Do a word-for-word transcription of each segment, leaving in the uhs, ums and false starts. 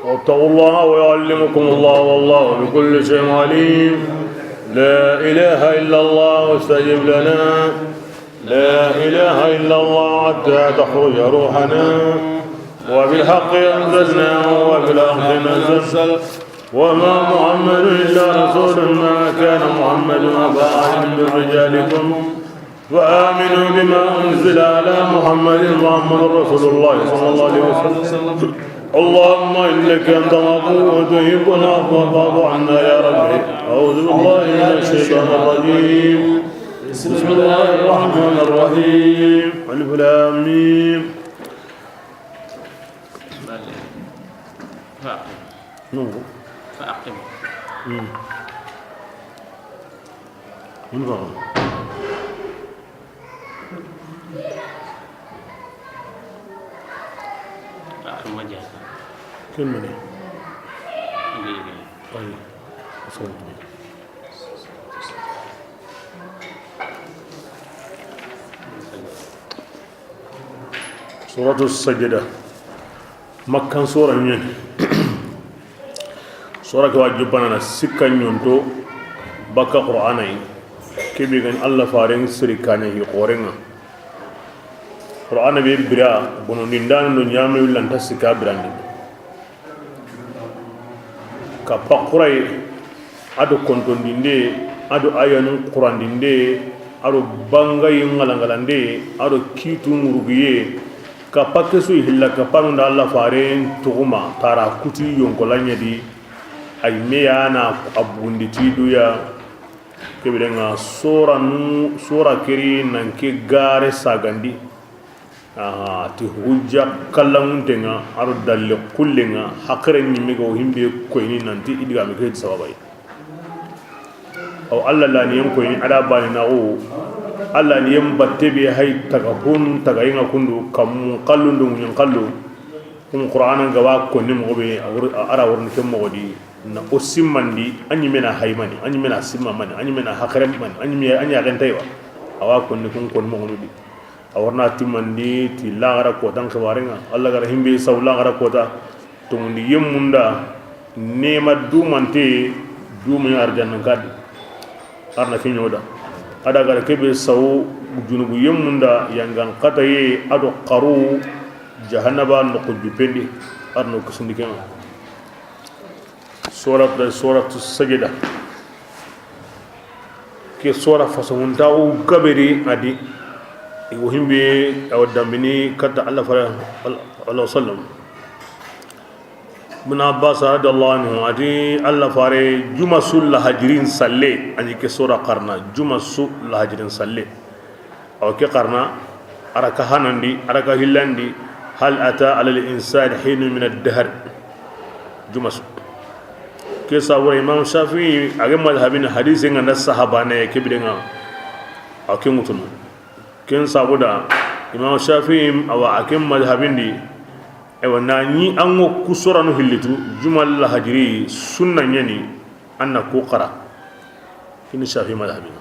واتقوا الله ويعلمكم الله والله بكل شيء عليم. لا إله إلا الله استجب لنا. لا إله إلا الله حتى تخرج روحنا. وبالحق أنزلناه وبالحق نزل. وما محمد إلا رسول. ما كان محمد أبا أحد من رجالكم. فآمنوا بما أنزل على محمد. محمد رسول الله صلى الله عليه وسلم. اللهم إنك أنت العفو تحب العفو فاعف عنا يا ربي. أعوذ بالله من الشيطان الرجيم. بسم الله الرحمن الرحيم. ألف لام ميم. فأقم. فأقم. مم. من فقط. أقم وجهك. كم مني؟ إليك. طيب. أصوت. Suratu Sajda. Makkan sora ɲani. Sora ke wa jubanana sikka ɲonto bakka Qur'ana yi. Kebe gani Allah faren siri kane yi qorenga. Qur'ana be bira bono nindana no ɲame willanta sikka birandi. Kappa xuraye, a do kontondinde, a do ayanun xurandinde, a do bangayi ŋalangalande, a do kiitu ŋurugiye. Kappa kesu hilla kappanun da Allah faren tuguma tara kuti yonkolanya di. Ay meyana a bugundi ti duya. Kebirenga sora nu sora keri nan ke gare sagandi. Aha, ti hujja kallamuntenga, a do dalle kullenga, haqire ɲimme ga wo himbe koyni nanti i digame ke sababay. Aw Allah la ni yen koyni a da bani naxu, Allah ni yen batte be hay taga hon taga yinga kundu kammu kallu ndu ɲan kallu. Kum Qur'ana ga wa konni moxo be, a wor-, a ra worni ke moxo di, na o simmandi, a ɲimme na haymani, a ɲimme na simmamani, a ɲimme na haqire mani, a ɲimme a ɲaxentaywa. A wa konni kun konni moxo di. A warna timmandi ti laxara kotan xibarenga. Allah gara himbe saw laxara kota. Tomundi yemmunda nema dumante dumi arjannan kadi. Arna kiɲoda. A da gara kebe saw junubu yemmunda yangan kataye a do xaru jahannaba noxo jupendi. Arno kusindi kenga. Surat, suratu Sajda. Ke sora fasomuntaxu gaberi a di. I wo himbe a wa dambini katta Allah fara, alayhi wasallam. Ibn Abbas radiyallahu anhu a ti Allah fare juma su lahajirin salle, a ni ke sora xarana juma su lahajirin salle. Awa ke xarana, a ra ka hanandi, a ra ka hillandi, hal ata alal insani hinun min ad-dahr. Juma su. Ke sabura Imam Shafi'i a ga madhabin hadise nga na sahabane ke bidenga. Awa ke mutunu. Ken sabuda Imam Shafi'i awa a ke madhabin di. Ewa na ni an ŋo ku soranu hillitu, juma lahajiri sunna ɲani, an na ku xara. Kini Shafi'i madhabin.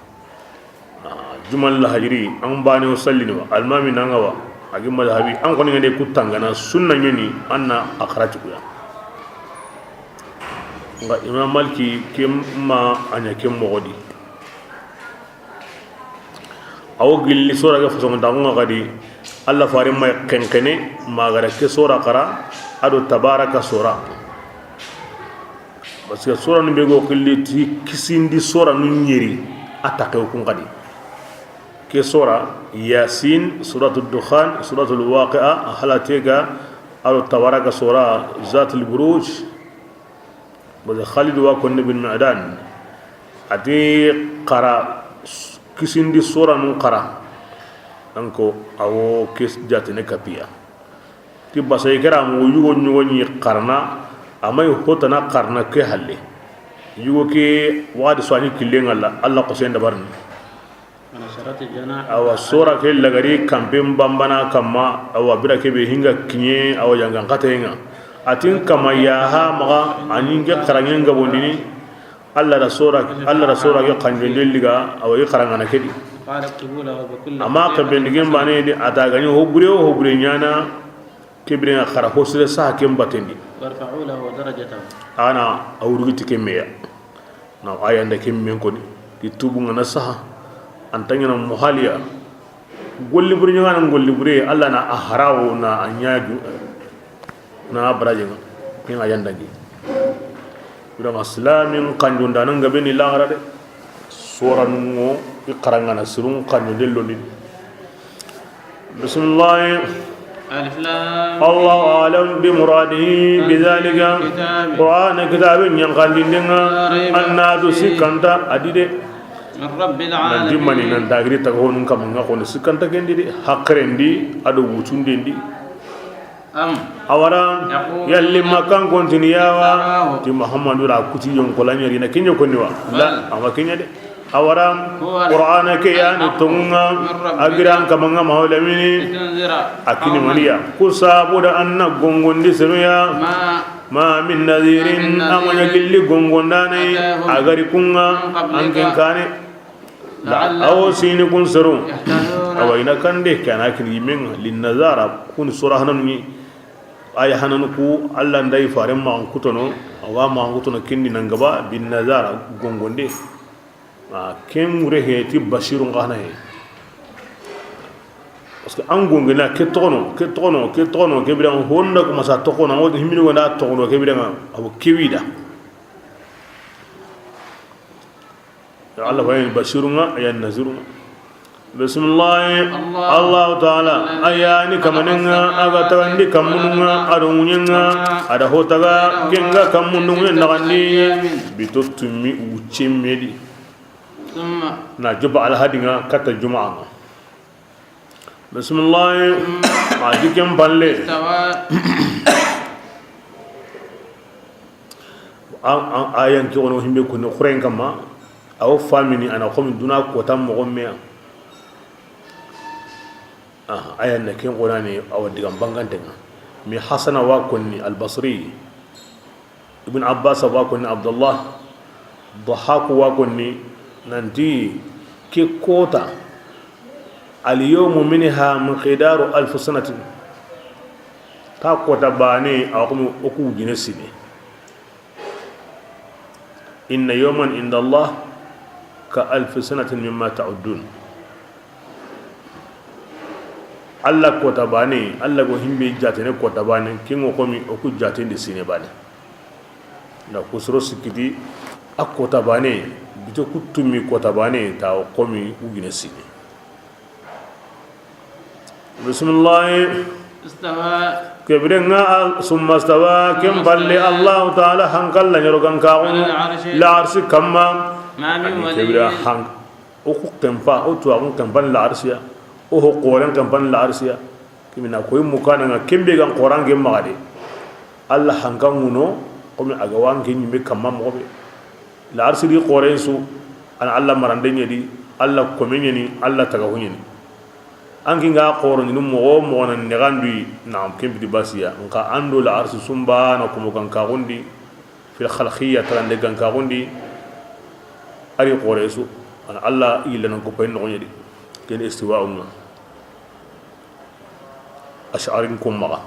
Ah, juma lahajiri, an bane o sallini wa, almami nanga wa, a gi madhabi, an koni ngande ku tangana, sunna ɲani, an na a xara ti kuya. Nga Imam Maliki, ke ma a ɲa ke moxo di. Awo gilli sora ga fasoŋo ntaxu ŋa xadi, Allah fare ma xenxene, ma gara ke sora xara, a do Tabaraka sora. Parce que sora nu be go xilli ti kisindi sora nu ɲeri a taxew kun xadi. Ke sora, Yasin, Suratul Dukhan, Suratul Waqi'a, Halatega, a do Tabaraka sora, Zatul Buruj. Parce que Khalid wa konni bin Ma'dan, a ti xara kisindi sora nu xara. Donc, awo ke jatene kapiya. Ti basa i kera mo yugo ɲugo ɲi xarana, a ma i hotana xarana ke halle. Yugo ke wadi so a ni killen ŋa la, Allah ko sen dabarni. Awa sora ke lagari kampen bambana kamma, awa bira ke be hinga kiɲe, awa yangan xatenga. A tin kama ya ha maxa, a ni ke xaranŋen gabondini, Allah da sora, Allah da sora ke xanjonde liga, awa i xarangana kedi. Amma ke bendigen bane di, a ta gani hobure o hobure ɲana, Ke biren ŋa xara ho sire saha ken batendi. وارفعوا له درجة. A na a wurugiti ke meya. Na a yanda ke men koni. Ti tubu ŋa na saha. An ta ɲaana muhaliya. Golli bure ɲaana golli bure, Alla na a harawo na a ɲaaju. Na baraje ŋa. Ken a yanda gi. Bira ma silamin kanjondanan ga beni laxara de. Soranun ŋo i xaranŋana sirun kanjonde londini. Bisimilahi. Allahu alam bi muradihi bi zalika. Qur'ana kitabe ɲankandindenŋa. An na du sikkanta a di de. Min rabbil alamin. Nan dimmani nan dagiri taga honun kamanŋa, xoni sikkanta kendi de. Haqirendi a do wutundendi. Awara yalli Makkan kontini yawa ti Muhammadu ra kuti yonkola ɲari na kiɲa konni wa? La, ama kiɲa de. Awara Qur'ana ke yani tonŋa a giran kamanŋa mawlamini. A kini maniya ku sabu da anna gongondi senuya. Ma min nadhirin, amaɲa gilli gongondane a gari kunŋa an ken kane. Awo sini kun soro. Awa ina kande kana kini yimen linnazara kun sura hananu ni. Ay hananu ku Alla nday faren maxan kutono. Awa maxan kutono kindi nan gaba binnazara gongonde. A ken wure he ti Basiru nga hana he. Parce que an gongena ke toxono ke toxono ke toxono ke biran honda ko masa toxono an wodi himini wona toxono ke biran abo kewida. Alla fayin Basiru ŋa, a yan Naziru ŋa. Bisimilahi. Allahu taala a yani kamanen ŋa a ga tagandi kammunun ŋa a do ŋuɲen ŋa. A da ho taga ken ga kammundu ŋuɲen naxandi. Bito tummi wucce medi. Na joba alhadi ŋa katta juma'a ŋa. Bisimilahi. A di ken palle. A yan ke wono himbe koni xuren kamma. Awo famini ana xomi duna kota moxo meya. A yan na ken xonani awa digan bangantenga. Mi Hasana wa konni Albasri. Ibn Abbas wa konni Abdullah. Dahaku wa konni nanti ke kota. Alyawmu minha miqdaru alfi sanatin. Ta kota bane awa xomi oku wujine sine. Inna yawman inda Allah ka alfi sanatin mimma ta'uddun. Alla kota bane, Alla go himbe jatene kota bane, kingo komi oku jatendi sine bane. Da kusuro sikiti a kota bane, bito kutumi kota bane, ta o komi ugine sine. Bisimilahi. Kebire ŋa summa stawa ken palle Allahu taala hankalla ɲoro gankaxunu. La arsi kamma. Kebire hank oku kempa o tuwaxun kempan la arsiya. O ho xoren kempan la arsiya. Kimina koy mukana ŋa kembe gan xorange maxade. Alla hankan ŋuno. Komi a ga wanke ɲimme kamma moxobe. La arsi di xoren su. Ana Alla marande ɲedi. Alla kome ɲeni. Alla tagahu ɲeni. An ki nga xoro ni moxo moxo na nexanduyi na kempiti basiya nka an do la arsi sumba na komo gankaxundi. Fil xalxiya talande gankaxundi. Ari xore su ana Alla yilla nan ko pay noxoɲedi. Ken istiwa umma. Ash'arin ko maxa.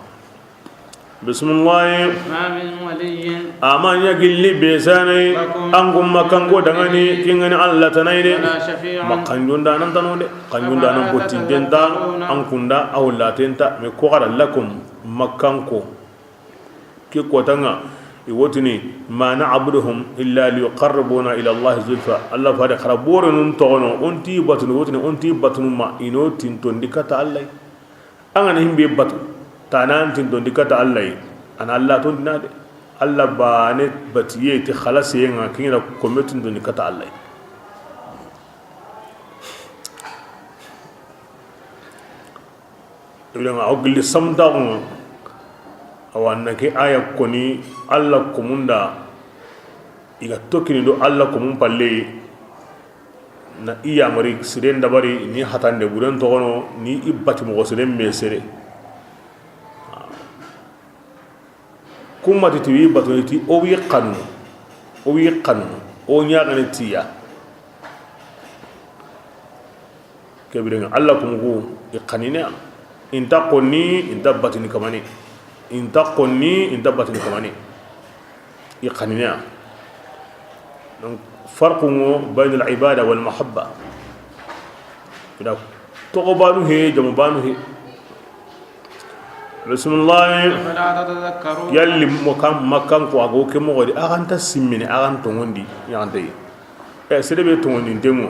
Bisimilahi. Ma min waliyyin. Ama ɲa gilli besane. Lakum. An kun makkanko dangani kingani Alla tanayde. Wala shafi'un. Ma kanjunda nan tano de. Kanjunda nan bottintenta. An kunda awlatenta me ko gara lakum makkanko. Ke kotanga. I wotini ma na'buduhum illa liyuqarribuna ila Allahi zulfa. Alla fade xara bore nun togono onti batunu wotini onti batunu ma ino tintondi kata Alla. An ga na himbe batu tana an tintondi kata Alla yi. Ana Alla tondina de. Alla bane batiye ti xalasiye ŋa kiɲana kome tintondi kata Alla yi. Ibrahima aw gilli samtaxu ŋa. Awa na ke aya koni Alla komunda. I ga tokkini do Alla komun palle. Na i yamari siren dabari ni hatande buren togono ni i bati moxo siren me sere. Kummati ti wi batoni ti o wi xanu. O wi xanu o ɲaxani tiya. Kebirenga Alla kumugu i xanine a. Inta xonni inta batini kamani. I nta xonni, i nta batini kamane. I xanina. Donc, farqu ŋo bayna al ibada wal mahabba. Ida toxo banu he, jama banu he. Bismillah. أفلا تتذكرون. Yalli mo kan, makkan ko ago ke moxo di, a xa nta simmini, a xa n tongondi, yaxante yi. E, sede be tongondi nte ŋo.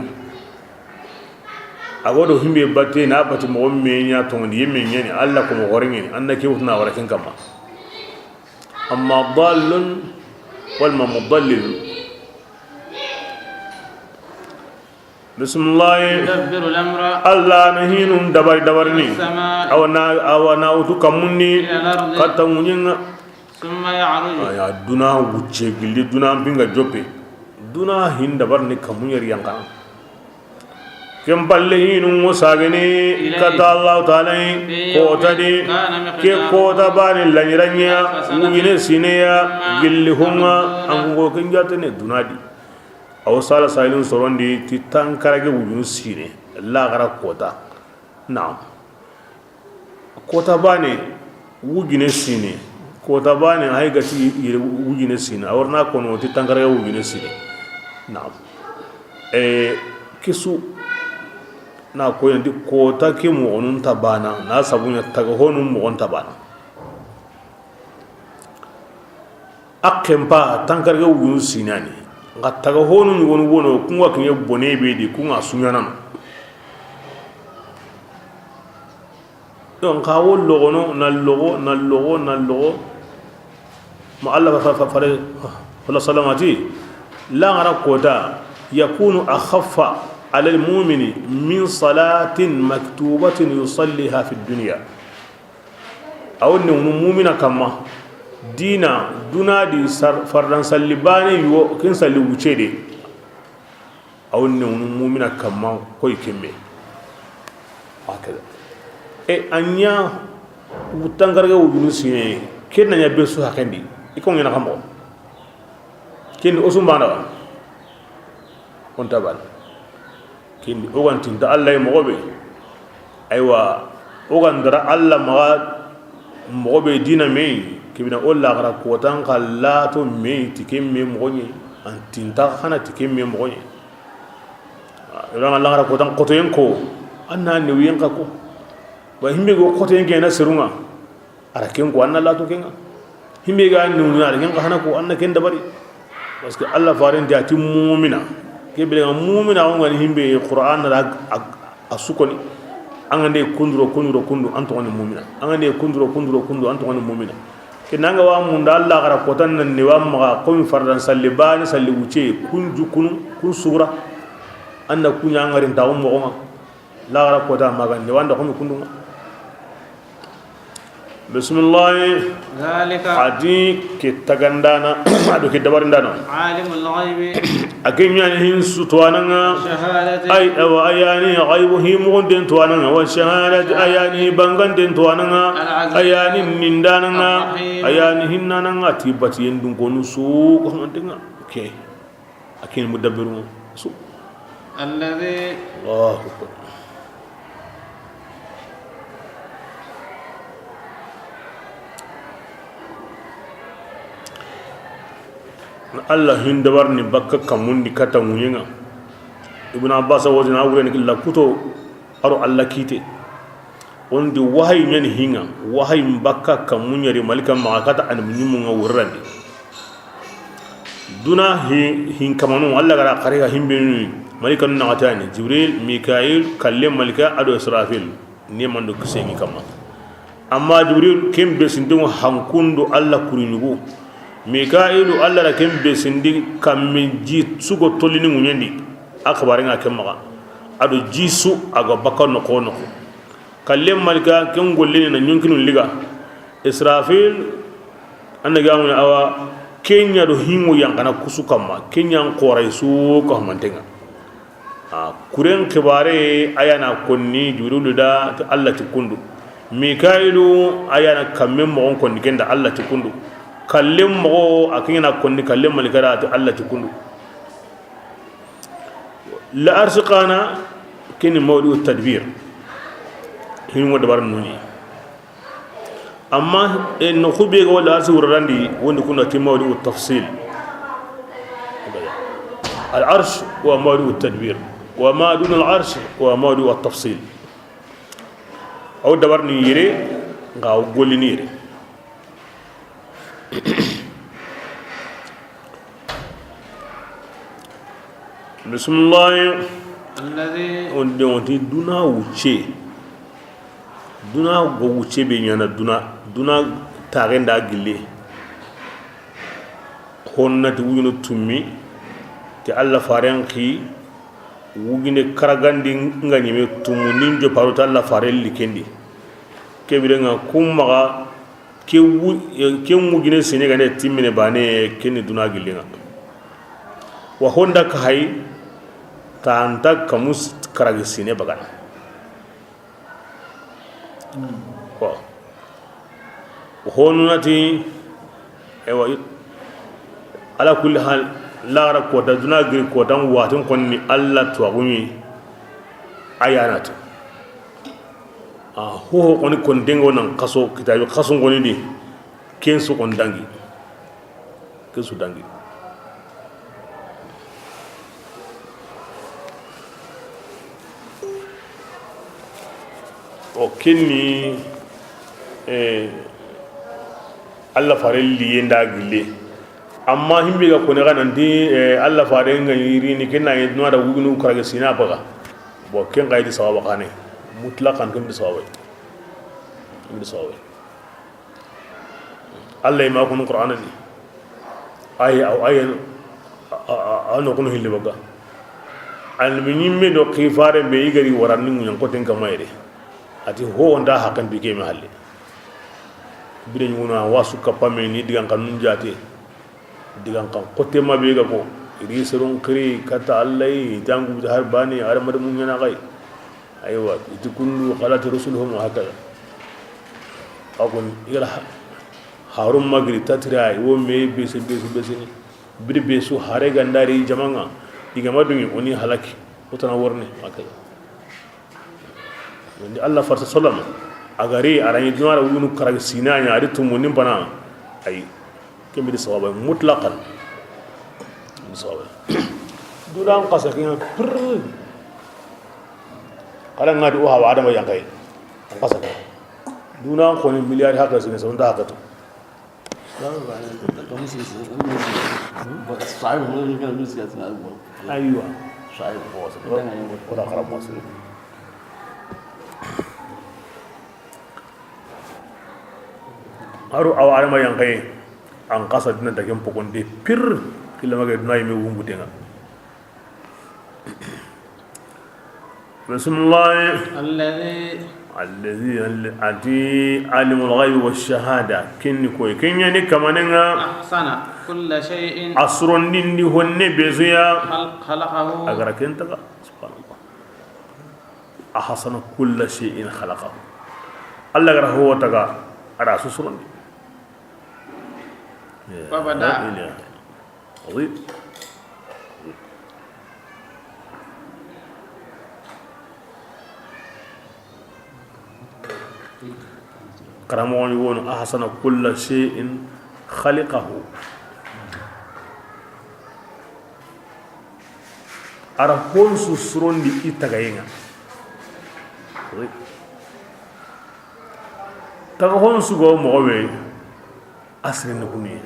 Ago do himbe batte, na bati moxo me ɲa tongondi, yemme ɲani, Alla ko moxo ri ɲani, an na ke wutuna wara ken kamma. Amma dallun wal ma mudallil. Bismillah. يدبر الأمر. Alla na hinun dabari dabarini. السماء. Awa na, awa na wutu kammundi. إلى الأرض. Katta ŋuɲen ŋa. ثم يعرج. Aya duna wucce gilli duna binga joppe. Duna hin dabarini kammuɲeri yanka. Ken palle hinun ŋo sagene. إليه. Katta Allahu Taala yi. في يوم. Kota di. كان مقداره. Ke kota bani laɲiranya. ألف سنة. Wujine sineya. مما. Gilli honga. تعدون. An go ken jatene duna di. Aw sala sayilun sorondi ti tankarage wujunu sine. Laxara kota. Naam. Kota bane wujine sine. Kota bane hay gati yire wujine sine. Awarna kono ti tankarage wujine sine. Naam. E, kisu na koyandi kota ke moxonun ta bana. Na sabunya taga honun moxon ta bana. A xenpa tankarage wujunu sinani. Nga taga honu ɲugonu wono, kunga kiɲe bone be di, kunga suɲanano. Donc, xa wo logono, na logo, na logo, na logo. Ma Alla fa, fa, fa, fare, wala salamati. Laxara kota, يكون أخف على المؤمن من صلاة مكتوبة يصليها في الدنيا. Awo newnu mumina kamma. Dina, duna di sar-, fardan salli bane yo, ken salli wuce de. Awo newnu mumina kamma, koy kembe. Hakada. E, a ɲa, wutangarga wujunu sine, ken na ɲa be su hakendi. I ko ŋena kamo. Ken o su mbana wa. O nta bana. Ken di, o ga nti nta Alla yi moxo be. Aywa, o ga ndara Alla maxa moxo be dina me, kibina o laxara kotan xa lato me, ti ken me moxo ɲe, an ti nta xana ti ken me moxo ɲe. Ira ŋa laxara kotan xotoyen ko, an na newiyen xa ko. Ba himbe go xotoyen ke na serunga. Ara ken ko, an na lato ken ŋa. Himbe ga newnu, ara ken xa hana ko, an na ken dabari. Parce que Alla faren ti a ti mumina. Ke bire ŋa mumina, o ŋa ni himbe Qur'an ra a, a, a su koni. An ga nde kunduro, kunduro, kundu, an toxoni mumina. An ga nde kunduro, kunduro, kundu, an toxoni mumina. Ke nanga wa munda Alla xara kotan nan ne wa maxa, komi fardan salli bani, salli wuce, kun jukunu, kun sugura. An na kuɲa an ga ri nta o moxo ŋa. Laxara kota magande wanda xumi kundunga. Bismillahi. ذلك. A di ke tagandana, a do ke dabarindana. عالم الغيب. A ke ɲani hin su tuwananga. والشهادة. Ay, awa, ayani ghaibu hi mugunden tuwananga. والشهادة. Ayani banganden tuwananga. العزيز. Ayani nindananga. الرحيم. Ayani hinnananga. Ti batiyen dun konu su ko mantenga. Ke. A kini mudabbirun su. الذي. Allahu akbar. Na Alla hin dabarini bakka kamundi kata ŋuɲenga. Ibn Abbas wajina wureni killa kuto aro Alla kite. O ndi wahayi ɲani hinga, wahayi mbakka kammu ɲari malika maxa kata annabi ɲimmu ŋa wurrandi. Duna hi-, hin kamanu, Alla gara xari ga himbe ni malika nu naxatani, Jibril, Mikail, kalle malika, ado Israfil, ni mando kisengi kamma. Amma Jibril, ken be sindingo hankundu Alla kuriɲugu. Mikailu, Alla ra ken be sindi kammi ji sugo tolini ŋuɲendi, a xibare ŋa ken maxa. Ado ji su a ga bakka noxo noxo. Kalle malika ken gollini na ɲonkinu liga. Israfil, anda gamuni awa, kenya do hingo yankana kusu kamma, kenya n xoray su ko mantenga. A kuren xibare a yana konni Jibrilu da ti Alla ti kundu. Mikailu a yana kamme moxon konni kenda Alla ti kundu. Kalle moxo a kenya na konni kalle malika da ti Alla ti kundu. La arsiqana kini mawdi'u tadbir. Hingo dabar nuni. Amma, e, noxu be ga wala arsi wurarandi, wondi kuna ti mawdi'u tafsil. Al arsh wa mawdi'u tadbir, wa ma duna al arsh wa mawdi'u tafsil. Aw dabar ni yere, nga aw golli ni yere. Bisimilahi. الذي On de, on ti duna wucce. Duna go wucce be ɲana duna, duna taxen da gille. Honnati wujunu tummi, ti Allah faren xi, wujune karagandi nga ɲeme tumu, nin jo paru ta Allah faren likendi. Kebirenga kummaga, ke wu-, ke wujune sine gane timmine bane, keni duna gillenga. Wa honda ka hay, ta anta kamu s-, karagi sine bagana. Ko honunati, ewa, ala kulli hal, lara kota, duna giri kota, watin konni Allah tuwagumi, ayanatu. A hoho koni kon dengo nan kaso, kitabi kaso ngoni di, ken su kon dangi. Ke su dangi. O kenni, eh, Allah fare liyen da gille. Amma himbe ga kone ga nanti, eh, Allah fare nga yiri ni kenna yi duna da wugunu karage sina baga. Bo ken ga yi di sawaba kane. Mutlaqan ken di sawaba. Ken di sawaba. Allah ima kunu Qur'ana ni. Ay, aw, ay, a, a, a, no kunu hilli baga. Almi ɲimme do xifare be i gari waranni ŋuɲan koten kamayre. Ati ho onda hakan bi ke me halle. Bire ɲuna wasu kapame ni digan kanun jate. Digan kan kote ma be ga ko. Iri serun kiri kata Allah yi, tangu har bani, har madamu ɲana gai. Aywa, iti kundu xalati rusuluhum wa hakaza. Akon, igala ha-, harun magri tatira, wo me bese, bese, bese ni. Biri besu hare gandari jamanga, igama dungi, oni halaki, utana worni, hakaza. Ni Allah farsa sallama, agari, arani dunara wunu karag sinanya, ari tumu nimpana, ay. Ken bidi sawaba mutlaqan. Sawaba. Dunan xasa ken pir. Kala ngadi o hawa adama yankai. An xasa ken. Dunan xoni milliard hakka sine sonda hakka to. Aywa. Wala xara mo. Aro awa adama yankaye, an xasa dina dagen pogonde pir, kila maga duna yime wungutenga. Bismillah. الذي Allazi, ati alimul ghaibi wa shahada, kenni koy, kenyani kamanenga. أحسن كل شيء A surondindi honne bezuya. خل-، خلقه. Agara ken taga, subhanallah. Ahsana kulla shay'in khalaqahu. Allah gara ho taga, ara su surondi. Wa bada. Azim. Karamoxo ni wono, ahsana kulla shay'in khalaqahu. Ara honsu surondi i tagayenga. Taga honsu go moxo be, a sirene kuniye.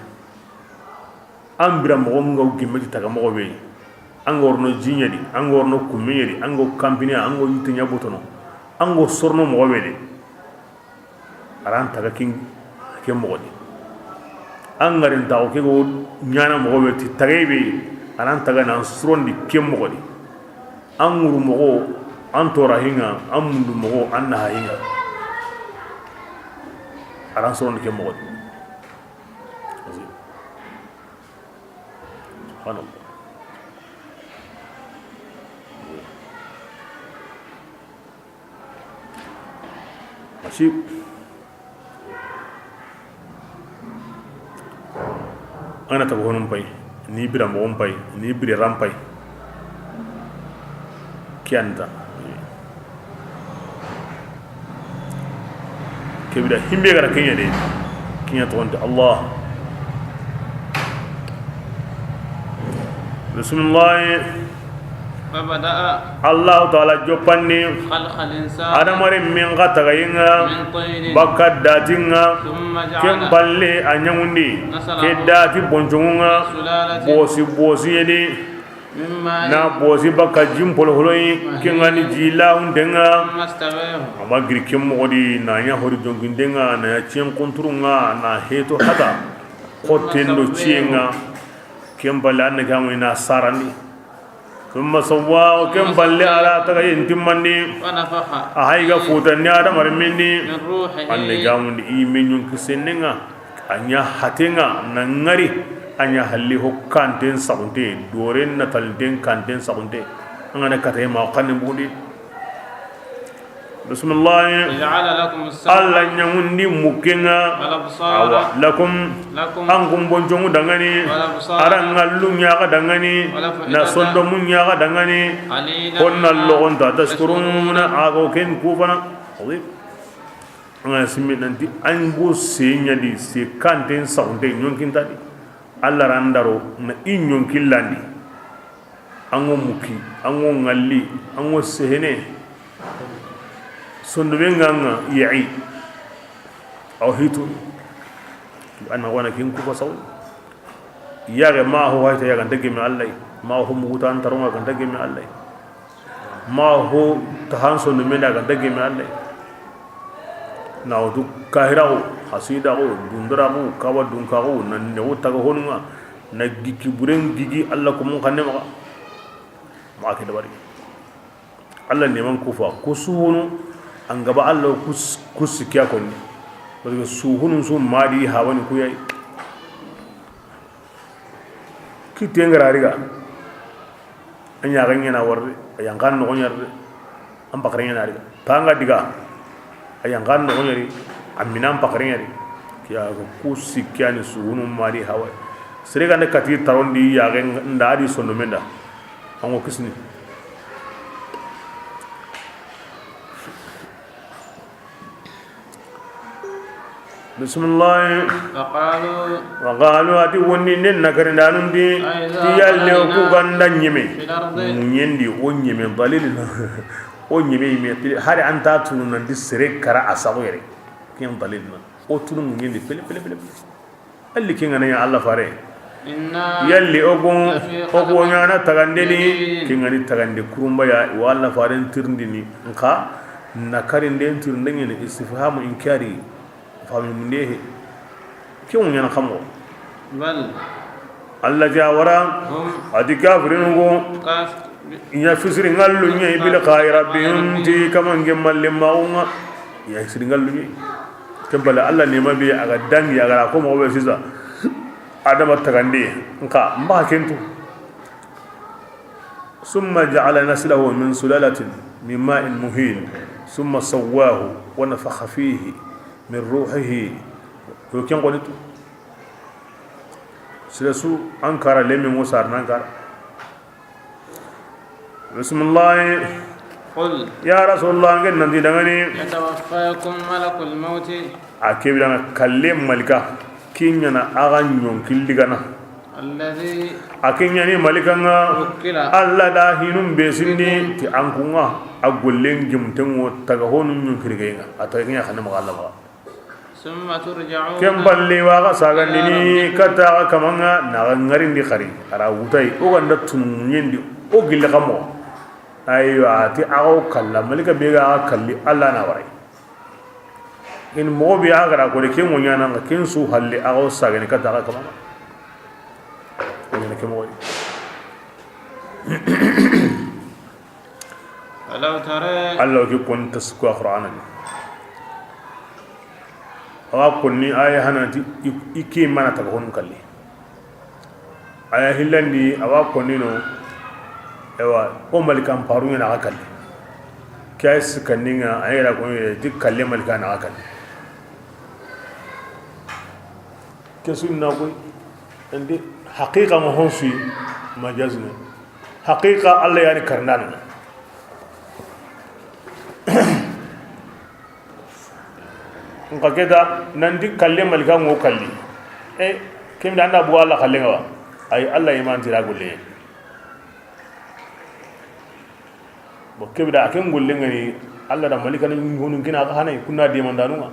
An bira moxo nga gimmeti taga moxo be. An ga worno jiɲedi, an ga worno kummeɲedi, an ga kampiniya, an ga yitte ɲa botono, an ga sorno moxo be de. Aran taga kin ke moxo di. An garin taxo ke go ɲana moxo be ti tagay be, aran taga nan surondi ke moxo di. An ŋuru moxo, an tora hinga, an mundu moxo, an naha hinga. Aran surondi ke moxo di. Subhanallah. Asi. An ga na taga honon pay, ni bira moxon pay, ni bire ran pay. Ke ya nta. Ke bire himbe ga ra ke ɲa de, ke ɲa toxonte Allah. Bisimilahi. فبدأ Allahu taala joppandi خلق الإنسان hadamarenmen xa tagayen ŋa من طين bakka datin ŋa. ثم جعل Ken palle a ɲaŋundi نسله ke dati bonconŋun ŋa من سلالة bosi bosi yedi. من ماء Na bosi bakka jin poloholoyi, مهين ken ga ni ji lahunten ŋa. ثم استوى A ma giri ken moxo di, na ɲa hori jonkinden ŋa, na ɲa ciyen kunturun ŋa, na heto hata xotten do ciyen ŋa. Ken palle an na ke ŋa i na sarandi. ثم سواه Ken palle a ra tagayen timmandi. ونفخ A hayi ga futandi hadamarenmen di. من روحه An na gamundi i me ɲonki sennen ŋa. A ɲa haten ŋa na ŋari. A ɲa halli ho kanten saxunte, doren natalinten kanten saxunte. An ga na kataye ma xannen bundi. Bisimilahi. وجعل لكم السمع Alla ɲaŋundi mukken ŋa. والأبصار Awa, lakum لكم an kun bonconŋu dangani. والأبصار A ra ŋallu ɲaxa dangani. والأفئدة Na sondomu ɲaxa dangani. قليلا Konna ما logonta تشكرون tashkuruna, a go ken kufana. Azim. An ga simmi nanti an go se ɲa di, se kanten saxunte ɲonkinta di. Alla ra ndaro na i ɲonkillandi. An go muki, an go ŋalli, an go sehene. Sondomen ga ŋa yayi. Aw hitu. An na wana kin kufa saw. Yaxe ma ho hayta ya ga nta gemme Alla yi. Ma ho muguta an taronga ga nta gemme Alla yi. Ma ho tahan sondomen da ga nta gemme Alla yi. Na wutu kahiraxu, hasidaxu, dundaraxu, kawa dunkaxu, na nexu taga honun ŋa, na giki buren gigi Alla ko mun xanne maxa. Maxa ke dabari. Alla neman kufa, ku suhunu, an gaba Alla ku s-, ku sikkiya konni. Parce que suhunun su madi hawani kuyayi. Kitten ga ra riga, a ɲaxen ɲa na wari de, a yanqan noxon ɲa de, an pakaren ɲa na riga. Tanga diga, a yanqan noxon ɲa de, a minan pakaren ɲa de. Kiya ku sikkiyani suhunu mari hawa. Sere ga nda kati tarondi yaxen da a di sondomen da. An go kisini. Bisimilahi. وقالوا Wa qalu, a ti wonni nden nakarindanun di, أإذا ti yalle o ku ضللنا ganda ɲeme. في الأرض Ŋuɲen di o ɲeme, dalil na. O ɲeme yime, hari an ta tunu nan di sere kara a sago yere. Ken dalil na. O tunu ŋuɲen di, pele, pele, pele, pele. Alli ken ga na ɲa Alla fare. إنا Yalli o gon, لفي o gon خلق ɲa na tagandeni, جديد ken ga ni tagande kurumba ya, wa Alla faren tirindini. Nxa, nakarinden tirindengene istifhamu inkari. Fami munde he. Ken ɲa na xamo. بل Alla jawara, هم a di kafirinu go. قاس- I ɲa fisiri ŋallu ɲa i bil khaira biyunti kaman gemmalle maunga. I ɲa fisiri ŋallu ɲa. Ken bala Alla nema be a ga dangi a ga ra ko mo be sisa. Adama tagande nka mba kentu. ثم جعل نسله من سلالة من ماء مهين ثم سواه ونفخ فيه من روحه. Yo ken koni tu. Sila su an kara lemme mo sar nan kara. Bismillah. قل Ya Rasulullah, ngen nan ti dangani. يتوفاكم ملك الموت A ke bire ŋa kalle malika, ken ɲa na a ga ɲonki ligana. الذي A ke ɲa ni malika ŋa, وكل Alla da hinun be sinni, بكم ti an kun ŋa, a gollen gimten ŋo taga honu ɲonki ligayen ŋa. A taga ɲa xanne maxa Alla maxa. ثم ترجعون Ken palle wa ga sagandini إلى ربكم katta ga kaman ŋa na ga ŋarindi xari. A ra wutayi, o ga nda tunu ɲendi, o gille xa mo. Aywa, ti a ga o kalla, malika be ga a ga kalli, Alla na warayi. In moxo be a ga ra ko de, ken ŋo ɲa na ŋa, ken su halle a ga o sagani katta ga kaman ŋa. O ɲa na ke moxo di. ولو ترى Alla o ke kon tasku a Qur'ana ni. A wa konni aya hanati i, i ke mana taga honun kalli. Aya hillandi a wa konni no. Ewa, o malikan paru ɲa na a ga kalli. Ke ay sikandinga, a yera ko di kalle malika na a ga kalli. Ke sunna koy. Andi haqiqa mo honsi majazna. Haqiqa Alla yani karndana. Nxa ke ta nanti kalle malika ŋo kalli. E, kemda anda buga Allah kallen ŋa wa. Ay, Allah iman tira golle. Bon, kebda a ken golle ŋa ni, Allah da malika ni honun kina xa hanay kunna demandanun ŋa.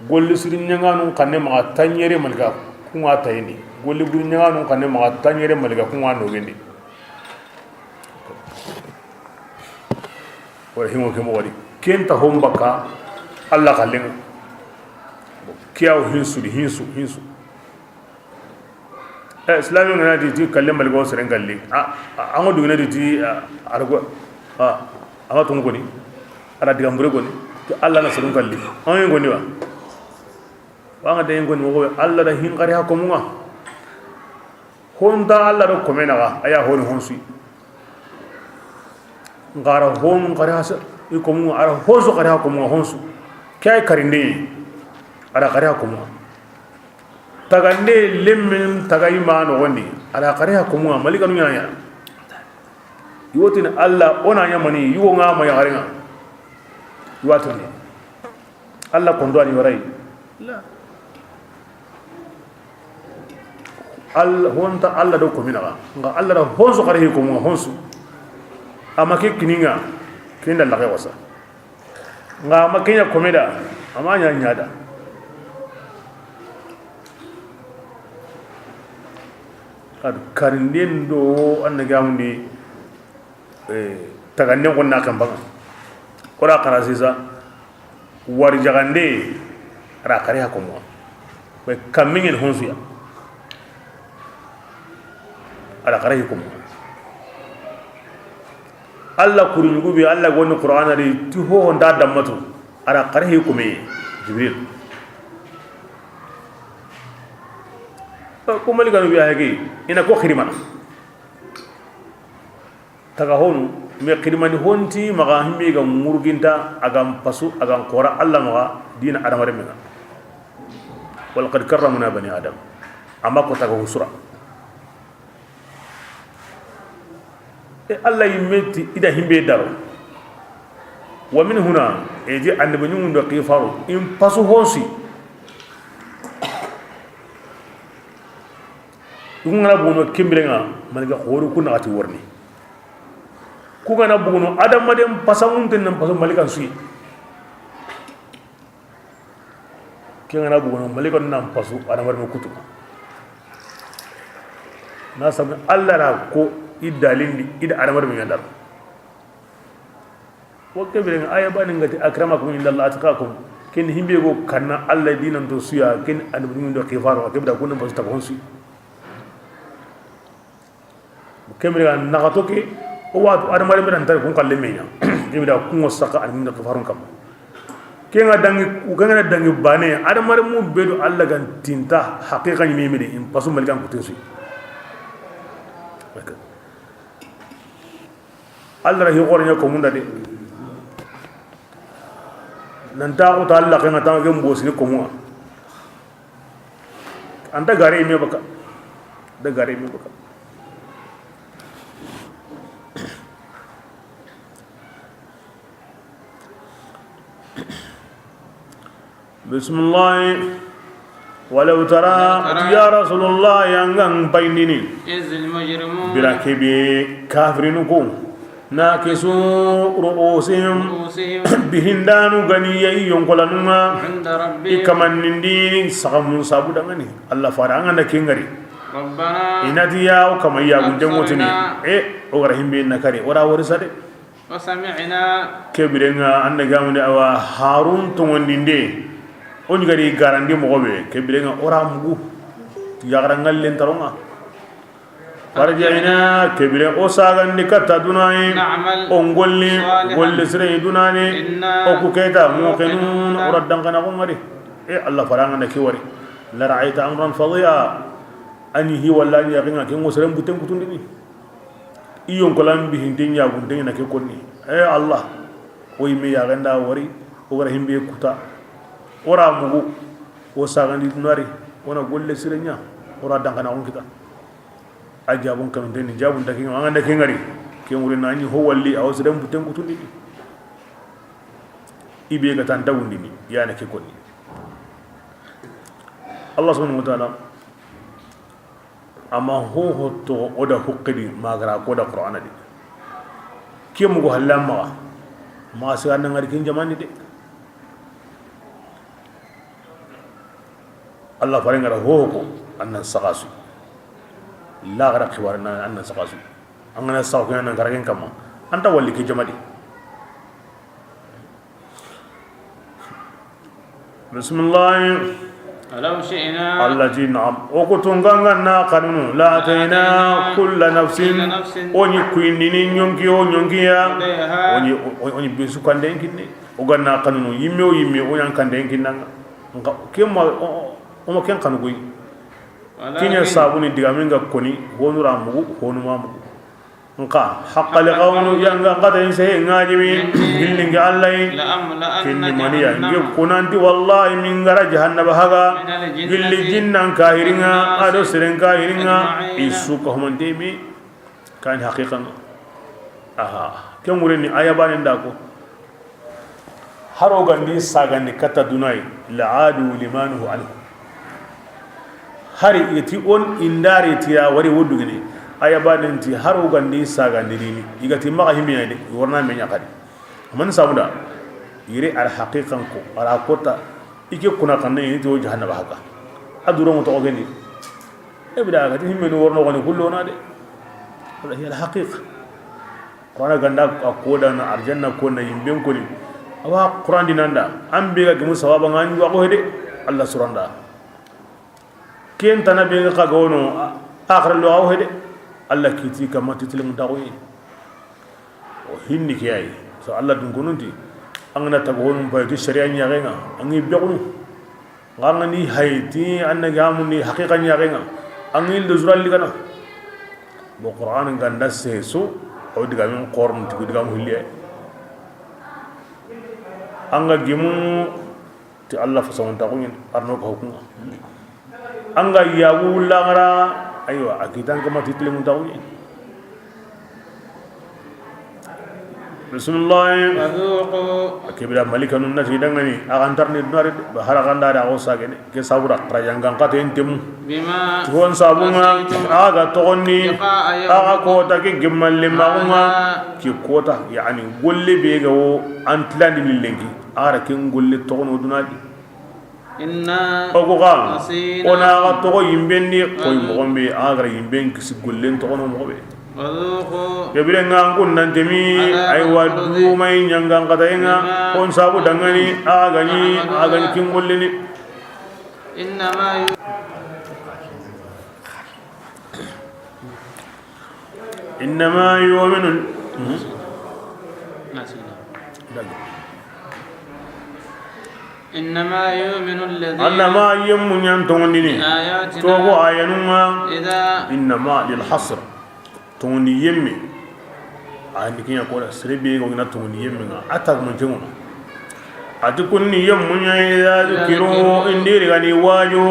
Golli siri ɲaŋanun xanne maxa taɲere malika kunŋa tayindi. Golli buri ɲaŋanun xanne maxa taɲere malika kunŋa nogendi. Wala hingo ke moxo di. Ken ta hon bakka Allah kallen ŋa. Bon, kiyaw hinsu di, hinsu, hinsu. Eh, islami ngana di ti kalle malika wo seren kalli. A, a, an go dugina di ti, a, argo. A, ama tungu koni. Ala diga mbure koni. Ti Allah na serun kalli. An yen koni wa. Wa nga de yen koni wo Allah da hin qari ha ko munga. Honta Allah do ko menaga aya honi honsu. Ngara honu qari ha i ko munga ara honsu qari ha ko munga honsu. Kay karinde. Ara qari ha ko munga. Tagande lemmen tagay ma nogondi. Ala kare ha komuŋa malikanu ɲana ɲana. Iwotini Allah o na ɲamani yugo ŋa ma yaxarenŋa. Iwatini Allah kondo ani waray. Allah honta Allah do komina ga nga Allah da honsu kare he komuŋa honsu. Ama ke kininŋa kinda lage wasa. Nga ma ke ɲa kome da, ama ɲa ɲa da. Ad karinden do anna gamundi, eh, taganden ko na kan banga. Ora kara sisa wari jagande ra kare ha komo. Be kamingen honsuya. Ara kare hi komo. Allah kuri ɲugu be Allah goni Qur'ana di ti ho honda dammatu. Ara kare hi kome Jibril. Ko malikanu be hage ina ko khirimana. Taga honu me xidimani honti maxa himbe ga murginta a ga pasu a ga kora Allah maxa dina adamare menga. Walaqad karramna bani adam. Amma ko taga husura. E Allah yimme ti ida himbe daro. Wa min huna e di annabi ɲuŋundo xifaru in pasu honsi. Dugungana bono kembirenga malika xoru kuna ati worni. Ku gana buguno adamaden pasaŋunten nan pasu malikan suyi. Ke gana buguno malikan nan pasu adamaden kutu. Na sabu Allah ra ko i dalindi ida adamaden yandar. Wo kebire aya bani ngati akramakum inda Allah atqakum. Ken himbe go kanna Allah dinan to suya ken adamaden do xifaro kebda kunna pasu tabon suyi. Kemri ga naxato ke o watu adamare mbe dan tare kun kalle meña. Kemri da kun saka al min kafarun kam. Ke nga dangi ku ke nga dangi bane adamare mu bedu Allah gan tinta haqiqa ni meme de in pasu malikan ku tinsu. Allah rahi xore ña ko munda de. Nan ta ko ta Allah ke nga ta ke mbosini ko mu. Anta gare me baka. Da gare me baka. Bismillah. Walaw tara, ya Rasulullah, yangan paindini. Izil mujrimun. Bira kebe kafirinu ko. Nakisu ru'usihim. Ru'usihim. Bihindanu gani ya i yonkolanunga. Inda rabbihim. I kamannindi sagamun sabu dangani. Allah fara an ganda kengari. Rabbana. Inati ya o kama ya gunde motini. Absarna. E o gara himbe nakari. Ora warisa de. Wa sami'na. Kebirenga anda gamude awa Harun tongondinde. O ni gari garandi mogobe. Kebirenga ora mugu. Ya gara ngallen taronga. Farja'na, kebire o sagandi katta dunayi. Na'mal. O ngolli, salihan, golle sire dunani. Inna. O ku keta, muqinun, muqinun, ora dangana ko ngari. E Allah faranga na kiwari. La ra'ayta amran fadhi'a. Ani hi walla ni yaqinga kingo sere mbuten kutundini. I yonkolan bihinte ñagunte na ke konni. E Allah. O yimme yagenda wari. O gara himbe kuta. Ora mugu. O sagandi dunari. Ona golle sire ña. Ora dangana on kita. A jabun kanunten ni jabun takin an ganda ke ngari. Ke nguri na ni ho walli a wasidan buten kutundi. I be ga ta nta wundini, i ya na ke konni. Allah subhanahu wa ta'ala, a ma ho ho toxo o da huqidi ma gara ko da Qur'ana di. Ke mugu halla maxa, maxa siga na ŋari kin jamani de. Allah fare ŋa ra ho ho ko, an nan saxasu. Laxara xibaare na, an nan saxasu. An ga na saxu ke, an nan karagen kamma, an ta walli ke jamadi. Bismillah. ولو شئنا Allah ti, naam. O ko tun ga an ga na xanunu, la atayna kulla nafsin. O ni kuyindini ɲonki o ɲonkiya. O ni, o ni bisu kanden kinne. O ga na xanunu yimme o yimme, o ɲan kanden kinna ŋa. Nxa ke ma, o, o ma ken xanu koyi. Kiɲa sabu ni digamen ga koni, honu ra mugu, honu ma mugu. Nxa, haqqa li qawlu, yanga n xata in sehe ŋa jimi, gilli n ke Allah yi. Kinni maniya, n ke kunanti wallahi min gara jahannaba haga, gilli jinnan kahirinŋa, a do seren kahirinŋa, i su ka humante mi, kan haqiqan. Aha, ken wure ni aya banen da ko. Haro gandi sagandi katta dunayi, la adu lima nuhu anhu. Hari i ti on indari ti ya wari wudugini. Aya banen ti haro gandi sagandi rini. I ga ti maxa himiya de, i warna me ɲa xadi. Man sabuda, yire al haqiqan ko, ala kota, i ke kuna kanne ni to jahannaba haka. Aduro mo to gani. E bida ga ti himme no warno gani kullo na de. Wala hiya al haqiqa. Qur'ana ganda a koda na arjanna ko na yimben koni. Awa Qur'an dinanda, an be ga gimu sawaba ŋa ɲi wa ko hede, Allah suranda. Ken tana be ga ga wono, a-, akhira lo aw hede, Allah kiti kama titilim dagoyi. O hinni ke ay. So Allah dun gonunti, an ga na tago honun pay ti sharia ɲaxenga, an ŋi begunu. Ngangani hayti anna gamundi haqiqa ɲaxenga. Angil do zuralli gana. Bo Qur'an ganda sesu, o diga min qorn ti diga mu hilliye. Anga gimu ti Allah fason ta kunin arno ko hukunga. Anga yagu langara, aywa, akitan kama titlimun ta kunin. Bismillah. فذوقوا. A ke bira malikanun nati dangani, a ga ntarni dunari, ba hara ganda da o sagene, ke sabura, ra yangan kata en temu. بما Tuwon sabunga, نسيتم a ga togonni, لقاء يومكم a ga kota ke gimmalle magunga, هذا ki kota, yani, golle be ga wo, an tilandi ni lenki, a ra ken golle togono dunadi. إنا Oku ga, نسيناكم o na ga togo yimbendi, koy وذوقوا moxon be, a ga ra yimben kisi gollen togono moxo be. وذوقوا Ke bire nga an kun nan temi, عذاب aywa الخلد dumay ɲangan katayenga, بما kon sabu dangani, a gani, a gani تعملون kin golleni. إنما ي- إنما يؤمن إنما يؤمن الذين Annama yemmu ɲan tongondini. بآياتنا Togo ayanunga. إذا Innama lil hasr. Tongondi yemme. A ni kiɲa ko da sere be go na tongondi yemme nga. Ata mo jengo. Ati kunni yemmu ɲa idha dhukiru, indiri gani waju,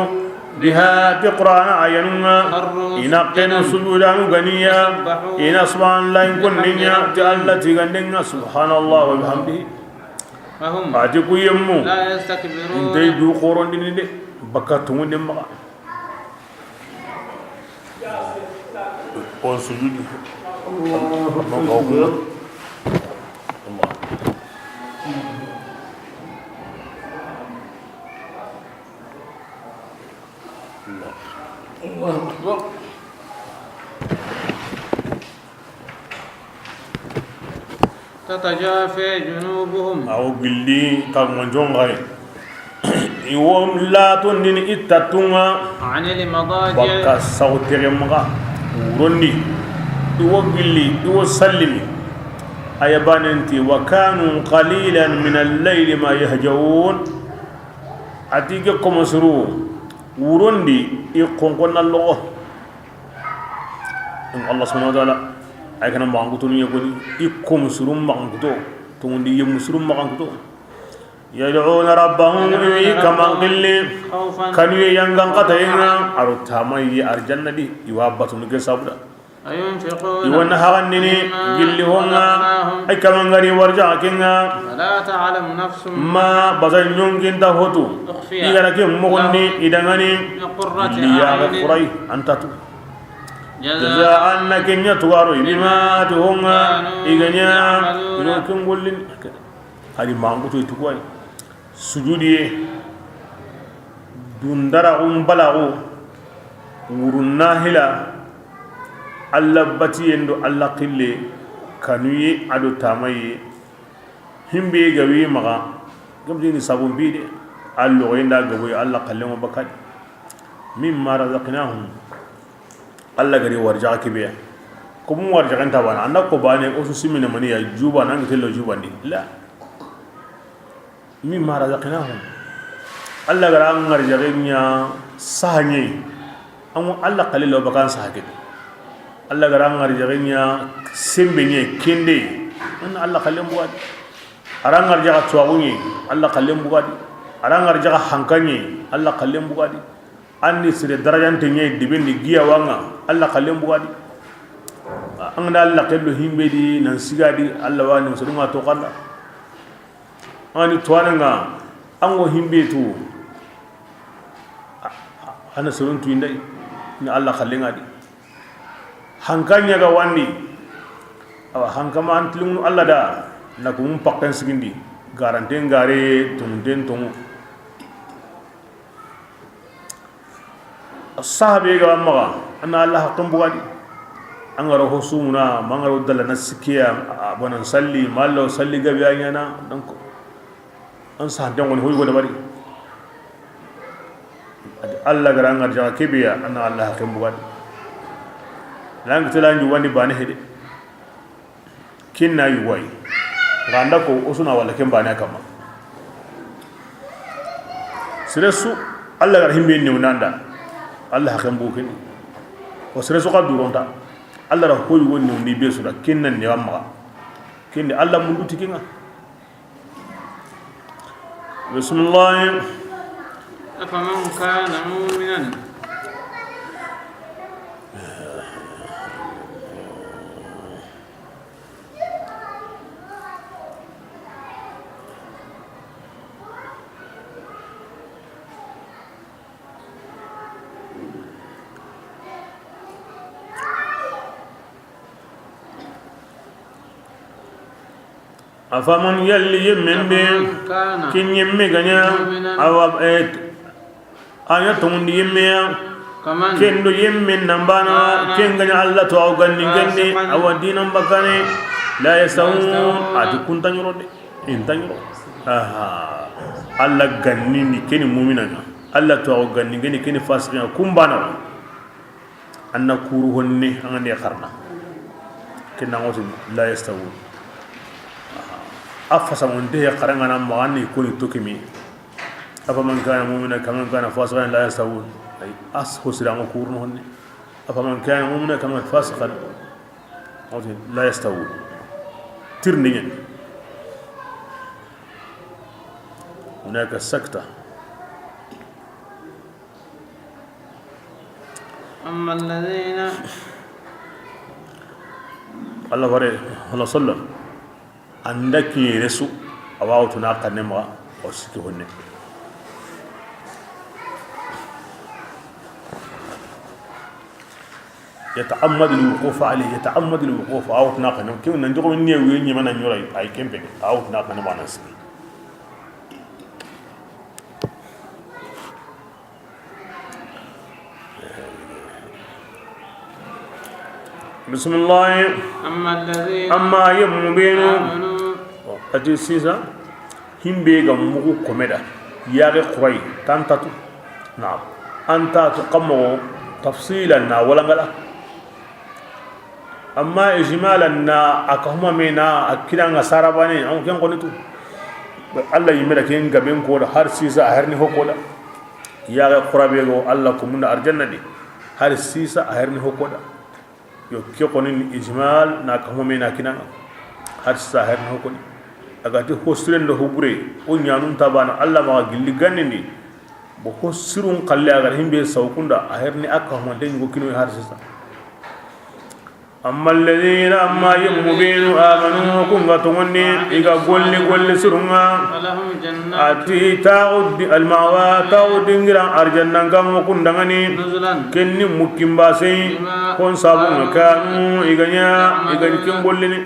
biha, ti Qur'ana ayanunga, خروا ina kenu سجدا sujudanu ganiya, وسبحوا ina subhanallah in kunninya, بحمد ti Allah ربهم tigandenga, subhanallah wa bihamdihi. وهم Ati ku yemmu, لا يستكبرون intay du qorondini de, baka tungunde maxa. On sujudi. Allahu Akbar. Allahu Akbar. تتجافى جنوبهم Awo gilli kagumanjon xay. I wo latondini i tattunga عن المضاجع bakka saxu texe maxa wurondi. I wo gilli, i wo sallini. Aya banen ti, وكانوا قليلا من الليل ما يهجعون. Ati ke komo suru wurondi i xonkonna loxo. Donc Allah subhanahu wa ta'ala ay kana maxankutonu yegoni, i komu suru maxankuto, tongundi yemu suru maxankuto. يدعون ربهم, i wi kaman xille, خوفا kanu ye yangan katayenga, aro tamayi arjanna di, i wa batunu ke sabuda. أينفقون I wa na hagandini مما gilli ho ŋa, رزقناهم ay kaman ga ri warjaxa ke ŋa. فلا تعلم نفس Ma baza ɲonginta hotu, أخفي i ga ra ke moxondi لهم i danŋa ni, من قرة gilli ya ga أعين kuray, an ta tu. جزاء Jazaan na ke ɲa tugaro, بما bima ti ho ŋa, كانوا i ga ɲa, يعملون i ga ken gollini. Hari mangutu i tuguway. Sujudiye, dundaraxun balaxu, wurun nahila, Alla batiyen do Alla xille, kanuye a do tamaye, himbe ga wi maxa, gabdini sabun bi de, a loxoye nda gaboye, Alla xallenŋo bakadi. Mimma razaqnahum, Alla ga ri warjaxa ke be ya. Ko mun warjaxen ta bana, an da ko bane, o su simine maniya, juba, nan gitelo jubandi. La. Mimma razaqnahum. Alla ga ra an ŋarjaxe ɲa saha ɲe. An ŋo Alla xalle lo bakan saha ke. Alla ga ra an ŋarjaxe ɲa sembe ɲe kende. An Alla xallen bugadi. A ra an ŋarjaxa tuwaxu ɲe, Alla xallen bugadi. A ra an ŋarjaxa hanka ɲe, Alla xallen bugadi. An ni sere darajante ɲe dibendi giya wa ŋa, Alla xallen bugadi. An ga na Alla xello himbe di nan sigadi, Alla wa ni musulunga to xalla. Ani tuwana ŋa, an ŋo himbe tu. Ana surun tu indai, ni Alla xallen ŋa di. Hanka ɲa ga wandi. Awa, hanka ma an tilimunu Alla da, na ko mun pakken sigindi. Garanten gare, tunten tungu. Sahabe ga maxa, an na Alla haqqen bugadi. An ga ro ho sumuna, ma an ga ro dalla na sikkiya, a bonan salli, ma Alla salli gabe a ɲana, donc, an sahanten ŋoni hoy go dabari. Adi Alla ga ra an ŋarjaxa ke be ya, an na Alla haqqen bugadi. Lang tela nju wandi bane hede. Kinna yugo yi. Ga an da ko o su na wala ken bane kama. Sere su Alla ga ra himbe newna an da, Alla haqqen bugu ken. O sere su xa duronta. Alla ra ho yugo newndi be su da, kinna ne wa maxa. Kindi Alla mundu ti ke ŋa. بسم الله. أفمن كان مؤمنا. Afaman, yalli yemmen be, أفمن كان ken yemme ga ɲa, مؤمنا awa, eh, a ɲa tongundi yemme ya, كمن ken do yemmen nan bana, كان ken ga ɲa Alla to aw ganni ganni, فاسقا awa dinan bakane, la yastawun, لا يستوون. A ti kun ta ɲoro de, i nta ɲoro. Aha, Alla ganni ni ken ni mumina ɲa, Alla to aw ganni ganni ken ni fasiqin ɲa, kun bana. An na kuru honne, an ga nde xarana. Ken na ŋoti la yastawun. A fasangonte ya xarangana ma an ni koni tokimi. Afaman kana mu'mina kaman kana fasiqan la yastawun. Ay, as ho sira ŋo kuru honne. Afaman kana mu'mina kaman fasiqan. Ŋoti la yastawun. Tirndi ɲen. Hunaka sakta. أما الذين Alla ware, Alla sallam. An da kiɲe resu, a wa wutuna xanne maxa, o sikki honne. يتعمد الوقوف عليه، يتعمد الوقوف، a wa wutuna xanne, ken nan jogo ni wi ɲi mana ɲora, ay kempe, a wa wutuna xanne maxa nan sikki. Bisimilahi. أما الذين Amma yemmu benu. آمنوا Ati sisa, himbe ga mugu komeda, yare kurai, tantatu. Naam. Antatu kammo tafsilan na walangala. Amma ijmalan na a ka huma me na a kira nga sarabane, an ken koni tu. Alla yimira ken gaben ko da har sisa a herni hoko da. Ya ga qurabe go Alla ko munda arjanna di. Har sisa a herni hoko da. Yo ke koni ni ijmal na ka huma me na kina. Har sisa a herni hoko di. Agati hosiren do hubure, o ɲanun tabana Alla ma gilli gannindi. Bo ho sirun xalle a ga ra himbe saw kunda, a herni a ka humante ɲugo kinoy har sisa. أما الذين, amma yemmu benu, آمنوا, ku nga tonŋundi, i ga golli, golli sirun ŋa. فلهم جنات, a ti taaxu di, المأوى, taaxu dingira arjannan kanŋo ku nda ŋa ni. نزلا, ken ni mukkin baase yi, بما, kon sabu ŋa, كانوا, i ga ɲa, i ga ɲi ken gollini.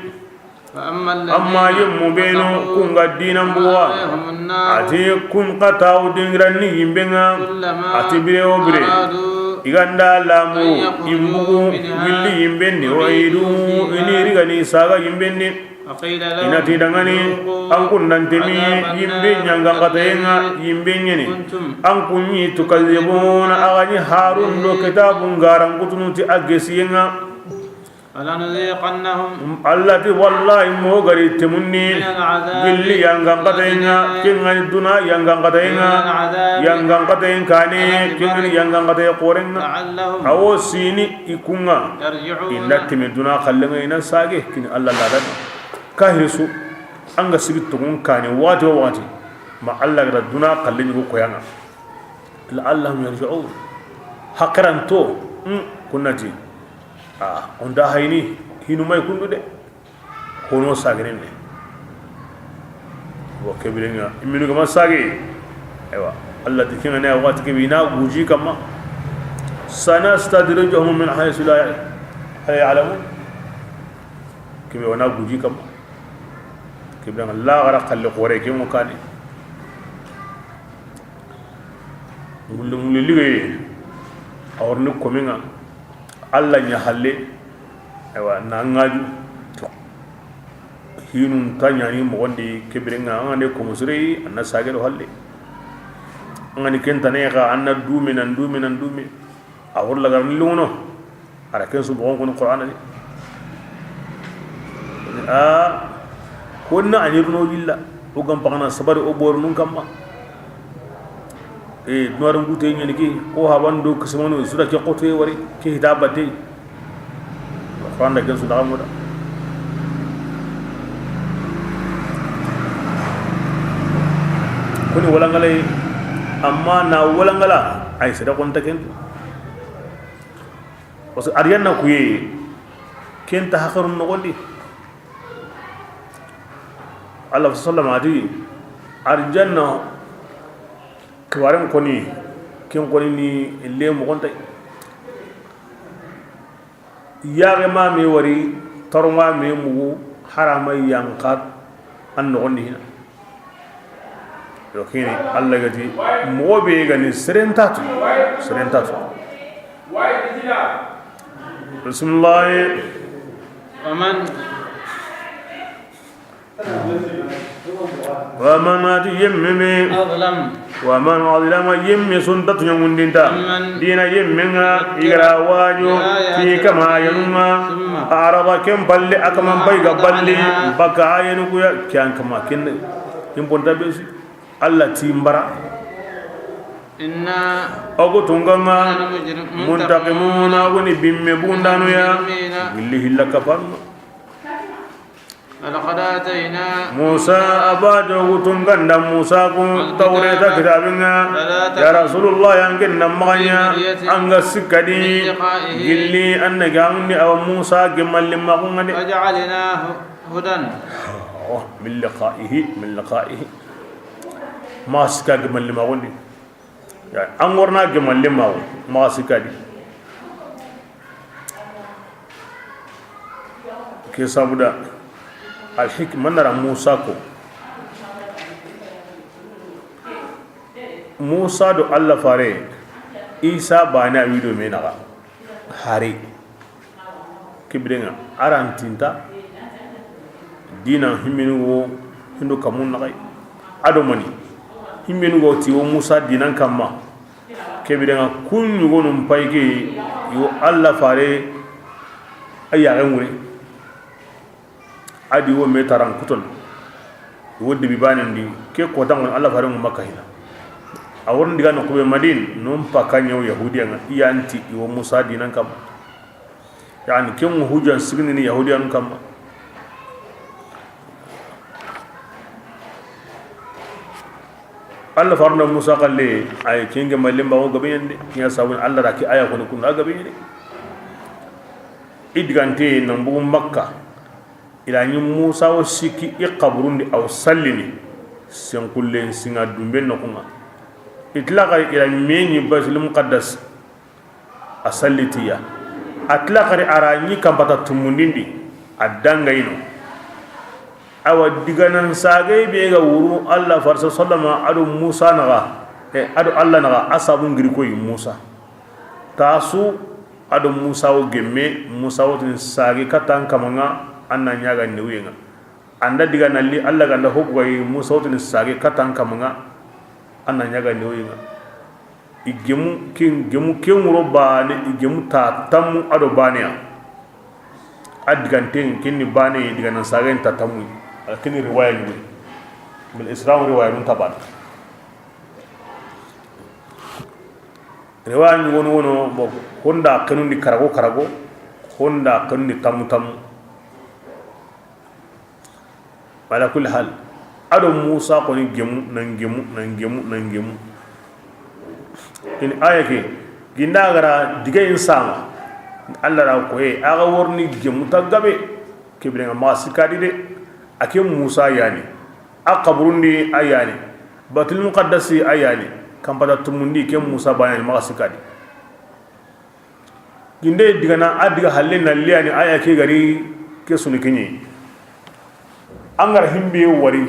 فأما الذين, amma yemmu benu, اتقوا, ku nga diinan buwa, عليهم النار, a ti kun xa taaxu dingira ni yinben ŋa. كلما, a ti bire wo bire, أرادوا, i ga nda lamu, أن يخرجوا, i mbugu, منها, gilli yinben di, أعيدوا, فيها, i ni rigani saga yinben di. وقيل لهم, i na ti da ŋa ni, ذوقوا, an kun nan temi, عذاب, yinbe, النار, ɲangan xatayen ŋa, التي, yinbe ɲeni, كنتم, an kun ɲi, تكذبون, a ga ɲi harun do, به, kitabun ga ra n kutunu ti a gesiyen ŋa. ولنذيقنهم, Alla ti, wallahi, moxo ga ri temundi, من العذاب, gilli yangan xatayen ŋa, الأدنى, ken ga ni duna yangan xatayen ŋa, من العذاب, yangan xatayen kaane, الأكبر, ken ga ni yangan xataye xoren ŋa. لعلهم, a wo sini i kun ŋa, يرجعون, i na teme duna xallen ŋa, i na sage kini Alla ladan. Kahiri su, an ga sigi toxon kaane waxati wo waxati, ma Alla ga da duna xallen ɲugo koyan ŋa. لعلهم يرجعون. Haqiranto, hmm, kun na ti. A, o nda hayini, hinu may kundu de. Hono sagirin ne. Wa ke biren ŋa, i minu ga ma sage. Aywa, Alla ti ken ŋa ne, waxati ke be i na guji kamma. سنستدرجهم من حيث لا, لا يعلمون. Ke be wa na guji kamma. Ke biren ŋa, laxara xalle xore ke mo kane. Ŋulle, ŋulle ligeye, a wa riini komin ŋa, Alla ɲa halle, aywa, na ŋaju, hinun ta ɲani moxon di, ke biren ŋa, an ga ne komo sire, an na sage do halle. An ga ni ken tane xa, an na dume, nan dume, nan dume. A wori laga ni lungono. A ra ken su boxon koni Qur'ana di. A, konna a ɲi runo yilla. O gam paxana sabari o borunun kamma. E, dunaron gute ɲani ke, o haban do kisimanu, sura ke xotoye wari, ke hita batte. Qur'an da ken su daga moda. Koni walangala yi, amma na walangala, ay sere xonta ken. Parce que ariyanna kuye, ken ta haqirun noxon di. Allah sallallahu alaihi wasallam a ti, arjanna kibaaren koni, ken koni ni le moxon tay. Yaxe ma me wari, taro ma me mugu, harama yanqa an noxon di hina. Yo, kini Allah ga ti, moxo be ga ni serentatu, serentatu. Bismillahi. Wa man, wa man, a ti yemme me. Azlam. Wa man azlama, yemme su nta tuɲangundinta. Mimman. Dina yemme ŋa, i ga ra waju, bi ayati, ti kama ayanun ŋa. Summa. Arada, ken palle, a kaman pay ga balli, a'rada anha. Baka ayanu ku ya, kyan kama ken. Ken ponta be su. Allah ti mbara. Inna. Ogu tunga ŋa. Nahnu mujrim-, muntaqimuna, ogu ni bimme bundanu ya. Mujrimina. Gilli hilla kapanno. Walaqad atayna. Musa a ba dogu tunga nda Musa ku. Al-kitaba. Tawreta kitabin ŋa. Fala takun. Ya Rasulullah, yangen na maxa ɲa. Fi miryatin. An ga sikka di. Min liqa'ihi. Gilli an na ga mundi awa Musa gemalli maxun ŋa de. Waja'alnahu hudan. Oh, min liqa'ihi, min liqa'ihi. Maxa sikka gemalli maxun di. Ya, an ga ri na gemalli maxu, maxa sikka di. Ke sabuda, alhikma na ra Musa ko. Musa do Allah fare, Isa bana wido me naxa. Hari. Kibirenga, arantinta. Dina himmini wo, hindu kamun naxay. Ado mani. Himmini wo ti wo Musa dinan kamma. Kebirenga kun yugonun payke yo Allah fare a yaxen wure. Adi wo me taran kuton. Wo dibi banen di ke kotan gon Allah fare ŋu Makka hina. A worin diga no kube Madin non paka nyaw Yahudiya nga iyanti iwo Musa dinan kam. Yani ken hujjan sigini ni Yahudiyan kamma. Allah farna Musa kalle ay kenge malle mbawo gabe yende. Ya sabun Allah raki aya ko kun gabe yende. I digante nan bugu Makka, i la ɲi Musa wo sikki i xaburundi, a wo sallini senkullen siŋa dumben noxun ŋa. I tila xari i la me ɲi Baitul Muqaddas, a sallitiya. A tila xari a ra ɲi kanpata tumundindi, a dangayino. Awa diganan sagay be ga wuru Allah farsa sallama ado Musa naxa, e, ado Allah naxa, a sabu ngiri koyi Musa. Tasu ado Musa wo gemme, Musa wo tini sage katan kamanga, an na ɲaga newuyenga. Anda diga nalli Allah ganda hoku gayi, Musa wo tini sage katan kamanga, an na ɲaga newuyenga. I gemu ken, gemu ken wuro bane, i gemu ta tammu ado baneya. A diganten ken ni bane, diganan sagen ta tammu. Ala ken ni riwaya ni. Bil Isra riwaya nun tabana. Riwaya ni wono wono, bo, honda kenundi karago karago, honda kenundi tammu tammu. Ala kulli hal, ado Musa koni gemu nan gemu nan gemu nan gemu. Ini aya ke ginda gara diga insama. Allah ra ko e aga worni gemu ta gabe. Kebire nga maxa sikadi de. Ake Musa yani, a kaburundi a yani, Batul Muqaddasi a yani, kampata tumundi ke Musa ba yani maxa sikadi. Ginde digana a diga halle na liyani aya ke gari ke sunu kiɲi. An gara himbe wari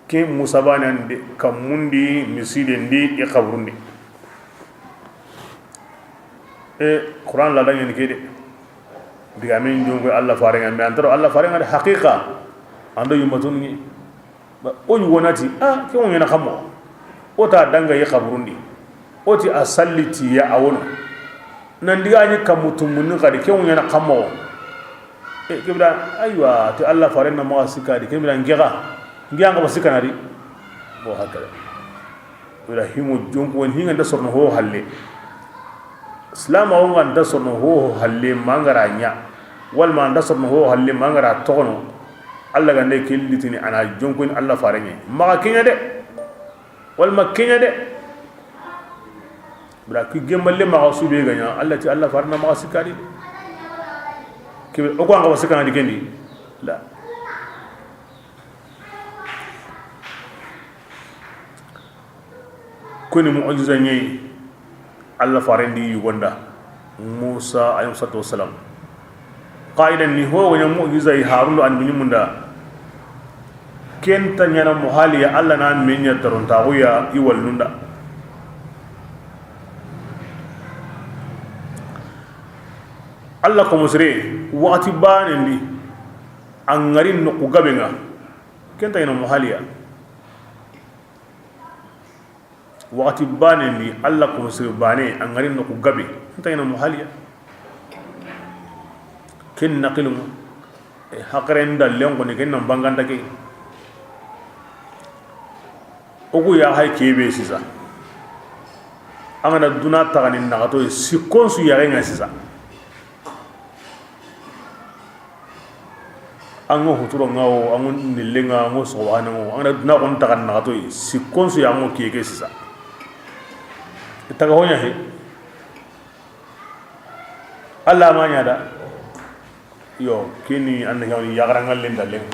ke Musa bane ande kamundi miside ndi i kaburundi. E Qur'an la dangeni ke de. Diga min jongo Allah farenga, me antaro Allah farenga de haqiqa. Ando yumatun ni. Ba, o ɲi wonati, a, ke ŋo ɲana xamo. O ta danga yi xaburundi. O ti a salli ti ya a wono. Nan diga ni kamu tumuni xadi, ke ŋo ɲana xamo. E, kebira, aywa, ti Allah faren na maxa sikadi, kebira ngexa. Ngexa nga ba sikana di. Bo hakala. Wala himo jonko won hinga nda sorno ho halle. Silama o nga nda sorno ho halle mangara ɲa. Wal ma nda sorno ho halle mangara toxono. Allah gande ke litini ana jonkoni Allah farenye. Maxa kenya de. Wal ma kenya de. Bra ki gemballe maxa sube ganya. Allah ti Allah farna maxa sikadi. Kibe o ko anga sikana di kendi. La. Kuni mu'jiza ɲeyi Allah farendi yugonda Musa alayhi salatu wassalam. Qaidan ni ho wanya mu'jiza yi Harun do annabi munda. Kenta ɲana muhaliya Allah na menya taron taxuya i wallunda. Allah ko musre waxati banendi an ŋari noqu gabenga. Kenta ɲana muhaliya. Waxati banendi Allah ko sir bane a ŋari noqu gabe. Nta ina muhaliya. Ken naqilum. E, haqren dallen ko ni ken nan banganta ke. Oku ya hay kebe sisa. Angana duna tagani nagato sikkon su yare nga sisa. An ŋa huturo ŋa wo, an ŋa nille ŋa, an ŋa soxobaane ŋa wo, an ga na duna xo n taxa naxato yi, sikkon su ya ŋa wo kiye ke sisa. I taga ho ɲa he. Alla ma ɲa da. Yo, kini an da ɲawni yaxaranŋallen da len.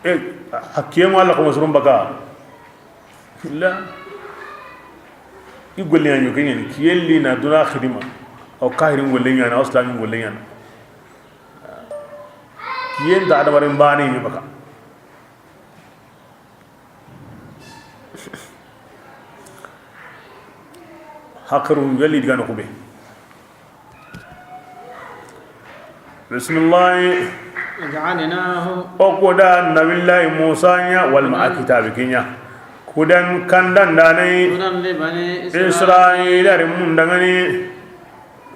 E, hakkiye ŋo Alla xo ma surun baka. La. I golle ɲa ɲo ke ɲeni, kiyelli na duna xidima. Aw kahirin golle ɲana, aw islamin golle ɲana. Kiyen da adamaren bane ɲa baka. Hakiru yalli diga no kube. Bismillahi. وجعلناه O kuda Nabillahi Musa ɲa, walma a kitabi ke ɲa. Kudan kandan danai. هدى لبني Israila ri mundangani.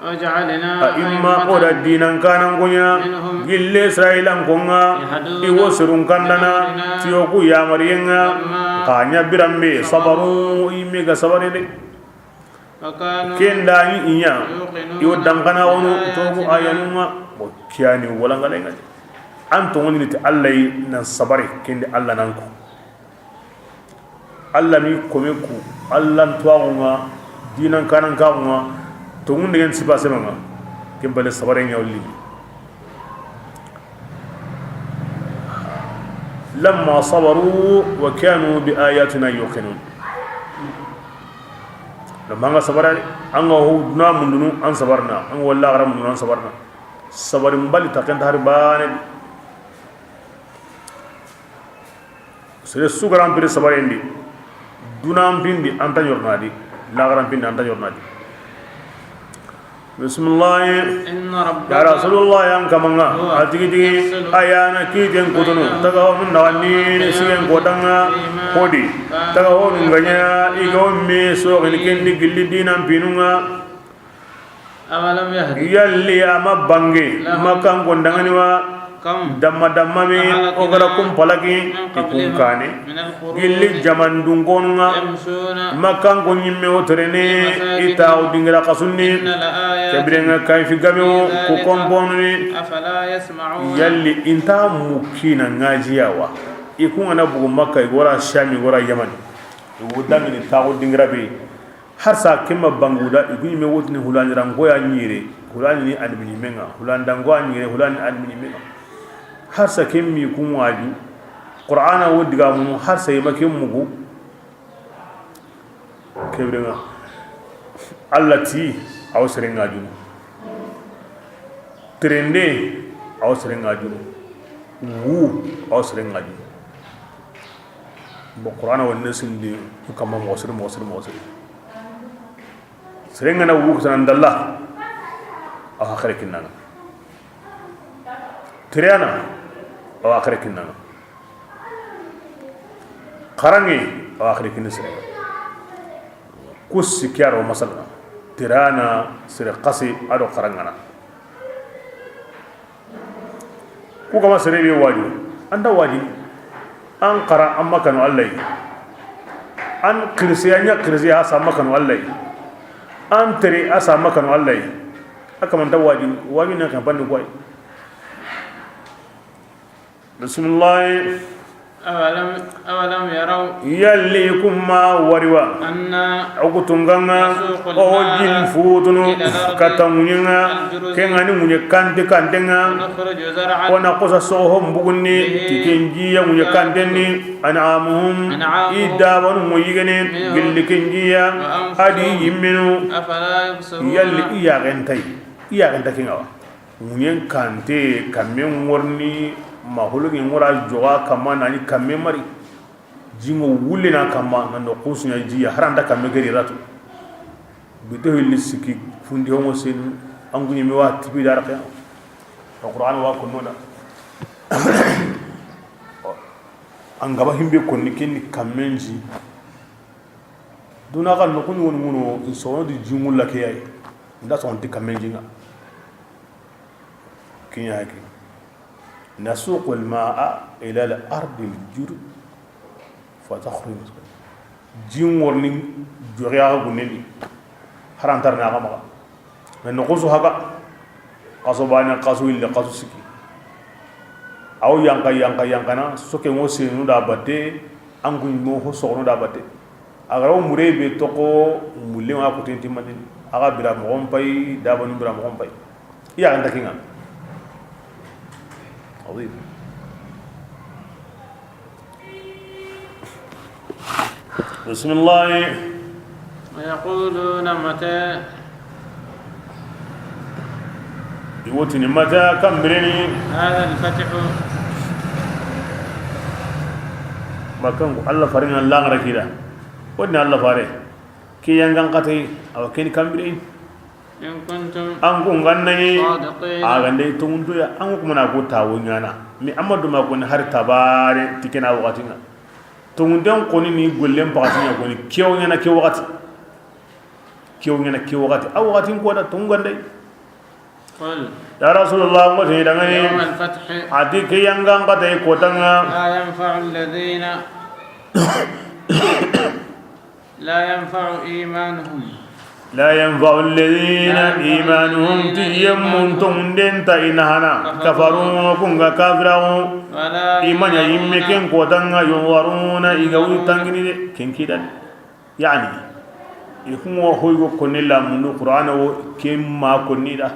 وجعلنا A imma أئمة o da dinan kanan ko ɲa. منهم Gille Israilan ko ŋa. يهدون I wo sirun kandana. بأمرنا Tiyo ku yamariyen ŋa. لما Ka ɲa biranbe صبروا sabaru i me ga sabari de. وكانوا Ken da ni i ɲa, يوقنون i wo dankana wono, بالآياتنا togu ayanun ŋa. Bo kiyani wala ngale ngale. An to ngoni ti Alla yi nan sabari, ken di Alla nan ko. Alla mi kome ku, Alla n tuwaxu ŋa, dinan kanan kaxu ŋa, Tonŋun degen sipa semanga, ken bale sabare ɲa wulli. Lamma sabaru wa kanu bi ayatina yuqinun. Lamma nga sabara, an ga ho duna mundunu, an sabarna, an ga walla gara mundunu, an sabarna. Sabari mbali takenta hari bane. Sere sugaran piri sabarendi, dunan pindi anta ɲornadi, lagaran pindi anta ɲornadi. Bismillahi. Inna rabbaka, ya Rasulullah, yan kamanga, huwa, a tigi tigi, yafsilu, ayana kiten kutunu, baynahum, taga honu nawani, yawmal, sigen kotanga, qiyamati, hodi, taga honu nganya, iga ummi, sogini kendi gilli dinan pinunga. Awalam yahdi, yalli a ma bange, lahum, Makkanko ndangani wa, kam, damma damma mi, ahlakna, o gara kun palaki, min qablihim, i kun kane, min alquruni, gilli jaman dunkonunga, yamshuna, Makkanko ɲimme o terene, fi masakinihim, i taxu dingira kasunni, inna la ayatin, kebirenga kayfi gabe o, fi dhalika, ku komponuni, afala yasma'un, yalli inta mukina ngajiya wa, i kun gana bugu Makka, i gora Shami, i gora Yamani, i wudangini taxu dingira be. Har sa kemma banguda, i guɲi me wotini hulani rangoya ɲire, hulani ni admini menga, hulani dangoya ɲire, hulani admini menga. Har sa kemmi kun waju, Qur'ana wo diga munu, har sa yema kem mugu. Kebrenga. Allah ti, aw serenga junu. Trende, aw serenga junu. Wu, aw serenga junu. Bon, Qur'ana wonne sindi kamma moxo siri, moxo siri, moxo siri. Sere ngana wu kitana ndalla, a wa xere kinnanga. Tiriyana, a wa xere kinnanga. Xaranŋe, a wa xere kinni sere. Ku sikki a ro masala. Tiriyana, sere xasi, a do xarangana. Ku kama sere be waju, anda waji. An xara, an ma kanu Allah yi. An kirisiya ɲa kirisiya, a sa ma kanu Allah yi. An tere, a sa ma kanu Allah yi. A kamanta waji, waji na kan banni koy. Bismillah. Awalam, awalam yaraw. Yalli kuma wariwa. Anna. Oku tunganga. Nasuqul, o ma'a, jin futunu. Ila al-ardi. Kata ŋuɲenga. Al-juruz. Kengani ŋuɲe kante kantenga. Nukhruju zar'an. Wana kosa soho mbugunni. Bihi. Tikenji ya ŋuɲe kantenni. An'amuhum. An'amuhum. I dabanu mo yigene. Minhum. Gilli kenji ya. Wa anfusihim. Adi yimmenu. Afala yubsirun. Yalli iya gentai. Iya genta kingawa. Ŋuɲen kante, kamme ŋorni, ma hologe ŋora joga kamma, nani kamme mari. Jingo wulle na kamma, na no kusunya jiya, haranda kamme geri ratu. Bito hilli siki, fundi homo sen, anguɲi mi wa tibi darake. Alquran wa kunnoda. An gaba himbe konni kenni kammen ji. Duna kan no kuɲu woni muno, in sono di jingulla ke yayi. Nda sono di kammen jinga. Kiɲa ke. Nasuqul ma'a ila al-ardi al-juruz fa takhruj. Jin worni joriya ga gunendi. Harantar na ga maga. Men no kusu haga. Kaso bana, kaso ille, kaso siki. Aw yanka, yanka, yankana, soke ngo senu da batte, an kuɲi mo ho sogono da batte. A ga ra wo mure be toxo, mulle ŋa kuten timmandini. A ga bira moxon pay, dabanu bira moxon pay. I ya ganta kinga. Azim. Bismillah. Wa yaquluna mata. I wotini mata kambireni. Hadha al-fathu. Makan ko Allah faringa langara kida. Wodni Allah fare. Ke yangan katay, awa ken kambire. In kuntum, an ko ngannani, sadiqin, a gande tongunto ya, an ko kuma na ko tawo ɲana. Mi amma duma ko ni har tabare tikena wakati nga. Tongunten ko ni gollen pakati ɲa ko ni kew ɲana ke wakati. Kew ɲana ke wakati. A wakati ko da tongande. Qul. Ya Rasulullah, ngo te dangani. Yawmal fathi. Ati ke yangan katay kotanga. La yanfa'u alladhina, la yanfa'u imanuhum. La yanfa'u alladhina imanuhum, ti yemmun tongunden ta i na hana. Kafaru, kunga kafirawo. Wala. Imanya yimme ken kotanga, yunzaruna, i ga wuli tangini de, ken kidan. Yani, I kuŋo hoygo konni la mundu Qur'ana wo ke ma konni da.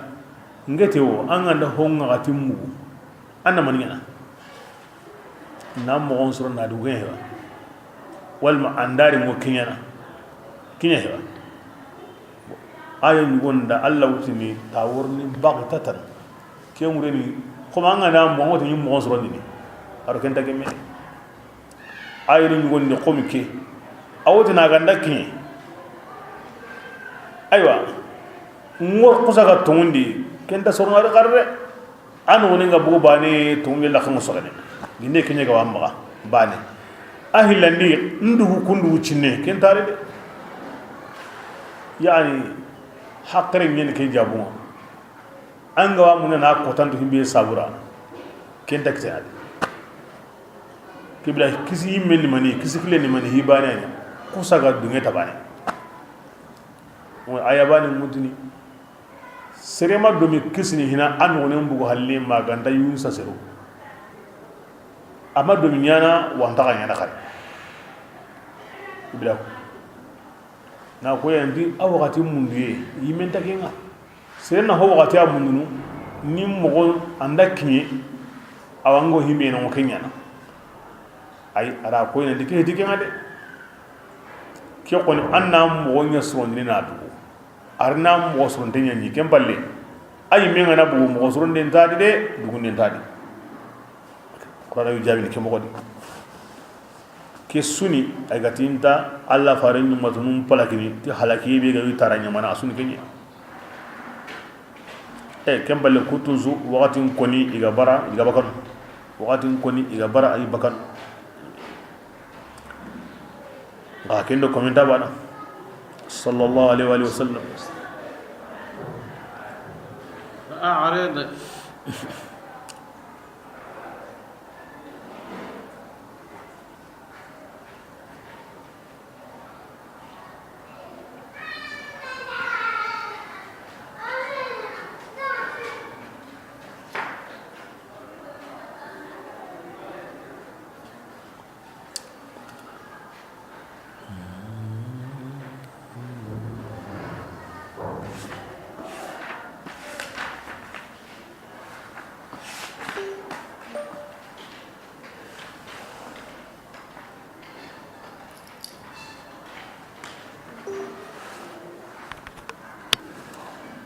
Ngete wo, an ga nda ho ŋaxati mugu. An na mani ɲaana. Na moxon soro na dugu ken hewa. Walma an da ri ŋo kiɲana. Kiɲa hewa. Ayo ɲugon da Allah wutini ta worni baghtatan. Ke ŋureni, xoma an ga na moxon ti ɲi moxon soro ndini. Aro ken ta gemme. Ayini ɲugoni ni xomi ke. A woti na ganda kiɲe. Aywa. Ŋor kusa ga tongundi, kenta sorona de xarre. An woni nga bugu bane tongundi la xamu sogene. Ginde kiɲe ga wa maxa bane. A hillandi ndugu kundu cinne, kenta re de. Yani, hakkare ɲen ke jabu. An ga wa munna na kotanto himbe sabura. Kenta kitana de. Kibla kisi yimme ni mani, kisi kille ni mani, hi bane ni. Kusa ga dunge ta bane. Won aya bane mutini. Sere ma domi kisi ni hina an wonen bugu halle ma ganda yun sa sero. Ama domi ɲana wanta ga ɲana xari. Kibla. Na ko yandi a waxati munduye, yimen ta kenga. Seren na ho waxati a mundunu, ni moxo anda kiɲe, awa ngo himbe no ke ɲana. Ay, ara ko yandi ke heti kenga de. Ke xoni an na moxo ɲa sorondini na dugu. Ar na moxo soronte ɲa ni ken palle. Ay, me ngana bugu moxo soronde ntadi de, dugunde ntadi. Qur'ana yu jabini ke moxo di. Ke suni ay ga tinta Allah fare ɲumatunun palakini ti halaki be ga wi tara ɲamana suni kenye. E ken balle kutuzu waxatin koni i ga bara i ga bakanu. Waxatin koni i ga bara ay bakanu. Nga kendo komenta bana. Sallallahu alaihi wa alihi wa sallam. أعرض.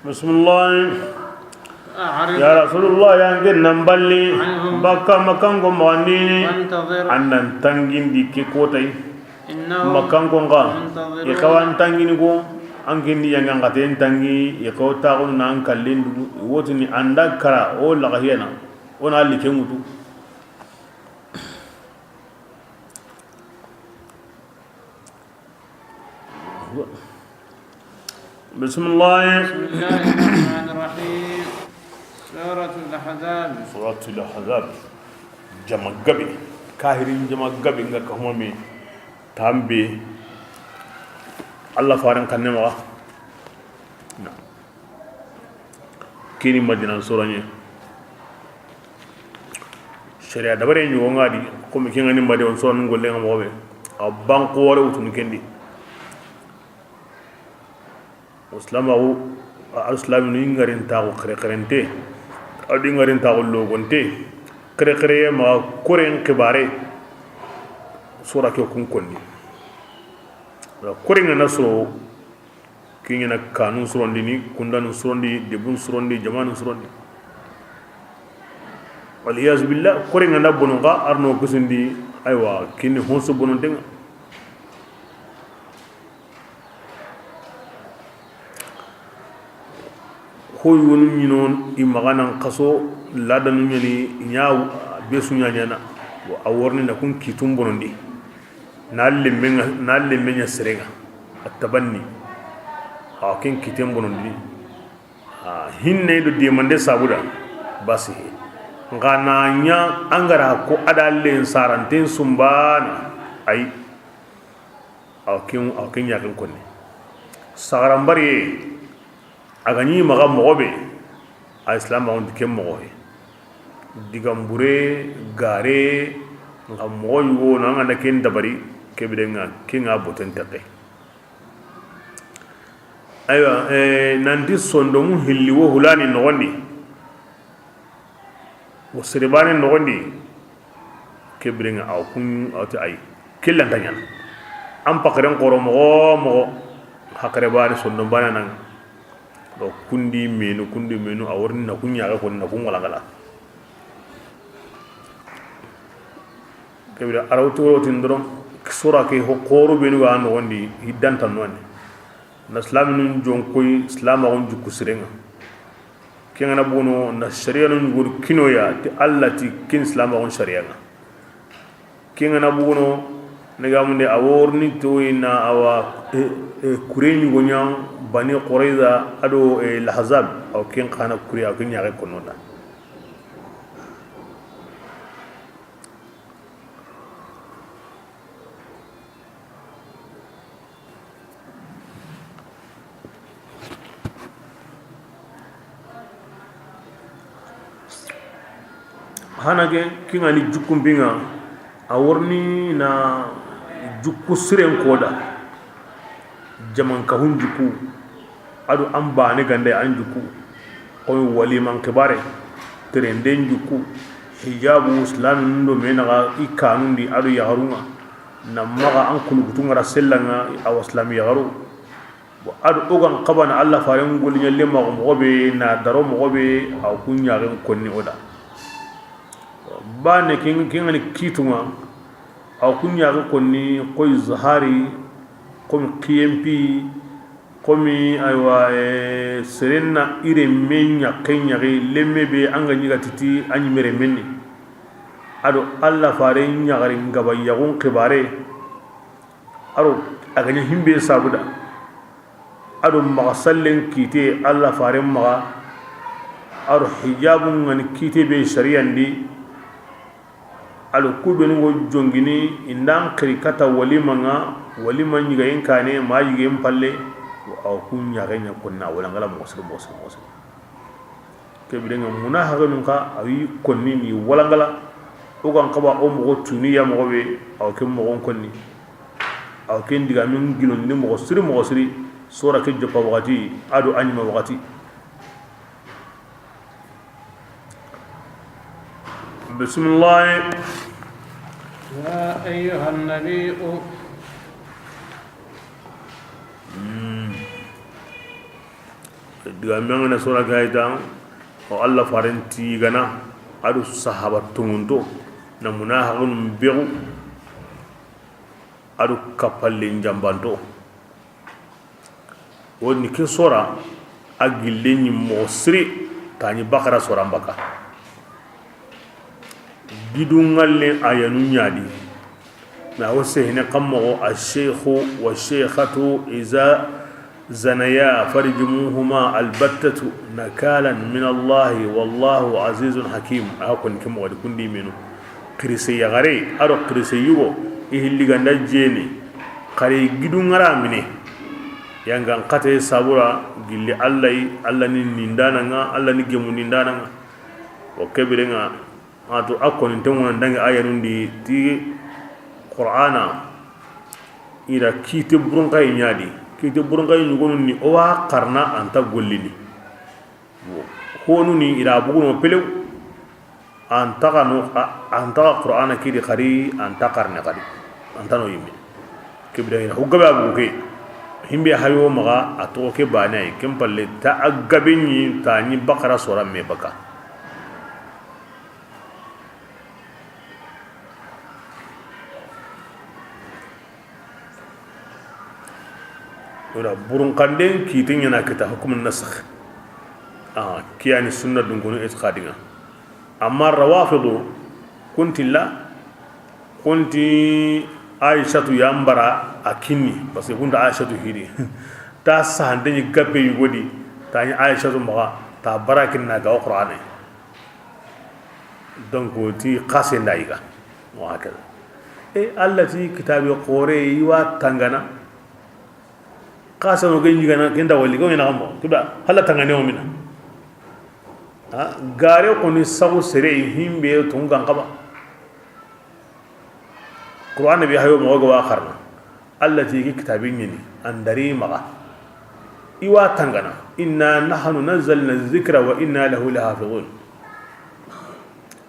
Bismillah. أعرض. Ya Rasulullah, yan ken nan balli. عنهم. Bakka makanko mawandini. وانتظر. An nan tangindi ke kotay. إنهم. Makanko nga. منتظرون. I kawan tangini ko. An kendi yanga ngaten tangi. I kaw taxunu nan kallen dugu. Wotini anda kara o laga hiyana. Ona liken ŋutu. بسم الله. بسم الله الرحمن الرحيم. سورة الأحزاب. سورة الأحزاب. Jama gabe. Kahirin jama gabe nga kahuma me tambe. Allah faran kanne maxa. Kini Madina soroɲe. Sharia dabare ɲogo ŋa di, comme ke ŋa ni Madina soronin golle ŋa moxo be. A banko wore wutunu kendi. Islamaxu, a, al islaminu i ŋarintaxu xerexerente. A di ŋarintaxu logonte. Xerexereye maxa koren xibare. Sora ke kun konni. Koren ŋa na soro. Kiɲana kanun surondini, kundanun surondi, debun surondi, jamanun surondi. Wal iyazu billah, kore ŋa na bono ŋa arno kusindi, aywa, kini honso bono denga. Hoy wonu ɲinon i maxanan xaso ladanu ɲani ɲa be su ɲaɲana. Wa a worni na kun kitun bonondi. Na lemme ŋa, na lemme ɲa sere ŋa. A tabanni. A ken kiten bonondi. A hinne do demande sabuda. Basi. Nga na ɲa angara ko ada len saranten sumbana. Ay. A ken, a ken ɲa ken konni. Sagarambari. A ga ɲi maxa moxo be, a islamaxun ti ken moxo he. Digambure, gare, nxa moxo yugo no, an ga na ken dabari, ke bire ŋa, ke ŋa boten texe. Aywa, eh, nanti sondomu hilli wo hulani noxondi, wo sere baane noxondi, ke biren ŋa a wa kun, a wa ti ayi, ke lanta ɲaana. An paxaren xoro moxo wo moxo, haxare baane, sondon baane nan ŋa. Do kundi menu, kundi menu, a wa riini na kun ɲaxe konni, na kun walangala. Ke bire a ra wutu woro tin doron, sora ke ho xoro benu ga noxondi, hiddanta nondi. Na silaminun jonkoyi silamaxun jikku siren ŋa. Ken ga na bono na sariyanun gori kinoya ti Allah ti ken silamaxun sariyan ŋa. Ken ga na bono, ne ga munde a wa riini toyi na a wa, e, e, kure ɲugo ɲa Bani Qurayza ado, e, Lahazab, a wa ken xa na kure, a wa ken ɲaxe konno da. Hana ke, ken ga ni jukkunpin ŋa, a wa riini na jukku siren ko da. Jamankahun jukku, ado an baane gande an jukku, xoyi waliman xibare, terenden jukku, hijabu, silaminun do me naxa i kanundi ado yaxarun ŋa, na maxa an kulukutun ŋa ra sellan ŋa, a wa silami yaxaru. Bon, ado o ga n xabana Allah faren golliɲalle moxo, moxo be na daro moxo be, a wa kun ɲaxen konni o da. Baane ken, ken ga ni kitun ŋa, a wa kun ɲaxe konni xoyi zahari, xomi K M P, xomi, aywa, eh, seren na i renme ɲaxe ɲaxi, lemme be an ga ɲi ga ti ti a ɲi me renmen ni. Ado Allah faren ɲaxari n gaba yaxun xibare. Aro a ga ɲa himbe sabuda. Ado maxa sallen kite Allah faren maxa. Aro hijabun ga ni kite be sariyan di. Ado ku benu wo jongini i nda n xiri kata waliman ŋa, waliman ɲigayen kane ma yigen palle. A wa kun ɲaxe ɲa konna walangala moxo siri, moxo siri, moxo siri. Ke biren ŋa munahaxenun xa a wi konni ni walangala. O ga n xaba o moxo tuni ya moxo be, a wa ken moxon konni. A wa ken digamen gilondini moxo siri, moxo siri, sora ke joppa waxati, ado a ɲima waxati. Bisimilahi. يا أيها النبي. Digamen ŋa na sora ke ayita, o Allah faren ti gana, ado sahaba tonŋunto, na munahaxenun bexu, ado kappalle n jambanto. Woni ke sora, a gille ɲi moxo siri, ta ɲi Bakara sora n baka. Gidun ŋalle ayanu ɲa di. Na wo sehene kan moxo, الشيخ والشيخة إذا زنيا فارجموهما البتة نكالا من الله والله عزيز حكيم. A koni ke moxo di kundi menu. Xirise yaxare, ado xirise yugo, i hilli ganda jeni, xari gidun ŋa ra mine. Yangan xate sabura, gilli Allah yi, Allah ni nindanan ŋa, Allah ni gemu nindanan ŋa. O ke biren ŋa, a to a koninten ŋa na dangi ayanun di ti Qur'ana, i da kite burunkayi ɲa di, kite burunkayi ɲugonun ni o wa xarana an ta gollini. Honu ni i da buguno pelew, an taxa no, a-, an taxa Qur'ana kidi xari, an ta xarne xari, an ta no yimme. Ke biren ŋa i da hu gabe a bugu ke, himbe hayo maxa a toxo ke bane yi, ken palle ta a gabe ɲi, ta ɲi Bakara sora me baka. Wala burun xanden kite ɲana kita hukumun nasakh. A kiyani sunna dunkunu itiqadi ŋa. Amma rawafidu, kunti la, kunti Aishatu yambara a kinni, parce que kunta Aishatu hidi. Ta sahante ɲi gabe yugodi, ta ɲi Aishatu maxa, ta bara kinna ga o Qur'ane. Donc ti xase nda yiga. Wa hakaza. E Allah ti kitabe xore i wa tangana. Xase no gen yigana, gen da wali, gen na mo. Kuda, hala tangane o mina. Ha, gare ko ni sagu sere himbe to ngan xaba. Qur'an be hayo mo go wa xarana. Allah ti ki kitabe ɲini, an dari maxa. I wa tangana, inna nahnu nazzalna zikra wa inna lahu lahafizun.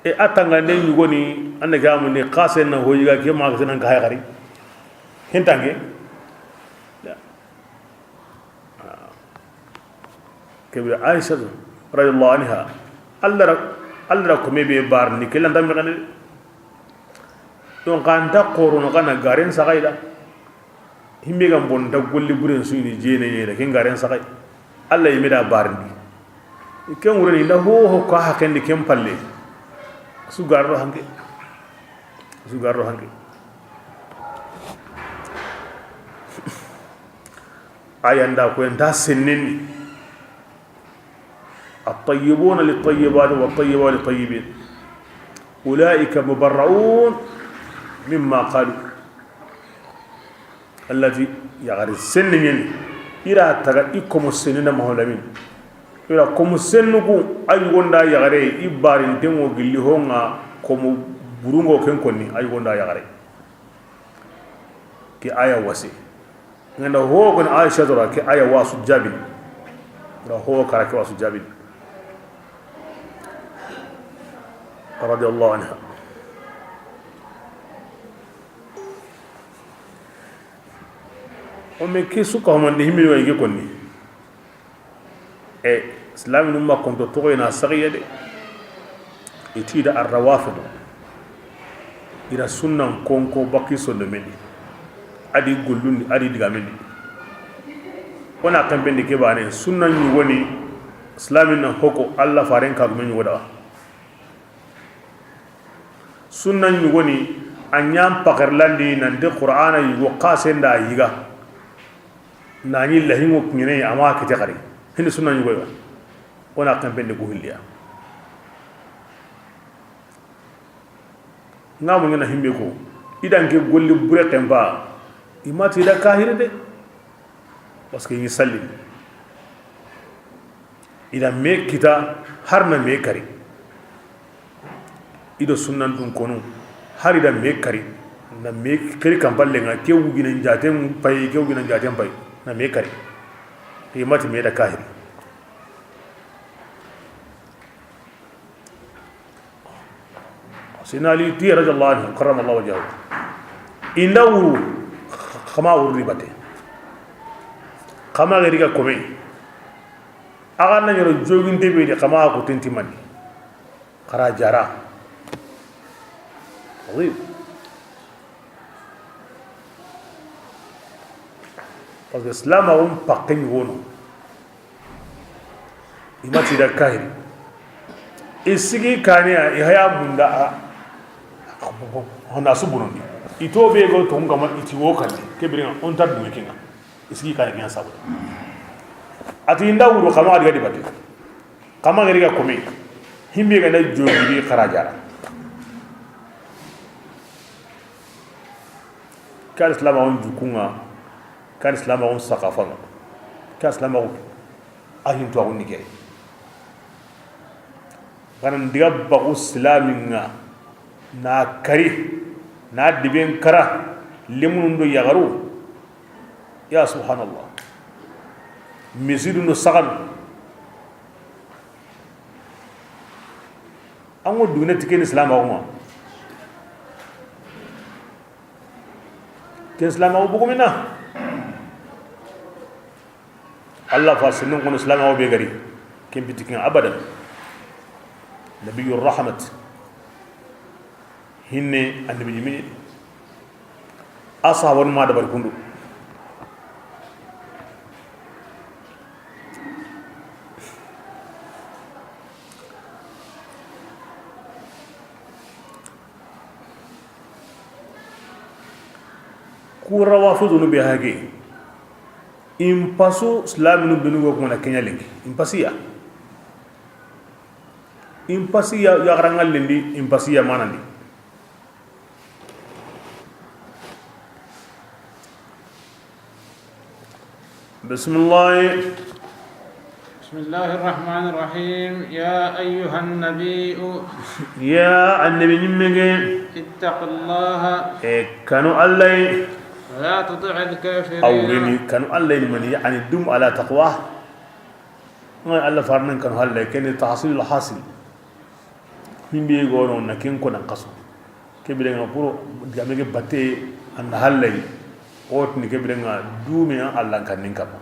E a tangande ɲugoni, an da ke amundi xasen na hoyiga ke maxa senan ka hay xari. Hintange. Kebe Aisha radiyallahu anha, Allah ra, Allah ra kome be bar ni kelan da mexene. Donc an ta xorono kana garen saxay da. Himbe gam bon da golli buren suyni jene yere ken garen saxay. Allah yime da barindi. Ken wurani nda ho ho ka hakendi ken palle. Su garro hanke. Su garro hanke. Aya nda ko en ta senneni. الطيبون للطيبات والطيبات للطيبين أولئك مبرؤون مما قالوا. Allati yaxari senne ɲeni, i ra taga i komo senne na maholamin. I ra komo sennu ku, a yugonda yaxare, i barintengo gilli honga komo burungo ken konni, a yugonda yaxare. Ke aya wase. Nganda ho kon Aisha dora ke aya wasu jabin. Ra ho kara ke wasu jabin. Radiyallahu anha. O me ke suka homande himmi wa ige konni. E, Islaminu ma konto toxoyena saxiya de. I ti da Arrawafidu. I ra sunnan konko bakki sondomendi. A di gollundi, a di digamendi. Wona kempendi ke bane, sunnan ɲugoni, Islamin na hoko, Allah faren kagume ɲugo daga. Sunnan ɲugoni, a ɲan paxerlandi, nanti Qur'ana yugo, xasenda yiga. Nani lahiŋo kiɲene ama kite xari. Hindi sunna ɲugoyo. Wona kempende ku hilliya. Nga mo ɲana himbe ko. I da nke golli bure kempa. I ma ti da kahiri de. Parce que i salli. I da me kita har na me kari. I do sunnan dun konu, hari da me kari, na me kari kamballe nga, ke wugina njaten pay, ke wugina njaten pay, na me kari. Ke mati me da kahiri. Sina Ali ti radiyallahu anhu, karramallahu wajhahu. Inda wuru, kama wuru di bate. Kama gari ga kome. Aga na nyoro joginte be de kama ko tenti mani. Xara jara. Azim. Parce que silaamaxun pakke ɲugono. I ma ti da kahiri. I sigi kaniya, i haya munda a. Hona su bunondi. I to be go to ngama i ti wo kandi. Ke birenga on ta dume kinga. I sigi kaniya kinga sabu. A ti inda wuro kama a diga di bate. Kama gari ga kome. Himbe ga na jogi di xara jara. Kar silaamaxun jukunga, kar silaamaxun saqafanga, kar silaamaxu a hintuwaxun ni ke. Xana ndiga baxu silaaminga na kari, na diben kara, lemunun do yaxaru. Ya subhanallah. Misidu no saxanu. An ŋo dugune ti ken silaamaxu ma. Ken silaamaxu bugumina. Allah fa sinin kono silaamaxu be gari. Ken biti ken abadan. Nabiyur rahmat. Hinne annabi ɲimini. A sahabanu ma dabari kundu. Ku rawafidunu be hage. In pasu silaaminu benu go kuma na keɲa lenki. In pasiya. In pasiya yaxaranga lendi, in pasiya manandi. بسم الله. بسم الله الرحمن الرحيم. يا أيها النبي. Ya annabi ɲimme ke. اتق الله. E kanu Allah. ولا تطع الكافرين. A wure ni kanu Alla yi ni mani, yani dum ala taqwa. N ga Alla faaren kanu halle, ken ni tahsilul hasil. Himbe gono na ken ko nan kaso. Ke bire ŋa pour digame ke batte an halle. O ti ni ke bire ŋa dume an Alla kannen kama.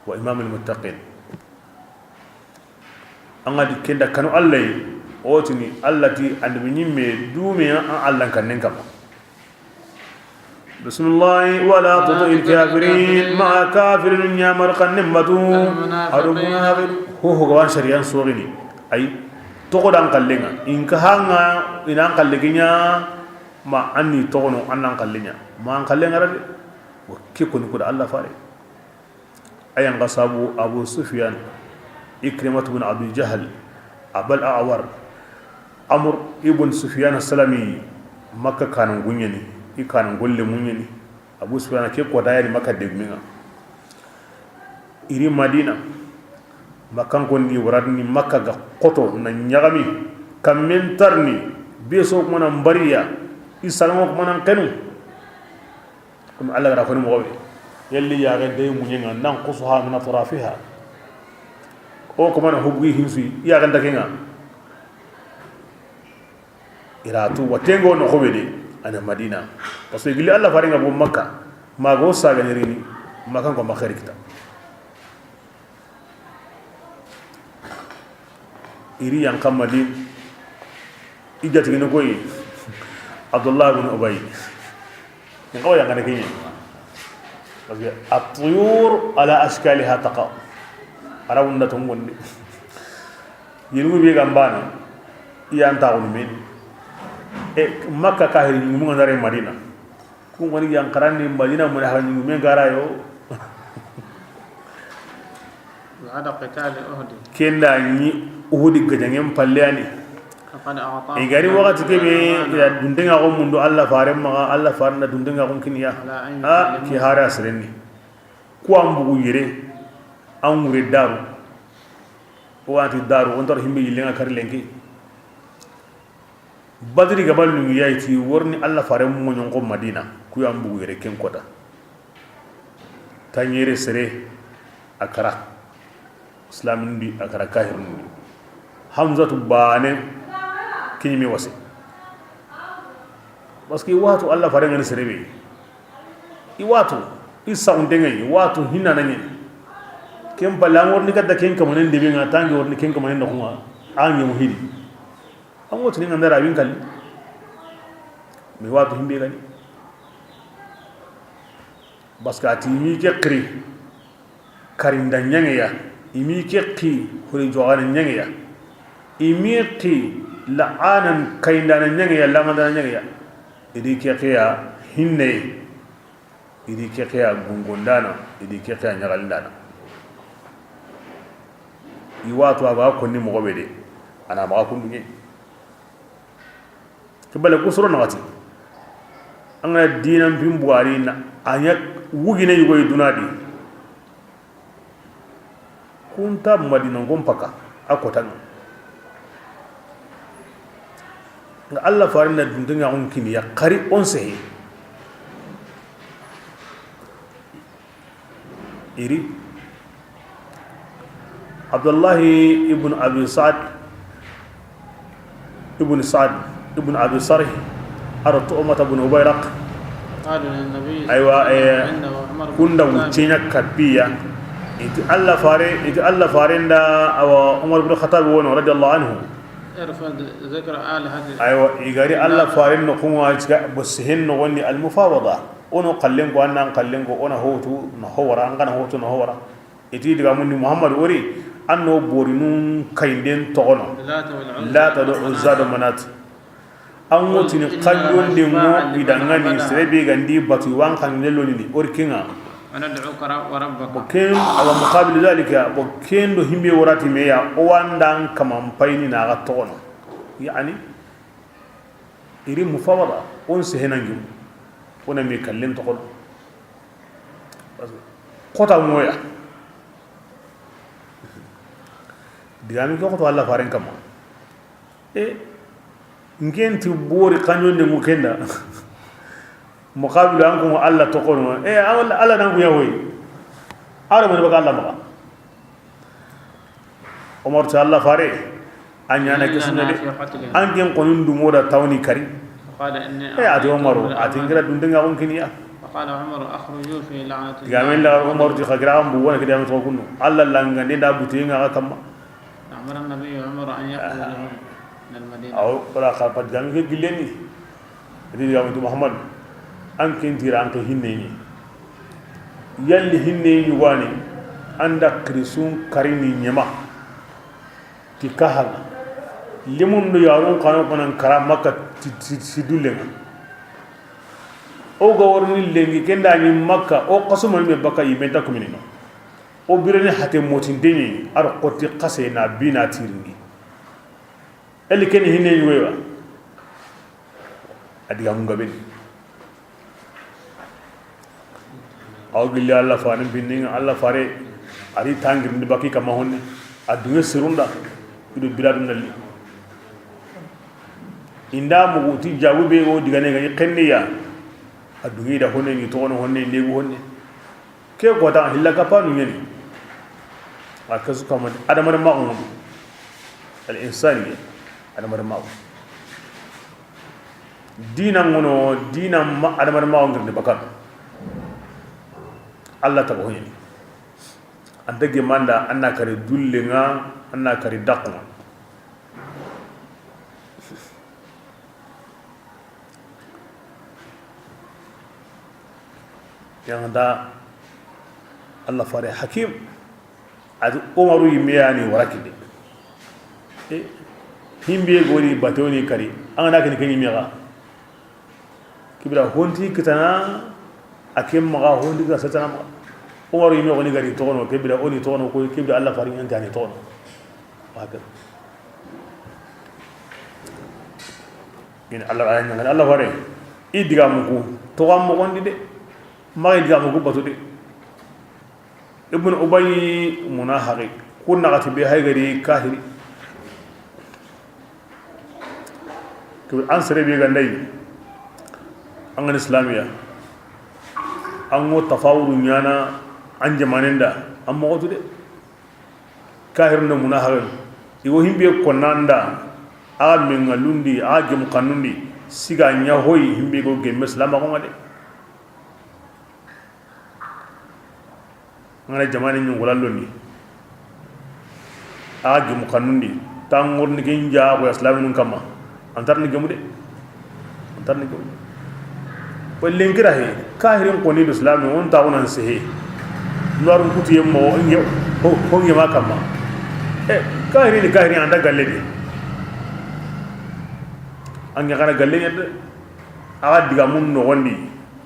Wa imamul muttaqin. An ga di ken da kanu Alla yi, o ti ni Alla ti annabi ɲimme dume an Alla kannen kama. Bismillah, wala tuti il kafirin, ma kafirinu ɲamar kannen batu. Ado munafiqin ho ho ga wan sariyan sogini. Ay, toxo dan kallen ŋa, in ka hanga inan kalle ginya, ma anni toxono annan kallen ɲa. Ma an kallen ŋa ra de. Wa ke koni ko da Alla faare. Ayan ga sabu Abu Sufyan, Ikrimatu bin Abi Jahal, Abal Awar, Amr ibn Sufyan Salami, Makka kanan gunyani, i kanan golle munyani. Abu Sufyan ke ko dayani Makka degminga. Iri Madina, Makkan kon ni waradni Makka ga koto na ɲagami, kammen tarni, beso kuma nan bariya, i salamo kuma nan kenu. Comme Alla ga ra ko ni moxo be, yelli yaxe de muɲenga, nanqusuha min atrafiha. O kuma na hubugi hinsu, yaxe nda kenga. I ra tu watengo no xobe de, ana Madina. Parce que gili Alla faaren ga bo Makka, ma go saga ni rini, Makkan ko ma xeri kita. Iri yan kamma di, i jatigini koyi, Abdullah ibn Ubay. Yan kawa yan kana kiɲe. Parce que at-tuyur ala ashkaliha taqa. Arabun da tongondi. Yelmu be gambana, i yan taxunu men. E Makka kahiri mu ngandare Madina. Kun woni yankaranni Madina, mun ha ɲumen gara yo. بعد قتال أحد. Kenda ni Uhudi gajangen palle ani. فقد أعطاه. I gari wakati kebe, ila dundenga ko mundu Alla faaren maxa, Alla faaren da dundenga ko kiniya. على أن يكلموه. A ki hara sirenni. Ku an bugu yere, an wure daru. O wati daru, on tar himbe yillenga kar lenki. Badri gaballu yayi ti worni Alla faaren moɲon ko Madina, ku yan bugu yere ken kota. Taɲere sere a kara, islamin di a kara, kahirin di. Hamzatu bane kiɲimi wase. Parce que i watu Alla faaren ngani sere be. I watu, i saxunte ŋa yi, i watu hinna na ɲi. Ken palle an worni katta ken kamanen debe ŋa, tangi worni ken kamanen noxu ŋa, an ɲemu hidi. An wotini ŋa ndara win kalli. Mi watu himbe gani. Parce que ati mi ke xiri karinda ɲaŋeya, i mi ke xi hori joxana ɲaŋeya, i mi xi la'anan kayindana ɲaŋeya, lamandana ɲaŋeya. I di ke xiya hinne. I di ke xiya gungundana, i di ke xiya ɲaxalindana. I watu a ga konni moxo be de, a na maxa kunduɲe. Ke bale ku soro naxati. An ga na dinan pin buwari na, a ɲa wugine yugo yi duna di. Kunta Madina gon paka a kota ŋa. Nga Alla faaren na dunte ŋa gon kiniya xari on sehe. Iri Abdullahi ibn Abi Sa'd, ibn Sa'd ibn Abi Sarh, aro Tu'mata ibn Ubayraq. قالوا للنبي صلى الله عليه وسلم. Aywa, eh, عنده عمر بن الخطاب. Kunda wucce ɲa kapiya. Iti Alla faare, iti Alla faaren da, awa, Umar ibn Khattab wono, radiyallahu anhu. ارفض ذكر آلهة. Aywa, i gari Alla faaren noxu ŋa, ciga bo sehen noxondi, al mufawada. Ono kallen ko, annan kallen ko, ona hotu na howara, an kana hotu na howara. Iti diga mundi Muhammadu wori, anno borinun kayinden toxono. Lata do Uzza do Manat. An wotini xajonde ŋo i dangani sere be gandi batu wan xanne lonini ori kinga. Bo ken awa muqabil zalika, bo ken do himbe warati meya, o wandan kaman payini na ga toxono. Yani, iri mufawada, on sehenangi, ona me kallen toxono. Parce que xota moya. Digami ke xoto Alla faaren kama. E, N ke nti bori xaɲonde ŋu kenda. Muqabilu an ko Alla toxono. E, Alla, Alla nan ku ya hoy. Ara mani baga Alla maxa. Omar ti Alla fare, a ɲana ke sunna de. An ken xonun du moda tawni kari. E, a ti Omaru, a ti n gira dunde ŋa xon kiniya. Digamen la Omaru ti xa gira an bu wona ke digamen to kunno. Alla langa de da buti ŋa xa kamma. أمر النبي عمر أن يخرجهم من المدينة. Aw wala xa pa digame ke gilleni. Ri digame to Muhammad, an ken tira an ke hinne ni. Yalli hinne ni wani, an da kirisun karini ɲama. Ti kahaga. Limun do yarun kano konan kara Makka ti, ti, ti dullenga. O ga warni lengi kenda ni Makka, o kasuma me baka yimenta kuminino. O birene hate motinte ɲi, ar xotti xase na bina tirindi. Eli keni hinne ɲi wewa. A digamun gabeni. Aw gilli Alla faren binninga, Alla fare, ari tangirindi baki kama honne. A dunge sirunda, ido biradu nalli. Inda mugu ti jagu be o digane ga i xenniya. A dungi da honne ni toxono honne, negu honne. Ke kota hilla kapanu ɲeni. A ke su kama adamare maxu. Al insaniya. Adamare maxu. Dina ŋono, dina ma adamare maxu ngirni bakan. Alla taga hoyni. Anta gemanda, anna kari dullenga, anna kari dakunga. Yangada Alla fare Hakim. Ati Umaru yimme yani waraki de. E, himbe goni batoni kari. An na kini kini mega. Kibira honti kitana, a ke maxa honti ga satana maxa. Umaru yimme goni gari toxono, kibira oni toxono ko, kibira Alla fare ɲantani toxono. Wa ke. Ina Alla, aya ɲangana Alla fare. I digamu ku toxo moxondi de. Maxa i digamu ku batu de. Ibn Ubay munahaqi. Kun naxati be hay gari kahiri. Ke an sere be gandai. An gani islamiya. An go tafawuru ɲana an jamanen da. An moxotu de. Kahirun do munahaqin, i wo himbe konnanda, a mengalundi, a gem kanundi, siga ɲa hoyi himbe go gemme silama ko ŋa de. Ngana jamane ɲungulalloni, a gem kanundi, tangorni ken ja ko islaminun kama. Antarni gemu de. Antarni gemu. Ko lenkira he, kahirin koni do islami, on ta onan sehe. Noirun kutu yemmo, onge, ho, honge ma kama. E, kahiri ni kahiri anda galle de. Ange kana galle de. Aga digamun noxondi,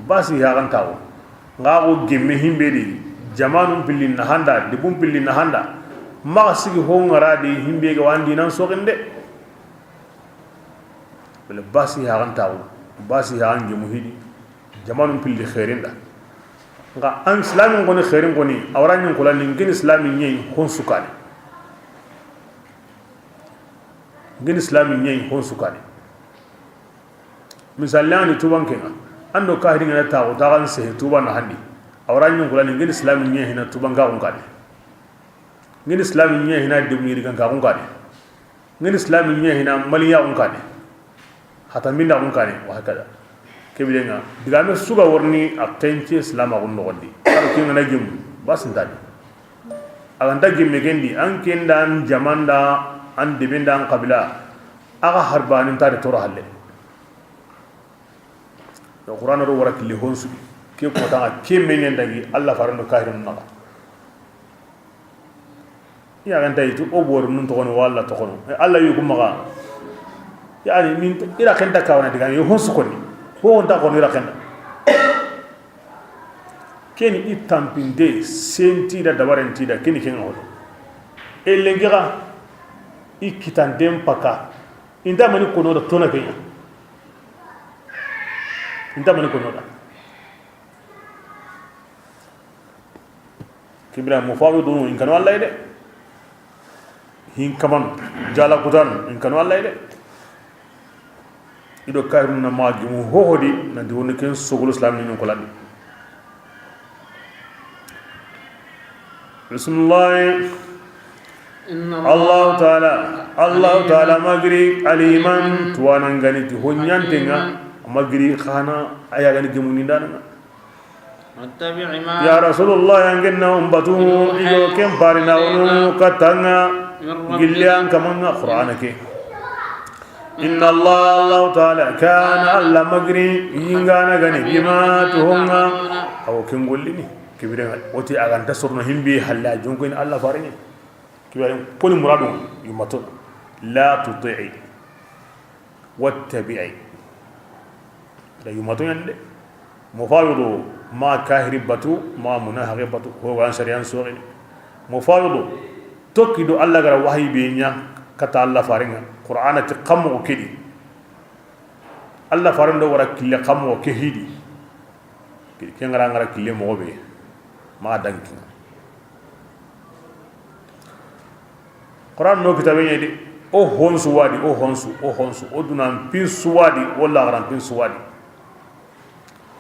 basi ya kan tawo. Nga go gemme himbe di, jamanun pilli nahanda, dibun pilli nahanda. Maxa sigi ho ngara di himbe ga wandi nan soxinde. Bele basi haxan taxu, basi haxan gemu hidi, jamanun pilli xerinda. Nga an islamin koni xerin koni, awara ɲin kula ni ngin islamin ɲeyi hon sukani. Ngin islamin ɲeyi hon sukani. Misali ani tuban kenga, ando kahiri ngana taxu, taxan sehe tuban na handi. Awara ɲin kula ni ngin islamin ɲeyi hina tuban ga xun kani. Ngin islamin ɲeyi hina debuni rigan ga xun kani. Ngin islami ɲe hina maliya un kane, hata minda un kane, wa hakada. Kebirenga digame suga worni a tenche islama gun nogondi. Aro kinga na gemu basintani. Aganta gemme gendi an kenda an jamanda an debenda an kabila. Aga harbani ntare toro halle. Qur'an ro wara killi honsu ke kota ke menyen dagi Allah farando kahirin naga. Ya ganta yitu o bor nun toxono wala toxono. E, Allah yugo maxa. Yani min ira kenta kawana diga yo honsu koni. Ho honta kono ira kenta. Keni i tampinde senti da dabaren ti da keni kenga hoto. E lengira i kitanden paka. Inta mani kono da tona kenya. Inta mani kono da. Kibira mufawidun in kanu Allah de. Hin kaman jala kutan in kanu Allah de. I do kahirun na maxa gemu hohodi, nanti woni ken sogolo silamin ɲun kolandi. Bisimilahi. Inna Allahu taala, Allahu taala ma giri aliman tuwanan gani ti honɲantenga, ma giri xana aya gani gemunindananga. Wattabi' ma Ya Rasulullah, yangenna umbatu yuha iyo ken parina ilayka wonu katanga min rabbika gilli an kamanga Qur'ana ke. Inna Allah, Allahu taala, kana, Allah ma giri, yingana gani, bima, ti honga awo ken gollini. Kibire woti aganta sorno himbi halla jonko in Allah farini. Kibire koni muradu yumato. La tuti'i, wattabi'i. Da yumato yande. Mufawwidu ma kahiri batu, ma munahaqi batu, ho wan sariyan sogini. Mufawwidu, tokki do Allah gara wahayi be ɲa kata Allah faringa. Qur'ana ti kammo kedi. Allah farin do wara kille kammo ke hidi. Ke ngara ngara kille mo be. Ma danki. Qur'an no kitabe ɲedi, o honsu wadi, o honsu, o honsu, o dunan pin suwadi, wala garan pin suwadi.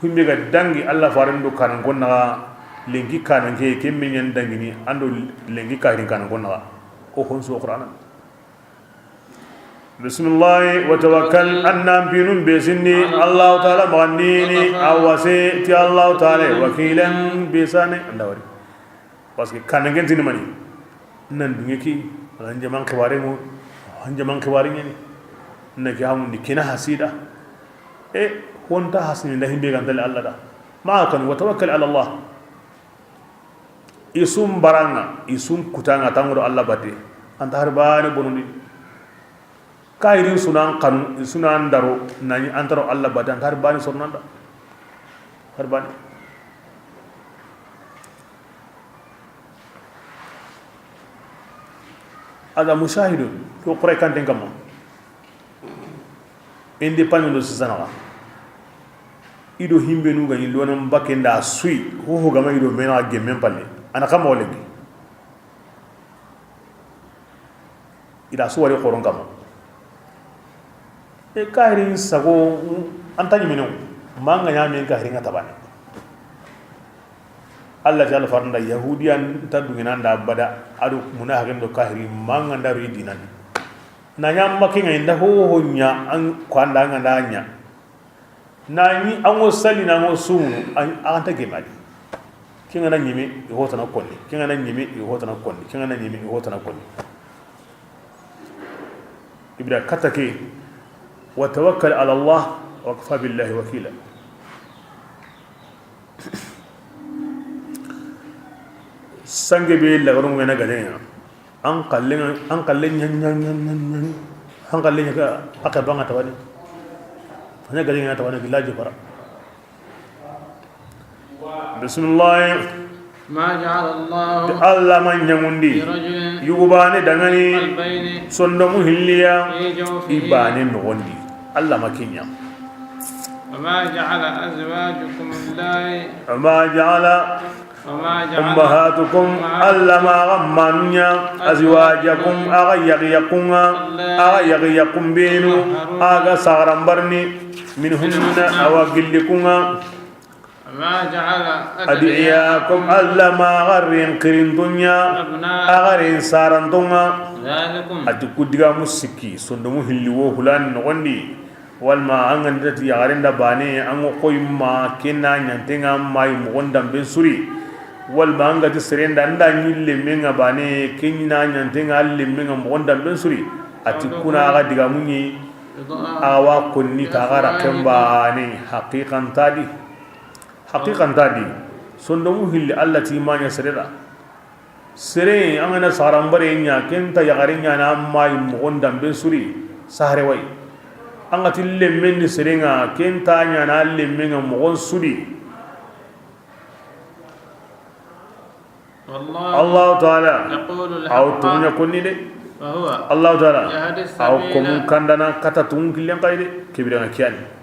Himbe ga dangi Allah farin do kanan gonna, lenki kanan ke, ke men yan dangini, ando lenki kahirin kanan gonna, o honsu o Qur'an. Bismillah, wa tawakkal, annan pinun be sinni, Allah taala magandini, awase ti Allah taala, wakilan be sane, andawari. Parce que kanangen tini mani, nan dunge ki, an jaman xibare mo, an jaman xibare ɲani, na ki hamundi kina hasida. E honta hasini da himbe gantale Allah da. Ma kan wa tawakkal ala Allah. Isum baranga, isum kutanga tangoro Allah bate. Anta harbane bonondi. Kahirin sunan kanu, sunan daro, nani antaro Allah bate, anta harbane sornanda. Harbane. Ada mushahidun, ko Qur'an kanten kamma. Indi panno do sisanaga. Ido himbe nu gani lonan bakenda sui, ho ho gama ido mena gemmen palle. Ana kamma wala gi. Ida suwari xoron kamma. E kahirin sago anta ɲimino. Manga ɲamen kahirin tabane. Allah jalla faranda yahudiyan ta dungina nda bada adu munafiqin do kahiri manga nda ri dinan. Na ɲa makinga inda ho ho ɲa an kwanda nga nda ɲa. Na ni ango sali na ango sumunu an anta gemadi. Kinga na ɲimi i hotana konni. Kinga na ɲimi i hotana konni. Kinga na ɲimi i hotana konni. Ibra katake wa tawakkal ala Allah wa kafa billahi wakila. Sange be lagarun wena ganeya. An kallen, an kallen ɲan ɲan ɲan ɲan ɲan. An kallen ɲa ka aka banga tawani. Anya ganeya tawani billahi bara. Bismillah. Ma ja'ala Allah. Allah ma ɲamundi. Li rajulin. Yugubane dangani. Qalbayni. Sondomu hilliya. Fi jawfihi. Ibane nogondi. Allah ma kinya. Wa ma ja'ala azwajakum allati. Wa ma ja'ala. Wa ma ja'ala. Ummahatukum. Ummahatukum. Allah ma gammanunya. Azwajakum. Aga yagi yakunga. Allati. Aga yagi yakumbenu. Tuzahhiruna. Aga sagarambarni. Minhunna. Minhunna. Awa gillikunga. Ma ja'ala adi'iyakum, Allah ma garin kirintunya, abna'akum, agarin sarantunga. Dhalikum. Ati kudiga musiki, sondomu hilli wo hulan nogondi. Walma angandati yagarinda bane, ango koyma, kena nyantenga mai mogondan ben suri. Walma angati serenda nda nyille menga bane, kena nyantenga alle menga mogondan ben suri. Ati kuna aga diga munyi, awa konni tagara kembane, haqiqan tadi. Haqiqan ta di, sondomu hilli Allah ti maɲa sere da. Sere, an gana saranbare ɲa, ken ta yaxare ɲa na mayi moxon danben suri, sahare way. An ga ti lemmen ni sere ŋa, ken ta ɲa na lemmen ŋa moxon sudi. Wallahu, Allahu taala, yaqulu al-haqqa, aw tuɲa konni de. Wa huwa, Allahu taala, yahdi, aw, sabila, komun kandana kata tuŋun killen kay de. Kebira ŋa kiyani.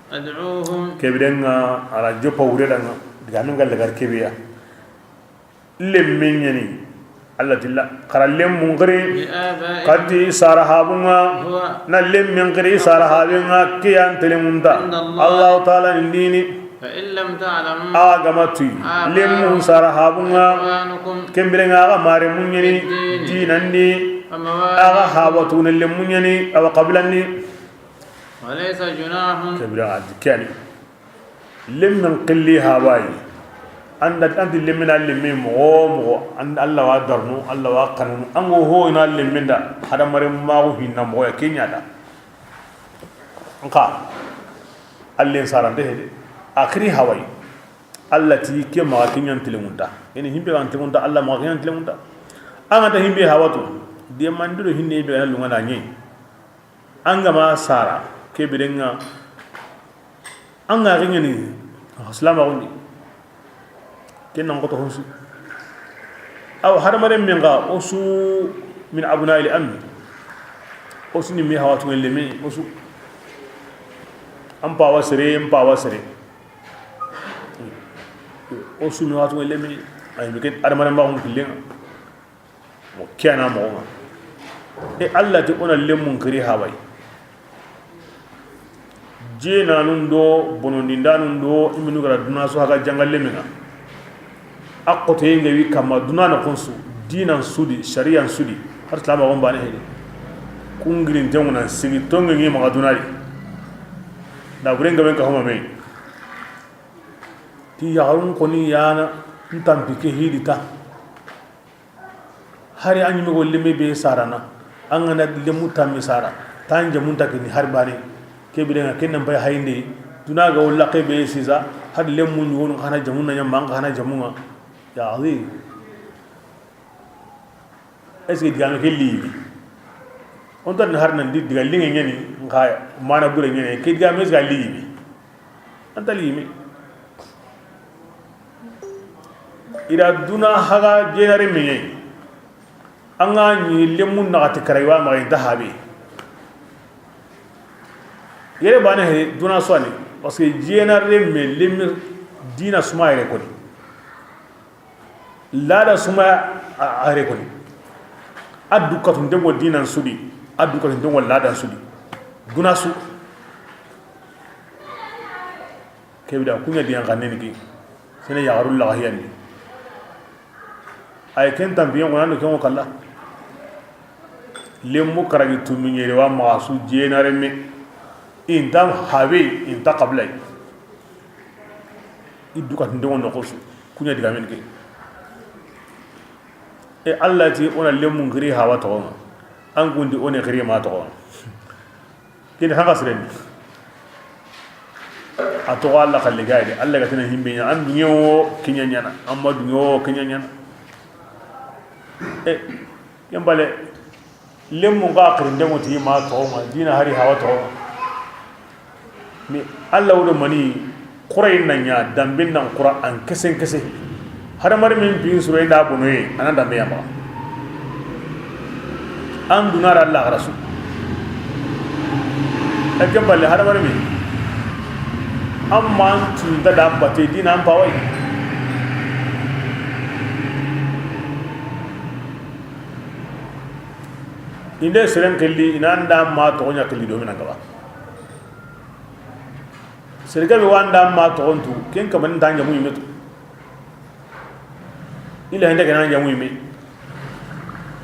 Ad'uhum. Kebira ŋa, ala joppa wure da ŋa. Diga min gal gar kebiya. Lemme ɲani. Alla ti la, xara lemmun xiri, بآبائهم kati sara habun ŋa, هو na lemmen xiri sara haben ŋa, ke yan telemunta, عند الله Allahu Taala ndini. فإن لم تعلموا A ga ma tu, آباءهم lemmun sara habun ŋa, إخوانكم ken biren ŋa a ga mare muɲeni, في الدين dinan di, ومواليكم a ga hawatu ne lemmun ɲeni, a wa qabilan di. وليس جناح. Ke biren ŋa a di ke yani. Lemmen xilli habayi. Anda, anti lemmina lemme moxo moxo, an-, Alla wa darnu, Alla wa kanunu. An go ho ina lemmen da, hadamaren maxu hinna moxo ya, ke ɲa da. Nxa, Allen sarante hede. A xiri habayi. Alla ti ke maxa ke ɲan telemunta. Ini himbe gan telemunta, Alla maxa ke ɲan telemunta. An ga ta himbe hawatu. Demandiro hinne be na lungana ɲe. An ga ma sara, ke biren ŋa, an ga ri ɲeni, silamaxun di, ken nan xoto honsu. Aw hadamaren men ga, o su من أبناء العم, o su ni me hawatu ŋa lemme, o su. An pawa sere, an pawa sere. O su me hawatu ŋa lemme, ay, be ke hadamaren maxun killen ŋa. Mo ke ya na moxo ŋa. E Alla ti o na lemmun xiri habayi. Jenanun do bonondindanun do i minu ga ra duna su haga janga lemmen ŋa. A xotoye ŋa wi kamma duna noxon su, dinan su di, sariyan su di, har silamaxun bane hede. Kun girinten ŋa na sigi tonŋe ŋi maxa duna di. Na buren gaben ka homa me. Ti yaxarun koni ya na ntampi ke hidi ta. Hari an ɲi me go lemme be sarana, an ga na lemmu tammi sara, tan jamun ta kini har bane. Ke biren ŋa ken nan pay hayinde, duna ga wala ke be sisa, har lemmu ɲi wonu xana jamun na ɲa ma, an xana jamun ŋa. Ya azim. Est-ce que digame ke liyini? On tan har nan di diga linge ɲeni, nxa mana bure ɲeni, ke digame est-ce que a liyini? Anta liyimi. Ida duna haga jenare meɲe. An ga ɲi lemmun naxati kara i wa maxa inta habe. Yere bane he duna suwani. Parce que jenare me lemmi dina suma yere koni. Lada suma a, a yere koni. A du katunten ŋo dinan su di. A du katunten ŋo ladan su di. Duna su. Ke bida kuɲa diyan xannen ki. Sene yaxarun laxa hiyandi. Ay ken tampiyen xo na do ken ŋo kalla. Lemmu karagi tumi ɲere wa maxa su jenare me. Inta habe, inta qabilay. I du katunten ŋo noxo su. Kuɲa digamen ke. E Alla ti o na lemmun xiri hawa toxon ŋa. An kundi o ne xiri ma toxon ŋa. Kini haga sirendi. A toxo Alla xalle ga yi de, Alla ga tini himbe ɲa, an duŋe wo ke ɲa ɲaana, an ma duŋe wo ke ɲa ɲaana. E, ken bale, lemmun ga xirinde ŋo ti ma toxon ŋa, dina hari hawa toxon ŋa. Mais Alla wo do mani, Xurayen na ɲa, damben nan xura an kesen kese. Hadamaren min bin suro inda bonoye, a na dambe ya maxa. An duna ra Alla xarasu. E ken bale hadamaren min. An man tunda da bate dina an pawai. Inde seren kelli, ina nda ma toxo ɲa kelli do mina ngaba. Sere gabe wanda ma toxon tu, ken kamani nta jamu yime tu. Ila hende gana jamu yime.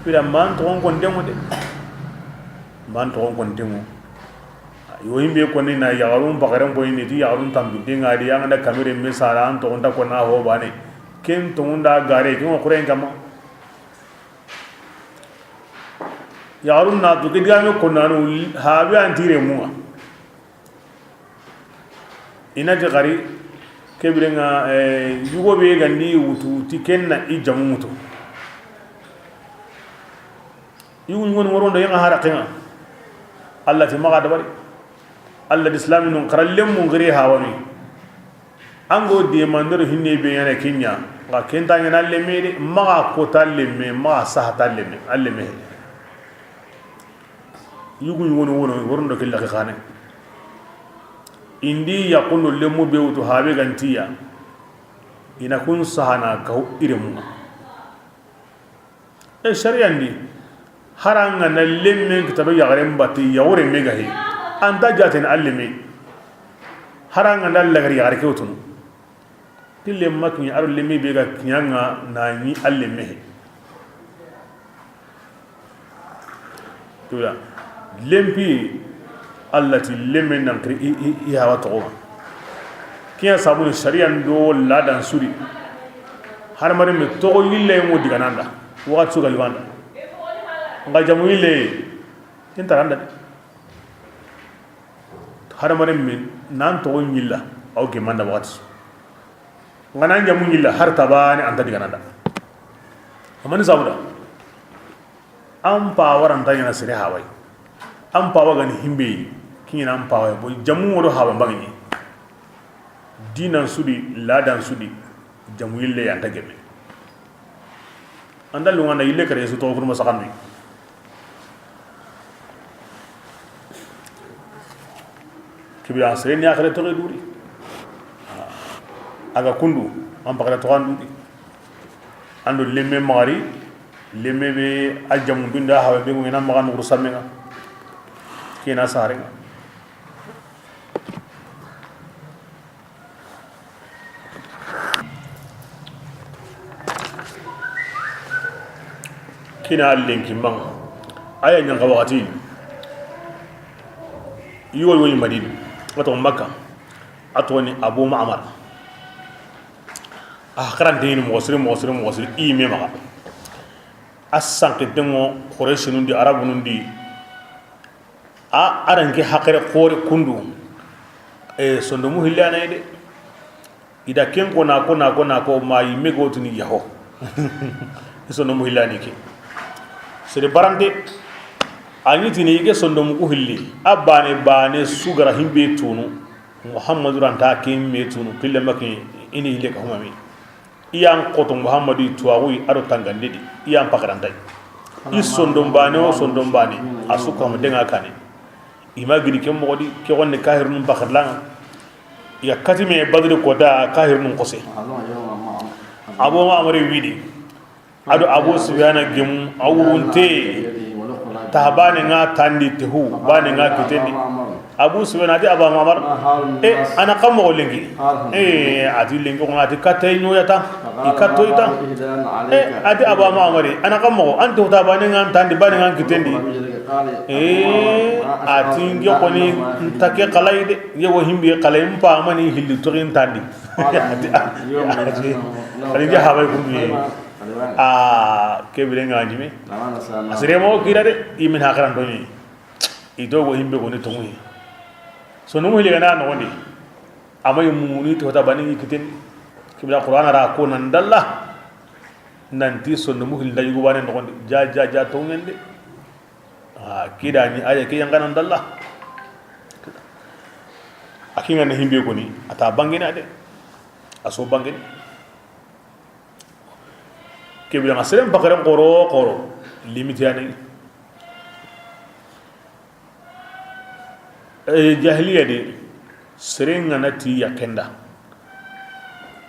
Pira man toxon kon demo de. Man toxon kon demo. Yo yimbe koni na yaxarun baxaren ko yini ti yaxarun tambi denga di, an da kamere me sara an toxon ta ko na ho bane. Ken toxon da gare, ken ko kuren kama. Yaxarun na tu ke digame ko nanu habe an tire muŋa. Ina ti xari, ke biren ŋa, eh, yugo be gandi wutu, ti ken na i jamu wutu. Yugo ɲugo ni worondo yenga hara kenga. Alla ti maxa dabari. Alla di islami nun xara lemmun xiri hawani. An go demandero hinne be ɲaana ke ɲa. Nga ken ta ɲaana lemme de, maxa kota lemme, maxa sahata lemme, a lemme. Yugu ɲi wono wono, worondo ke laxi xane. Indi yaxundo lemmu be wutu habe gantiya. Ina kun sahana kaw iremunga. E sariyan di, hari an ga na lemmen kita do yaxaren batte, yaxare me ga he, an nta jaatene a lemme. Hari an ga na lagari yaxare ke wutunu, ti lemma kiɲa, a do lemme be ga kiɲa ŋa na ɲi a lemme he. Tuya. Lempi, Allah ti lemme nan kiri i, i, i hawa toxo. Kiɲa sabuni sariyan do ladan su di. Hadamarenme toxo yille mo digananda. Waxati su ga yuganda. Nga jamu yille, ken taranda. Hadamarenme nan toxo yilla, aw gemanda waxati su. Nga nan jamu yilla, har tabane anta digananda. Amani sabuda. An pawa ra nta ɲaana sere hawa yi. An pawa ga ni himbe yi, kiɲana an pawa yi. Bo jamu ŋo do hawa n bangi. Dinan su di, ladan su di, jamu yille ya nta gemme. An da lunŋa na yille kare su toxo kurma saxandi. Kibira sere ni axare toxe duri. A ga kundu, an paxare toxan duri. An do lemme maxari, lemme be a jamu dunda hawa be ŋo ina maxa nuxuru sammenga. Kena sarenga. Kina lenki maŋa. Aya ɲanka waxati. Yigo yoyi Madina. A toxo Makka. A toxo ni Abu Ma'mar. A xarante ni moxo siri, moxo siri, moxo siri, i me maxa. A sanki dengo Qurayshi nun di, Arabu nun di. A, a ranke hakare xore kundu. E, sondomu hillana de. Ida ken ko na ko na ko na ko ma yimme gotini yaho. Sondomu hillani ke. Sere barante. A ɲi tini i ke sondomu ku hilli. A bane bane su ga ra himbe tunu. Muhammadu ranta ke me tunu. Pille maki ini hille ka humami. I yan xoto Muhammadu tuwaxu yi a do tangande di, i yan pakaranta yi. I sondon bane o sondon bane, a su kama denga kane. I ma gidi ke moxo di, ke xonne kahirunun pakarlanga. I ga kati me Badri kota kahirunun xose. Abu Ma'mari widi. A do Abu Sufyana gemu, a wurunte. Ta bane nga tandi tehu, bane nga kitendi. Abu Sufyan a ti Aba Ma'mar, e, a na xa moxo lenki? E, a ti lenki xo na ti katta i ɲoyata, i katto i ta. E, a ti Aba Ma'mar, a na xa moxo, an ti ta bane nga tandi, bane nga kitendi. E, a ti nge xoni nta ke xalayi de, nge wo himbe xalayi, mpa mani hilli toxin tandi. A ti, a ti, a ti nge haɓay kundu ye. A, ke bire nga ɲime. A sere mo kira de, i min haqiran to ni. I do go himbe goni tonguyi. Sondomu hili gana noxondi. Ama yi muni to ta bani kiten. Kibla Qur'ana ra ko nan dalla. Nanti sondomu hili da yugo bane noxondi. Ja, ja, ja tongende. A, kidani aya ke yanga nan dalla. A kinga na himbe goni. A ta bangina de. A so bangini. Kebira nga seren bakare xoro xoro, limite yani. E, jahiliya de, seren nga na ti yakenda.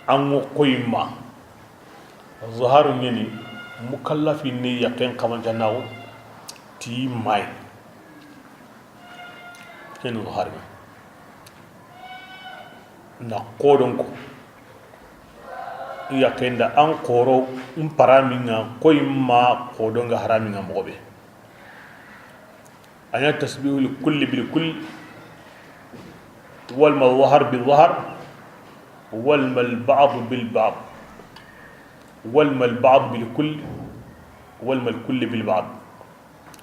An ŋo koyima. Zaharu ɲeni, mukallafi ni yaken kaman janawo ti mai. Ken zaharu. Na kodon ko. Yakenda an xoro, n paraminga, koy ma xodonga haraminga moxo be. A ɲa tasbihu lil kulli bil kull, walma zahar bil zahar, walma al ba'd bil ba'd, walma al ba'd bil kull, walma al kull bil ba'd.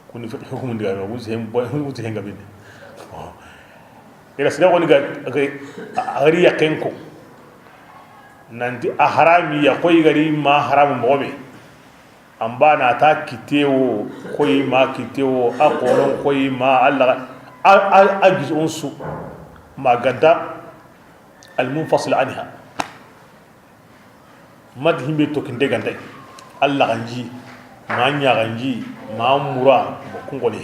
Kuni fiqh hukumu ndiga, wuti hen, wuti hen gabini. Ila sira woni ga, ga, a gari yaken ko. Nanti a harami ya koy gari ma haramu moxo be. An ba na ta kitewo, koy ma kitewo, a xoron koy ma Allah, a, a, a gizo su. Ma ganta al munfasil anha. Mat himbe to kinde gantay. Allah ganji, ma ɲa ganji, ma mura, bo kungole.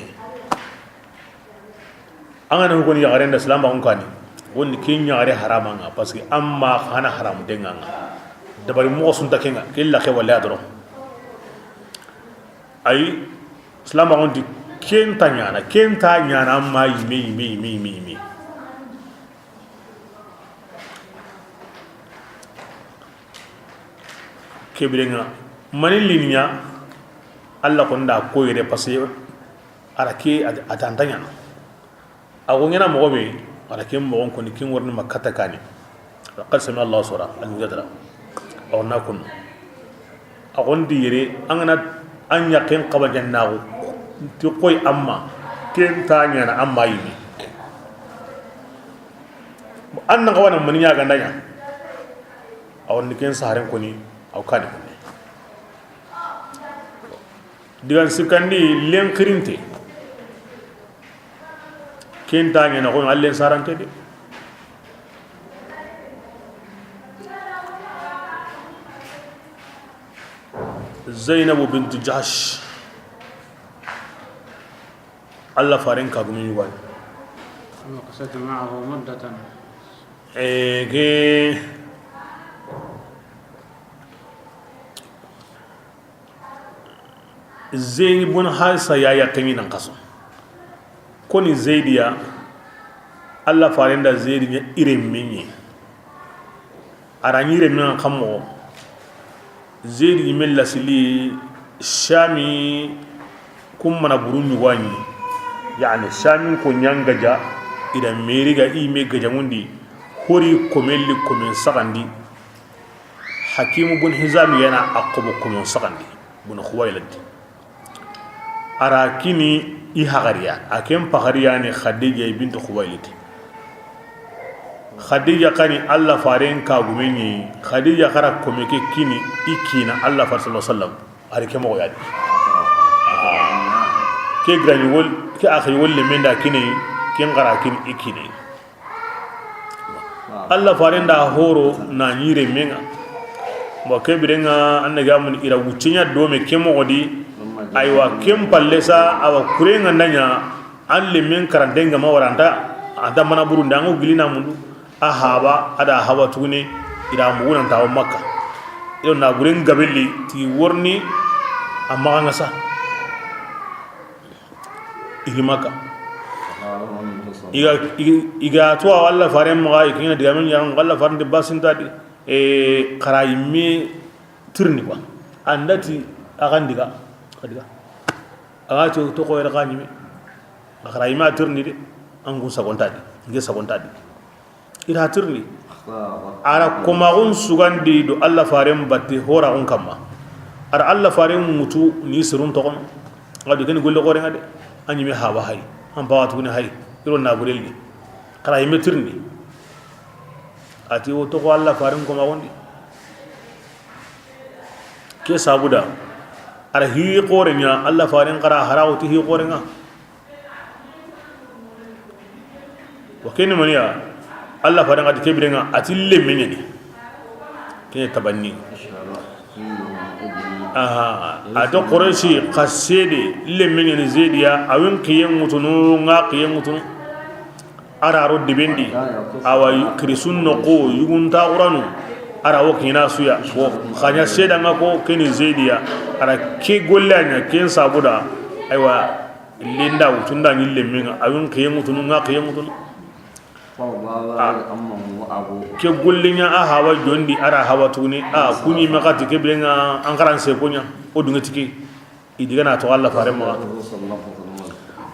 An ga na hukuni yaxaren da salama on kani. Woni ke yaxare harama nga, parce que amma xana haram denga nga. Dabari moxo sunta kenga, ke la ke wala doro. Ayi, silamaxun ti ken nta ɲaana, ken nta ɲaana ma yime, yime, yime, yime, yime. Ke biren ŋa, mani lini ɲa, Alla xo nda ko yere, parce que a ra ke, a, a ta nta ɲaana. A xo ɲaana moxo be, a ra ke moxon koni, ken wa riini ma katta kani. Qad sami Allahu sora, an gadara. A wa na kun. A xo ndi yere, an ga na an yaqen xaba ɲa naxu, ti xoy amma, ken nta ɲaana amma yime. An na xawa na mani ɲa ganda ɲa. A wa ni ken saharen koni, a wa kani koni. Digan sikkandi, lenxirinte. Ken nta ɲaana xo, a len sarante de. Zaynabu bintu Jahsh. Alla faren kagume ɲugani. ومكثت معه مدة. E, ke Zeydi bun Harisa ya yaqe ɲi nan xaso. Koni Zeydi ya, Alla faren da Zeydi ɲa i renme ɲi. A ra ɲi i renme ŋa xa moxo. Zeydi ɲi me lasili Shami, kun mana buru ɲugo ɲi. Yani Shami ko ɲa n gaja, i da meri ga i me gajaŋundi, hori komen li komen saxandi. Hakimu bun Hizam ya na a xobo komon saxandi, bun Xuwaylid. A ra kini i haxariya, a ken paxariya ni Xadija bintu Xuwaylid. Xadija xa ni Alla faren kagume ɲi, Xadija xa ra kome ke kini i kiina Alla fare sallallahu alayhi wasallam. A ri ke moxo ya di. Ke girani wol, ke axi wol le menda kini, ken xa ra kini i kiina. Alla faren da horo na ɲi i renme ŋa. Bon, ke biren ŋa, an na ga mun i ra wucce ɲa do me ke moxo di. Aywa, ken palle sa, a wa kuren ŋa nda ɲa, an lenmen karanten ga ma wara nta, a nta mana buru nda ŋo gilina mundu. A haba, a da haba tugune, i da mugu nan ta wa Makka. I do na guren gabelli, ti worni, a maxa ŋa sa. I ri Makka. I ga, i ga, i ga to Alla faren maxa, i kiina digamen ɲa, Alla faren de basinta di. E, xa ra yime tirindi quoi. An da ti a xa n diga, xa diga. A ga to, to ko yere xa ɲime. Xa ra yime a tirindi de. An kun sagonta di. Nge sagonta di. I ra tirindi. A ra komaxun sugandi do Alla faren batte horaxun kamma. A ra Alla faren ŋutu ni sirun toxono. A do ken golle xoren ŋa de. A ɲime haba hay. An pawa tugune hay. I ro na burelli. Xa ra yime tirindi. A ti wo toxo Alla faren komaxun di. Ke sabu da. A ra hi xoren ɲa, Alla faren xa ra hara wo ti hi xoren ŋa. Wa ken ni maniya, Alla faren ŋa ti ke biren ŋa, a ti lenme ɲa ni. Ken ɲa tabanni. Aha, a ti Qurayshi xa sede lenme ɲa ni Zeydi ya, a wa n kiyen ŋutunu, ŋa kiyen ŋutunu. A ra ro debendi, a wa kirisun noxo, yugunta xuranu. A ra wo kiina su ya, ko xa ɲa sedan ŋa ko ke ni Zeydi ya. A ra ke golle a ɲa, ken sabu da. Aywa. Linda wutunda ɲi lenme ŋa, a wa n kiyen ŋutunu, ŋa kiyen ŋutunu. Ke golle ɲa a haba jondi, a ra haba tuguni, a ku ɲime xa ti ke biren ŋa, an xa ra n se ko ɲa, o dunŋe ti ke, i diga na to Alla faren maxa.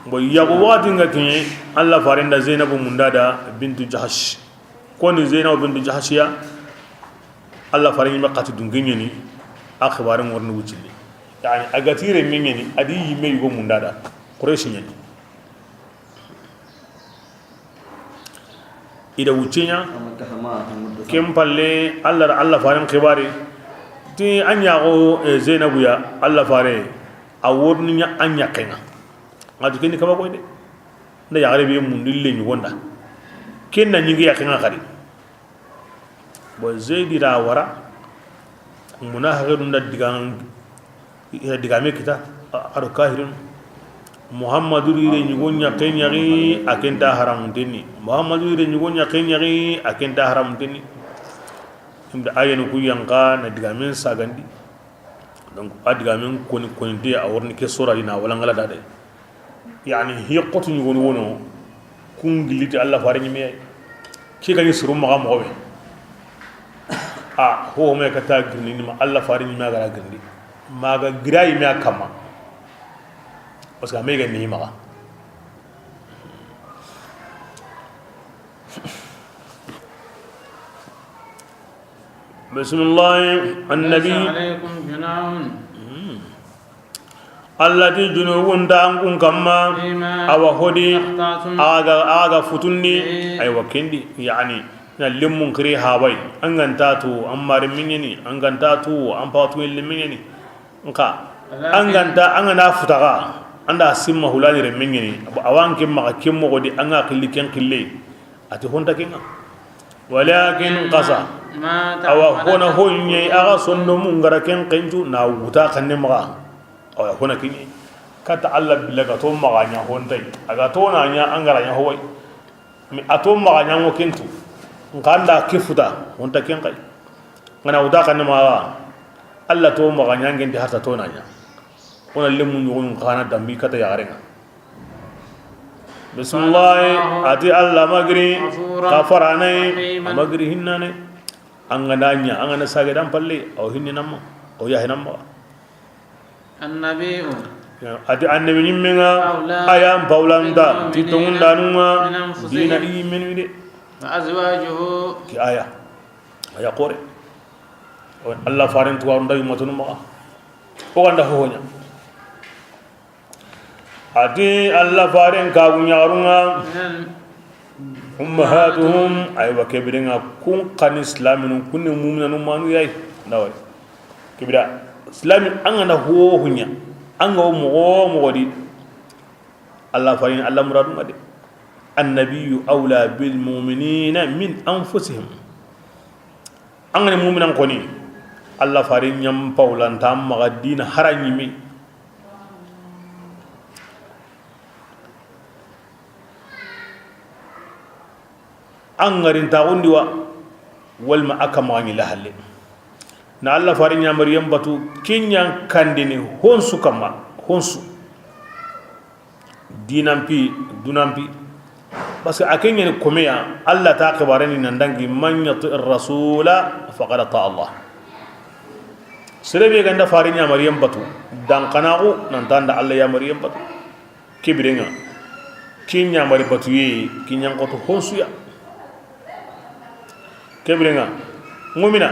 Bon, yaxu waxati ŋa kiɲe, Alla faren da Zeynabu munda da bintu Jahsh. Koni Zeynabu bintu Jahsh ya, Alla faren ɲime xa ti dunŋe ɲa ni, a xibaren ŋorni wuccilli. Yani, a ga ti renme ɲa ni, a di yime yugo munda da, Qurayshi ɲa ni. I da wucce ɲa, ken palle, Alla, Alla faren xibari, ti a ɲaxo, e, Zeynabu ya, Alla fare, a worni ɲa a ɲaxen ŋa. A ti ken ni kaba koy de. Nda yaxare be mundi le ɲugonda. Ken na ɲingi yaqen ŋa xadi. Bon, Zeydi ra wara, munafiqinu nda digan, i ra digame kita, a, a do kahirinu. Muhammadu ri re ɲugo ɲaxe ɲaxi, a ken nta haramunten ni. Muhammadu ri re ɲugo ɲaxe ɲaxi, a ken nta haramunten ni. Inda ayenu ku yanqa na digamen sagandi. Donc a digamen koni, koni de a worini ke sora di na wala ngala da de. Yani hi xotu ɲugoni wono, kun gilli ti Allah fare ɲime ya. Ke ga ɲi soro maxa moxo be, a ho me kata girindi ma Allah fare ɲime a ga ra girindi, ma ga gira yime a kamma, parce que a me ga ni maxa. بسم الله. النبي. ليس عليكم جناح. Allati junubun ta an kun kamma. فيما. Awa hodi. أخطأتم. Aga, aga futundi. به. Aywa kendi, yani, na lemmun kiri habai. An ganta tu, an mari minyani, an ganta tu, an patu lemminyani. Nka, an ganta, an gana futaga, anda simma hulani remmenyani. Awan ke maxa ke moxo di, an ga xilli ken xille. Ati honta kenga. Walakin kasa. Awa hona honye aga sonno mun gara ken kencu na wuta kanne maxa. Awa hona kinye. Kata Allah billaga to maxa nya hontai. Aga to na nya an gara nya howai. Mi a to maxa ɲango kentu. Nka anda ke futa, honta ken kai. Ngana wuta kanne maxa, Allah to maxa ɲangenti harta to na ɲa. Ona lemu ɲugun kana dambi kata yaxarenga. Bismillah, ati Allah magri, غفورا kafarane, رحيما. Magri hinnane. An gana ɲa, an gana sage dan palle, o hinni namma, o yahi namma. النبي. Ati annabi ɲimmenga, أولى aya n pawlanta, بالمؤمنين ti tongundanunga, من أنفسهم dina i yimmenu de. وأزواجه. Ki aya, aya kore. O Allah faren tuwaru nda yummatunu maxa. O ganda hohonya. Ati Allah faren kagu ɲaxarunga. من أمهاتهم. Aywa kebirenga kun kani islaminu kunni muminanu manu yayi. Ndawari. Kibira islami an gana hohunya, an ga wo moxo moxo di, Allah farin Allah muradunga de. النبي أولى بالمؤمنين من أنفسهم. An gani muminan koni, Allah farin ɲam pawlanta maxa dina hara ɲimi. An garin taxundi wa, walma a kamaxaɲi lahalle. Na Allah fare ɲamariyen batu, ke ɲan kandini honsu kamma, honsu. Dinanpi, dunanpi. Parce que a ke ɲani komeya, Allah ta xibareni nan dangi, من يطع الرسول فقد أطاع الله. Sere be ganda fare ɲamariyen batu, dankanaxu nanta nda Allah yamariyen batu. Kebirenga, ke ɲamari batuye, ke ɲankoto honsuya. Kebirenga, ŋumina,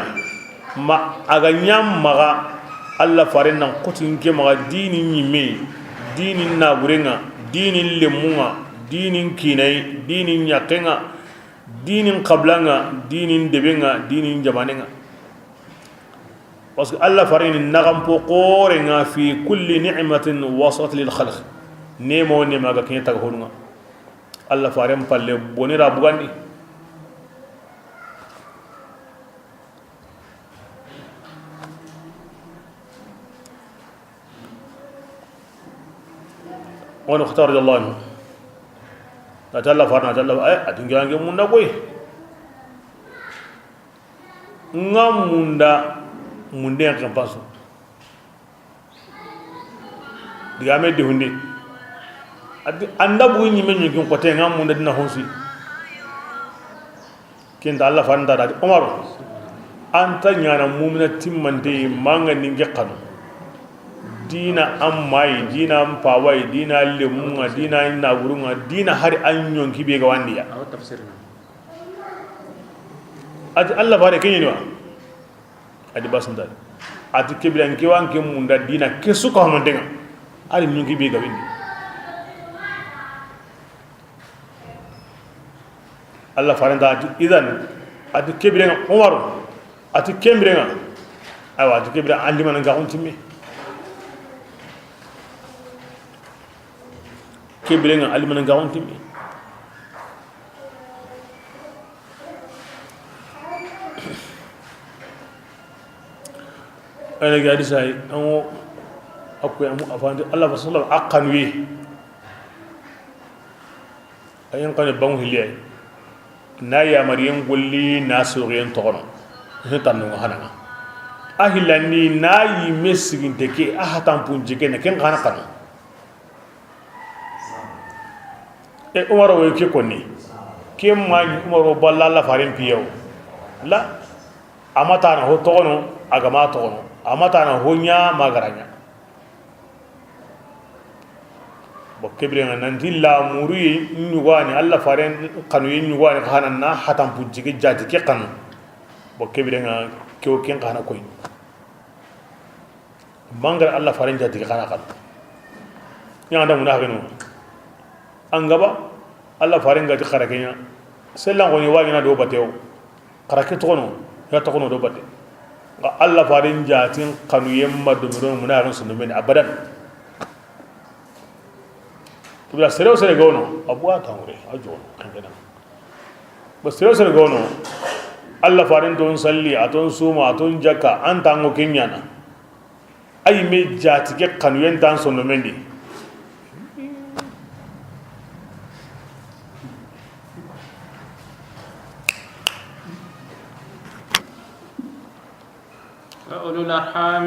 ma a ga ɲa maxa, Allah faren nan kotin ke maxa, dini ɲimme, dini naburenga, dini lemunga, dini kinai, dini ɲakenga, dini xablanga, dini debenga, dini jamanenga. Parce que Allah farini naxanpo xorenga في كل نعمة وسعة للخلق. Nema wo nema ga kiɲe taga honunga. Allah faren palle boni ra bugandi. Woni Xata radiyallahu anhu. Nati Allah farna, nati Allah, eh, a dingirange munda koy. Nga munda, munde en kempasu. Digame de hunde. Ati anda bu ɲime ɲukin kote nga munda dina honsi. Kenta Allah fanta da Omar. Anta ɲana mumina timmante manga ninge kanu. Dina an mayi, dina an pawai, dina lemunga, dina naburunga, dina hari an ɲonki be ga wandiya. Awa tafsirna. Ati Allah fare keɲini wa? Adi basundal. Ati kebira nke wa nke munda dina ke suka homantenga. Ari ɲonki be gabindi. Allah farenta ati idan, ati kebirenga Omar, ati kebirenga. Awa, ati kebira an limana nga huntimme. Kebirenga an limana nga huntimme. Ene ga hadisa yi, an wo, akoy amu afandi Allah sallallahu alaihi wasallam a xanuye. Ayen xane bangu hiliyay. Na yamariyen golli na soxiyen toxono. Ni tannu hananga. A hillandi na yimme siginte ke, a hatanpunci ke na ken xa na xanu. E, Umaro wo ke konni. Ke ma ɲi Umaro balla Alla faren piyewo. La, a ma tana ho toxono, a ga ma toxono. A ma tana ho ɲa ma ga ra ɲa. Bon, ke biren ŋa nanti la muruye ɲugani, Alla faren xanuye ɲugani xa na na hatanpunci ke jati ke xanu. Bon, ke biren ŋa ke wo ken xa na koyi. Mangara Alla faren jati ke xa na xanu. Ɲa da muna hageno. An ga ba Alla faren ga ti xara ke ɲa. Sellan xoni wa ɲaana do batewo. Xara ke toxono, ya toxono do bate. Nga Alla faren jatin xanuyen ma do miro muna hagen sundu men abadan. Tubira sere o sere gono, abu a tangure, a jono, kengena. Ba sere o sere gono, Alla faren ton salli, a ton suma, a ton jaka, an tango kenyana. Ay me jati ke xanuyen tan sonno mendi. وأولو الأرحام.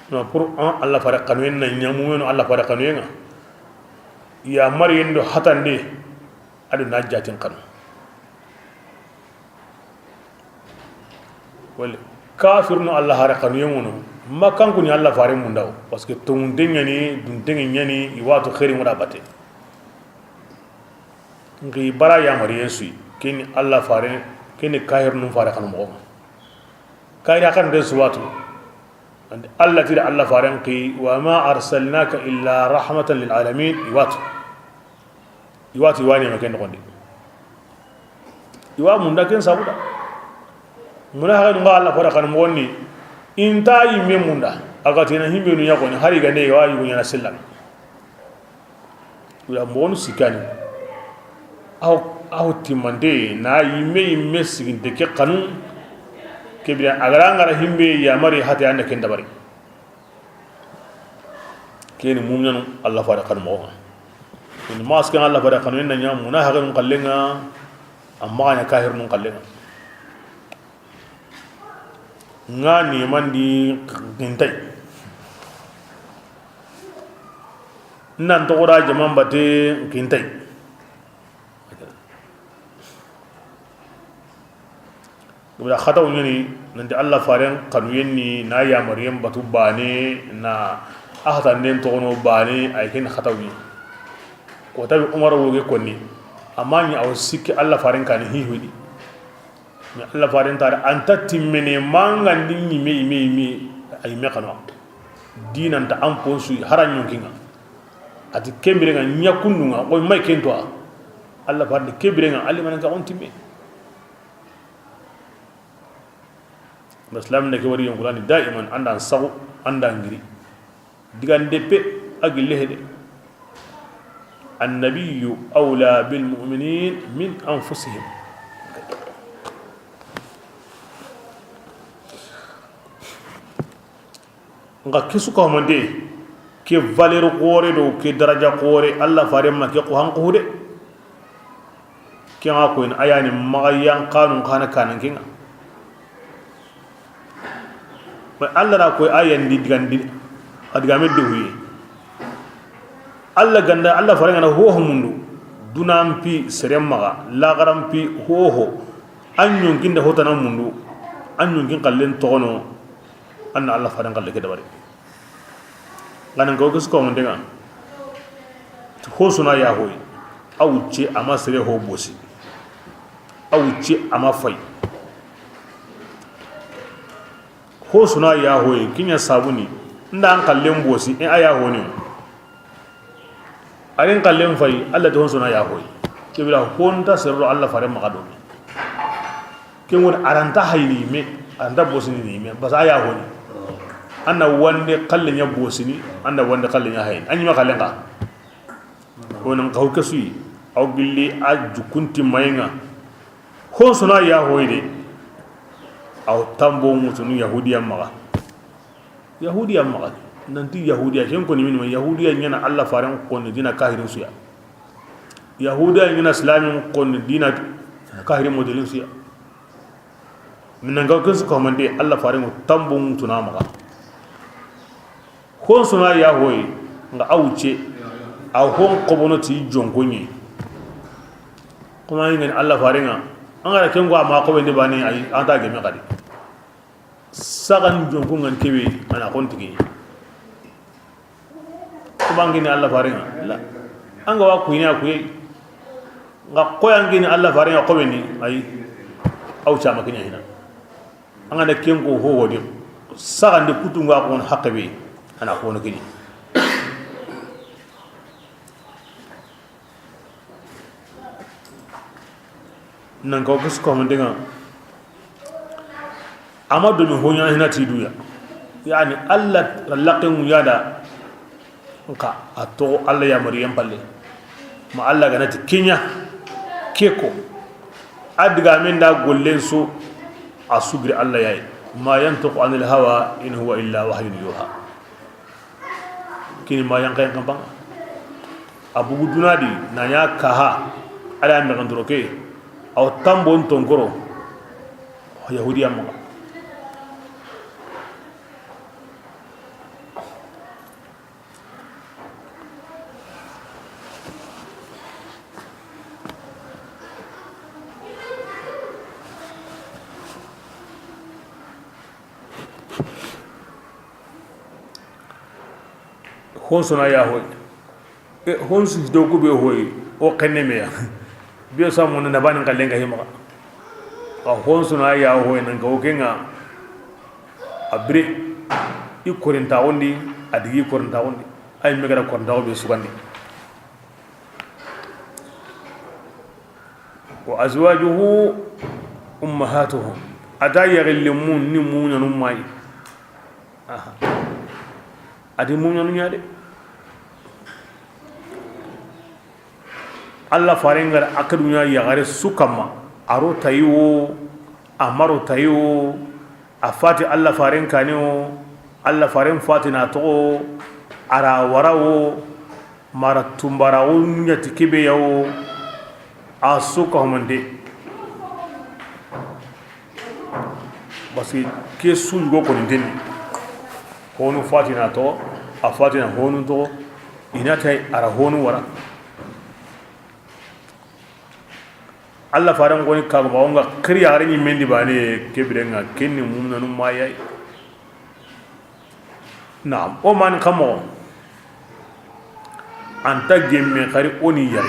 Non, pour an Alla fare xanuyen na ɲamumeno Alla fare xanuyen ŋa. Ya mariyen do hatande, ado na jatin xanu. Wala kafir no Alla fare xanuyen ŋono. Makkan kuni Alla fare mundaw. Parce que tongunte ɲani, dunte ɲani, i watu xeeri ŋoda bate. Ngi bara yamariyen suyi, keni Alla fare, keni kahirnun fare xanu moxo ŋa. Kahiri a xan den suwatu. Andi Alla tiri Alla faren ki, "Wa ma arsalnaka illa rahmatan lil alamin." I watu. I watu i wa ɲeme ken noxondi. I wa munda ken sabuda. Muna haxenu nga Alla fare xanu moxoni. Inta yimme munda. A ga tina himbe nu ɲaxoni, hari gande i wa yugu ɲana sillan. Wala moxonu sikani. Aw, aw timmante na yimme yimme siginte ke xanu. Ke bira a ga ra nga ra himbe yamari hate anda ken dabari. Keni muminanu Alla fare xanu moxo ŋa. Ini masken Alla fare xanu inna ɲa muna haxenun xallen ŋa. Amma ɲa kahirnun xallen ŋa. Nga ni mandi kintay. Nan toxora jaman bate kintay. Gabida xataw ɲani nanti Alla faren xanuyen ni na yamariyen batu bane na a hatanden toxono bane ay ken xataw ɲi. Ko tabi Umar woge konni. Amma ni aw sikki Alla faren kani hihudi. Mais Alla faren tare anta timmene mangandi ɲime ime ime a ɲime xano. Dinanta an ponsu hara ɲonkinga. Ati kembirenga ɲakundunga koy may kento a. Alla faren kembirenga ali mananga on timme. Islam ne ke wari yonkulani daiman anda saxu anda ngiri. Digan deppe a gille hede. Annabiyyu awla bil mu'minin min anfusihim. Nga kisu ka mande ke valeur xore do ke daraja xore Alla fare ma ke ko hanko hude. Ke nga ko in ayani maxa yan xanun xana kanan ke nga. Mais Alla ra ko ayan di digandi a digame de huye. Alla ganda Alla fare ngana ho ho mundu. Dunan pi serem maxa lagaran pi ho ho. An ɲonkin da hotana mundu. An ɲonkin xallen toxono. Anna Alla faren xalle ke dabari. Ngana ngaw ke su ko mun denga. Ho suna ya hoy. Aw ce ama sere ho bosi. Aw ce ama fay. Ho suna ya hoy kinya sabuni. Nda an kallen bosi e aya honi. Arin kallen fay Alla to suna ya hoy. Kebira honta serro Alla fare maxa do. Ken woni aranta hayni me, aranta bosini ni me basa ya honi. Anna wande kalle nya bosini, anna wande kalle nya hayni anyi ma kallen ka. Ko nan kaw kesuyi. Aw gilli a jukunti mayenga. Hon sona ya hoyde. Aw tambo mutunu yahudiya maga. Yahudiya maxa nanti yahudiya ken koni minima yahudiya ñana Allah faren koni dina kahirin suya. Yahudiya ñana islamin koni dina Kahiri modelin su ya. Minanka ke su kamande, Allah faren ŋa tambon tuna maxa. Hon suna ya hoy, nga a wucce, a hon xobono ti jonko ɲi. Kuma yi ngani Allah faren ŋa, an ga ra ken ko a ma xobe ndi bane, ay, an ta geme xadi. Saxan jonko ŋan kebe, a na xon tigi. Ko bangini Allah faren ŋa la. An ga wa kuyini a kuye. Nga koy an gini Allah faren ŋa xobe ni, ay. Aw cama kiɲa hina. An ga na ken ko ho wodi. Saxan di kutu nga ko haqe be. A na ko no kini. Nan kaw kis ko man denga. Ama do mi honya hina ti duya. Yani Allah laqin yada. Nka a toxo Allah ya mari yan palle. Ma Allah ga na ti kiɲa. Ke ko. A diga men da gollen su. A sugri Allah yayi. Ma yantiqu anil hawa in huwa illa wahyun yuha. Kini ma yankayen kampan ŋa. A bugu duna di na ɲa kaha. Ala ya mexen doro ke. Aw tambon tonkoro. Yahudiya maxa. Hon sona ya hoy. E, hon su do ku be hoy, o xenne me ya. Be sa mo na bani xallen ga hima. A hon sona ya hoy nan ga o kenga. A bire i korinta wondi, a digi korinta wondi. Ay megara korinta be sugandi. Wa azwajuhu ummahatuhum. A ta yaxillimun ni muɲanu mayi. Aha. A ti muɲanu ɲa de. Allah faren ga ra a ke duɲa yaxare su kamma. A ro tayi wo, a ma ro tayi wo, a fati Allah faren kane wo, Allah faren fati na toxo, a ra wara wo, mara tumbara wo ɲa ti kebe ya wo, a su ka homande. Parce que ke su yugo koni ndenni. Honu fatina to, a fatina honu to, ina tay ara honu wara. Allah faran goni kaga ma wonga kiri yare ni mendi bane ke birenga kenni mumnanu mayay. Naam, o man kamo. Anta gemme xari o ni yari.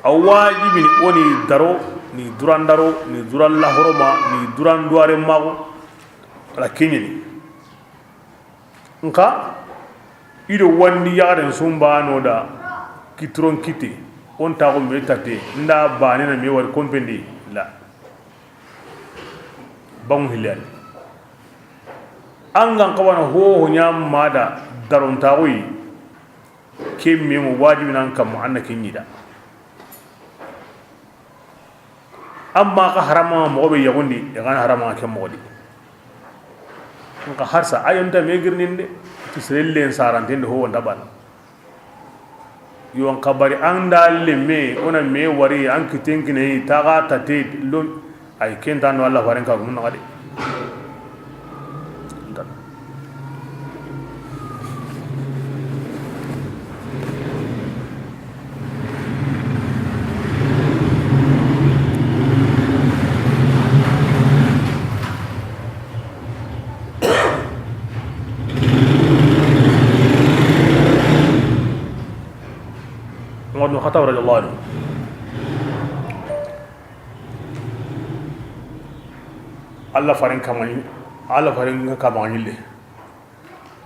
A wajibini o ni daro, ni duran daro, ni duran lahoroma, ni duran duware maxo. Ala keñeni. Nxa i do wandi yaxaren sumbano da kitiron kite, o ntaxu me tate nda bane na me wari kompendi la. Bangu hiliyani. An gan xawana hoho ña ma da darontaxuyi, ke memo wajibi nan kamma an na ke ñida. Amma xa harama moxo be yaxundi, i xana harama ke moxo di. Nxa harsa a yonta me girninde ti serellen sarantende ho wonta bana. Yo, an xabari an da lemme, o na me wari, an kiten kine, taga tate, lo, ay kenta no Allah faren ka gum naxa de. Umar bin Khattab radiyallahu anhu. Allah faren kamani, Allah faren ga kamani le.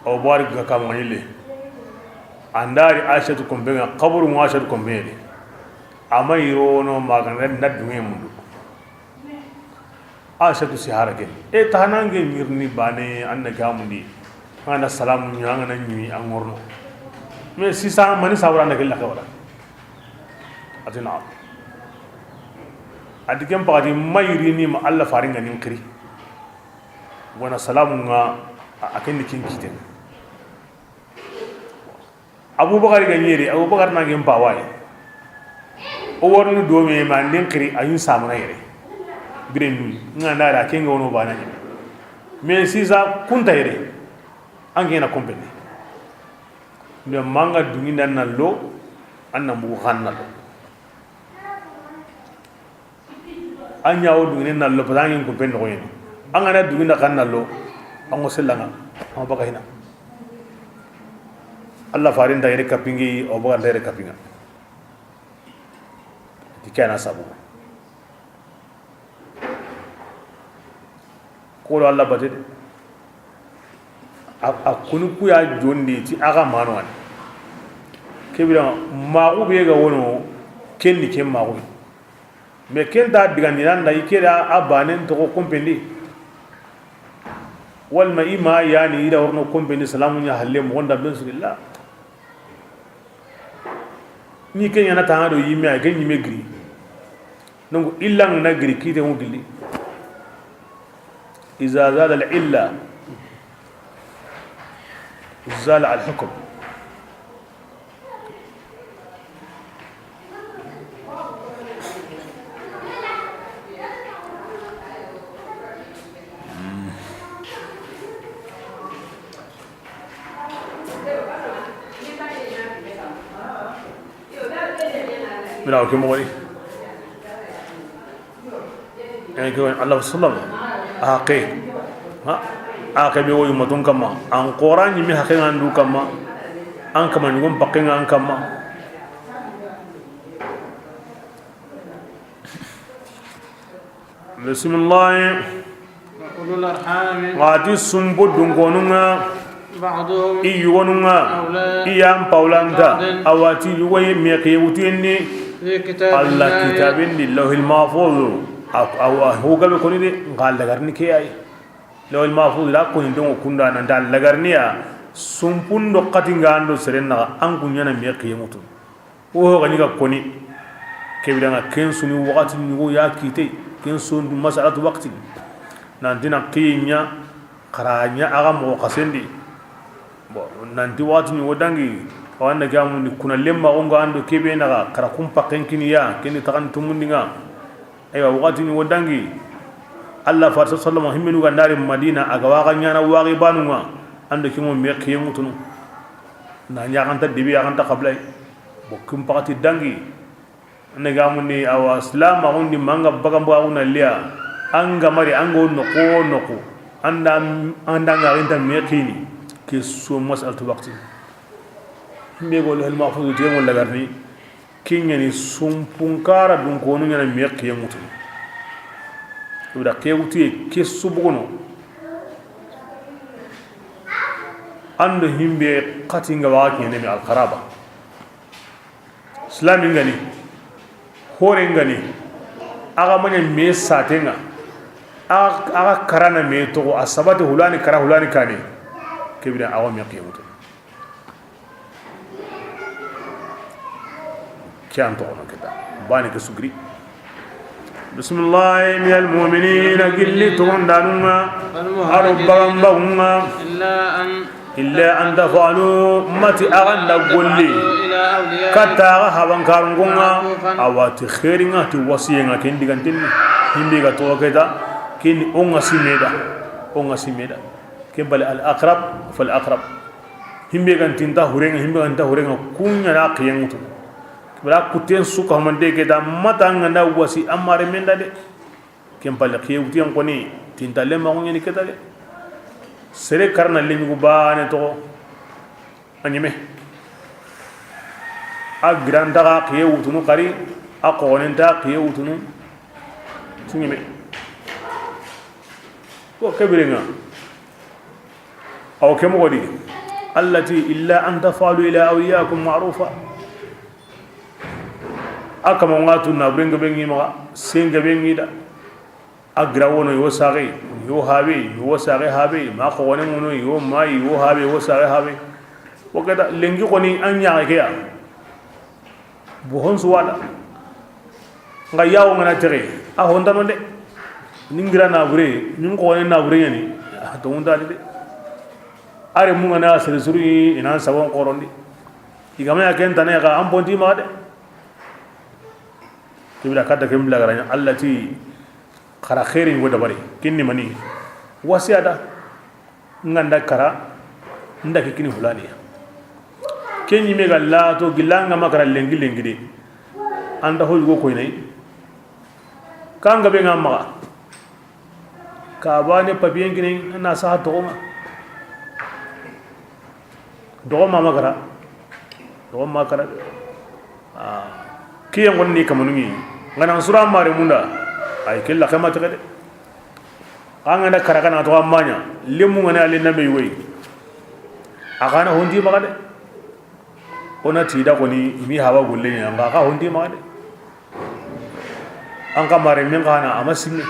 Abu Bakar ga kamani le. Andari Aishatu kombe nga, kaburu nga Aishatu kombe de. Ama irono magana na dunge mundu. Aishatu si harake. E, tahanange mirni bane, an na gamundi. An ga na salamu ña, an ga na ñi, an ŋorno. Mais sisa mani sawra na gella kawara. Ati na. Adi ken pagati mayri ni ma Allah faringa nin kiri. Wana salamu nga a, a ken ni kin kiten. Abubakar ga ñeri, Abubakar na gen bawaye. O warni do me ma nden xiri a yin samana yere. Bire nui nga na ra ke nga wono bana ni. Mais sisa kunta yere. An ke na kompeni. Mais manga dungi nan na lo, an na mugu xan na lo. An ɲa wo dungene na lo, parce que an ŋa kumpen noxo yene. An ga na dungi na xan na lo, an ŋo sellanga, an ŋo baga hina. Allah farin ta yere kapingi, o baga ta yere kapinga. Ti kana sabu. Ko do Allah bate de. A, a kuni ku ya jondi ti a ga mano ani. Kebira maxu be ga wono, ken ni ken maxu. Mais ken ta digandi nan da i ke da a banen toxo kompendi. Walma i ma yani i da worno kompendi salamu ɲa halle mo gonda ben sugilla. Ni ke ɲana tanga do yimme ay ke ɲime giri. Donc illa na giri kite mo gilli. Iza zala al illa zala al hukm. Mina o ke moxoni. En ke Allah sallam. A ke. Ha. A ke be woyu matun kama. An Qur'an ni mi haqe ngandu kama. An kama ni gon pakke ngan kama. Bismillah. وأولو الأرحام Wati sumbu dunkonunga, بعضهم i yugonunga, أولى i yan paulanta, ببعض awati yugoye mekiye wutiyenni, في كتاب Allah الله kitabindi, Lawhil Mahfuz. A, a, a hugabe koni de, nga lagarini ke yayi. Lawhil Mahfuz da koni dongo kunda nan da lagarini ya, sumpundo katinga ando serenna, an kunyana mekiye mutu. Wo gani ga koni, kebidanga ken suni wakati ɲugo ya kite, ken suni masalatu wakti. Nanti na kiyi ɲa, xara ɲa a ga moxo xasendi. Bon, nanti wakati ɲugo dangi, awa na gamundi kuna lemma o nga ando kebe na ga xara kumpa ken kini ya, ken ni taxan tumundi nga. Aywa, wakati ɲugo dangi, Allah farsa sallama himmenu ga ndari Madina, a ga waga ɲana wagi banunga, ando kimo me kiye mutunu. Na ɲaxanta debi yaxanta xablay. Bo kum pakati dangi. Ane gamundi awa silama xundi manga bagamba xuna liya. Anga mari anga wonno ko wonno ko. Anda anda nga rinta me kini. Ke so masalatu wakti. Mbe go Lawhil Mahfuz te mo lagarni. Kinyani sumpunkara dunkonu ɲana me kiye mutu. Ibra ke wutiye ke subugono. Ando himbe xati nga waga kiɲene mi alqaraba. Islami ngani, hore ngani, a ga maɲa me satenga, a ga karana me toxo, a sabati hulani kara hulani kane, kebira a ga me kiye mutu. Ke an toxono kita. Bani ke sugri. Bismillah, min al mu'minina, gilli togondanunga, aro bagambagunga. إلا أن إلا أن تفعلوا, mati a ga nda golli. إلى أوليائكم Katta a ga habankarungunga. معروفا. Awati khairinga ti wasiyenga ken digantinni. Himbe ga toxo keta, ken onga simeda. Onga simeda. Ke bali al aqrab fal aqrab. Himbe gan tinta hurenga, himbe gan tinta hurenga, kunya na qiyangutu. Bra kuten suka hamande ke da mata nga na wasi amare menda de. Ken palle qiye wutiyen koni, tinta lemma ko ɲani keta de. Sere karna lenyugu bane to. A ɲeme. A giranta ga qiye wutunu kari, a kogonenta qiye wutunu. Ti ɲeme. Ko kebirenga. Aw ke moxo di, Allah ti, illa an taf'alu ila awliyaikum ma'rufa. A kama nga tu na buren gabe ngi maxa, sen gabe ngi da. A gira wono yo saxe, yo habe, yo saxe habe, ma ko wonen wono yo mai, yo habe, yo saxe habe. Wo keta lenki koni an ɲaxe ke ya. Bo hon su wala. Nga yawo ngana tere, a hontano de. Ningira na bure, nin ko ne na bure yani. A to munda de. Are mu ngana sere suri ina sabon korondi. Igama ya ken tane ga an bonti ma de. Kibira kata ken bila garanya, Allah ti, xara xeeri ŋo dabari, kinni mani, wasiya da, ŋa nda kara, nda ke kini hulaniya. Ken ɲime ga lato gilla ŋa ma kara lenki lenki de, an da ho yugo koyini, kan gabe ŋa maxa, ka bane papiyen kini na saha toxo ŋa. Doxo ma ma kara. Doxo ma kara. Ah. Kiyen gon ni kamanu ŋi. Ŋa na sura mare munda. Ay kella kama tege de. An ga na kara kana to amanya. Lemu ŋa ne ali nabi woy. A kana hondi maxa de. O na ti da koni mi hawa golle ɲa ŋa ka hondi maxa de. An ka mare min kana ama sinne.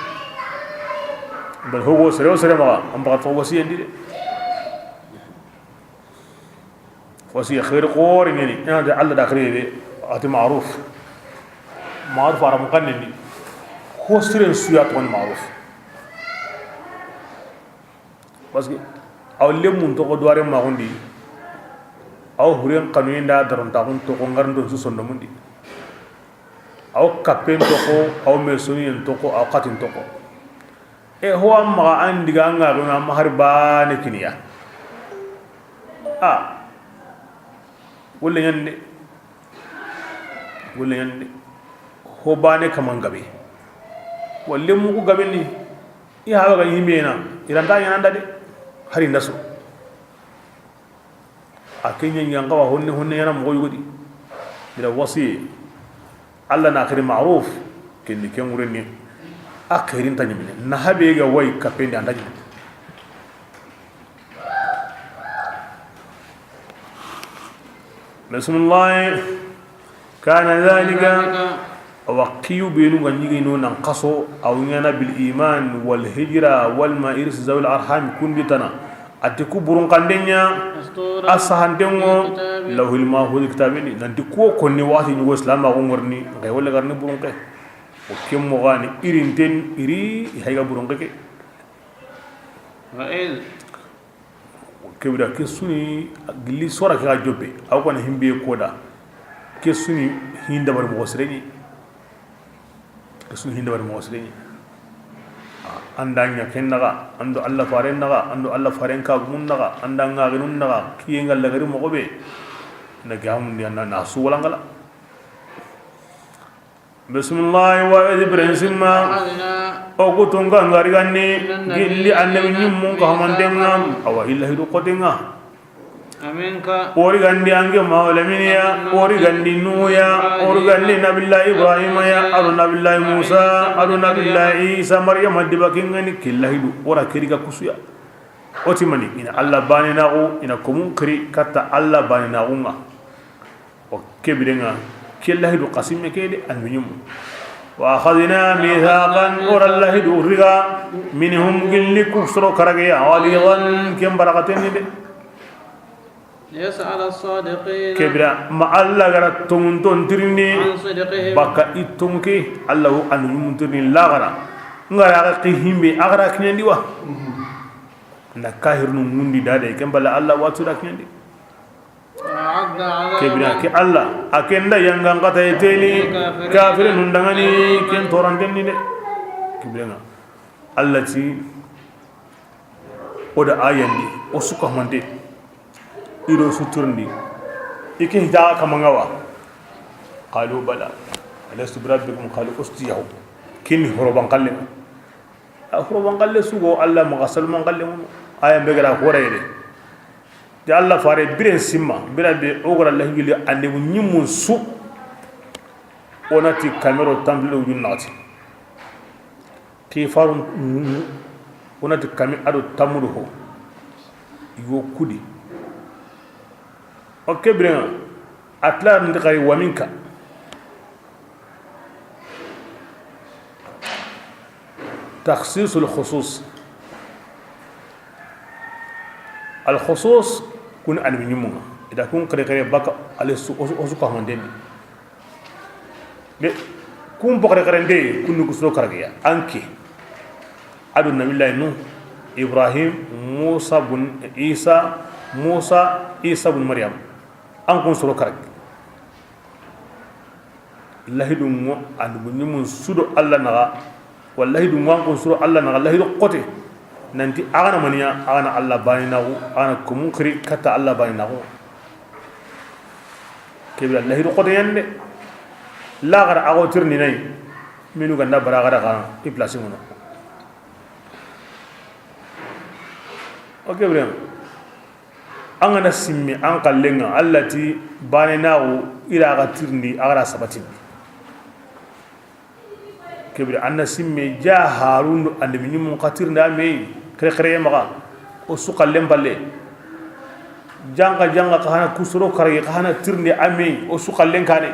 Bal hogo sere o sere maxa an baga to wasiyen di de. Wasiya xeeri xoore ɲeni, ina de Allah da xeeri de, ati ma'ruf. Ma'ruf aramu xannen di. Ko siren su ya toxon ma'ruf. Parce que aw lemun toxo duware maxundi, aw huren xanu inda darontaxun toxo ŋarindon su sondomundi. Aw kappen toxo, aw mesoniyen toxo, aw xatin toxo. E ho an maxa an diga an ga gona ma har bane kiniya. A. Wolle ɲande. Wolle ɲande. Ho bane kaman gabe. Wolle mugu gabe ni. I hawa ga himena. Iranta ɲananda de. Hari ndaso. A ke ɲa ɲa ŋa wa honne honne ɲana moxo yogodi. Ila wasiye. Allah na xiri ma'ruf. Kenni ken ŋurenni. A xeerin ta ɲimene. Na habe ga way kapendi anda ɲimene. Bismillah. Kana dhalika, awa kiyu benu ga ɲigino nan xaso, aw ɲana bil iman wal hijra wal ma iris zawil arham kundi tana. Ati ku burun kandenya, a sahanten ŋo, lawhil mahfuz kitabini, nanti kuwo konni waxati ɲugo islam a xo ŋorni, nxay wala garni burun ke. O ken moxani, irinten, iri, i hayga burun ke. Kebira ke suni gilli sora ke ga jobe aw kana himbe koda ke suni hin dabari moxo sireɲi. Ke suni hin dabari moxo sireɲi. Anda ɲa ken naxa ando Allah faren naxa ando Allah faren ka gumun naxa anda ŋaxinun naxa kiye nga lagari moxo be. Na gamundi anna na su walangala. Bismillahi wa idi prinsimma. O ku tunka ngari ganni gilli annabi ɲimmun ka hamantenga. Awa illa hidu kotenga. Ori gandi ange mawlaminiya, ori gandi nuya, ori gandi nabillahi ibrahima ya, ado nabillahi musa, ado nabillahi isa, maryama diba kengani killa hidu ora keriga kusuya. Oti mani ina Allah bani naxu ina komun kiri katta Allah bani naxunga. O kebirenga ke lahidu xasimme ke de almuhimu. Wa akhadna mithaqan, ora lahidu riga, minhum gilli ku soro karageya, ghalizan ken barakatenni de. Kebira ma Allah gara tongun ton tirindi baka i tongu ke Allah wo almuhimu tirindi lagara. Ngara ga ki himbe agara kinyandi wa. Na kahirnu ngundi dade ken bala Allah watu da kinyandi. Kebira ke Allah a ken da yangan kata eteni kafirinun dangani ken torantenni de. Kebira nga Allah ti o da ayandi o suka mande ido suturndi ike hita kamangawa. Qalu bala alastu birabbikum qalu ustiyahu. Kini horoban kallen. A horoban kalle sugo Allah maxa salman kalle mun aya mbegara horayde. De Allah fare biren simma bira be ogara lahi wili ande mu ɲimmun su. Onati kamero tambilo wujun naxati kifarun. Onati kami ado tammudu ho. Yo kudi. O ke birenga atla ndi xari waminka. Takhsisul khusus. Al khusus kun almi ɲimunga ida kun kare kare baka ale su osu ka hondeni. Be kun bakare kare nde kun ku suro karagiya anke. Adu nabillahi nuh, ibrahim, musa bun isa, musa isa bun maryam. An kun soro karagi. Lahidu ŋo, annabi ɲimun su do Alla naxa, wa lahidu ŋo an kun su do Alla naxa, lahidu xote. Nanti a ga na maniya, a ga na Alla baane naxu, a ga na komun xiri katta Alla baane naxu. Ke bire lahidu xote yan de. Laxara a xo tirindini a yi, minu ga nda bara a ga da xa i place ŋono. O ke bire, an ga na simmi an xallen ŋa, Alla ti baane naxu, i ra ga tirindi, a ga ra sabatindi. Ke bire an na simme ja Harun do annabi ɲimun xa tirindi a me, xere xere maxa, o su xallen palle. Janxa janxa xa hana kusoro karagi xa hana tirindi a me, o su xallen kane.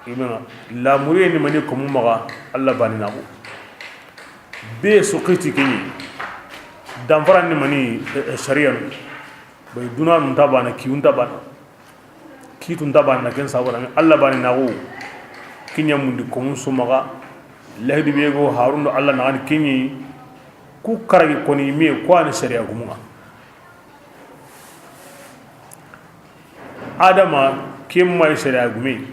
Imana lamuriye ni mani komu maxa, Alla baane naxu. Be su xiti ke ɲi. Danfara ni mani, eh, eh, sariya no. Bay duna nun ta baana, kiyun ta baana. Kitun ta baana, ken sabana Alla baane naxu. Ke ɲa mundi komun su maxa. Lahidu be go Harun do Alla naxa ni ke ɲi. Ku karagi koni me, ku wa ni sariya gumun ŋa. Adama, ken ma yi sariya gume.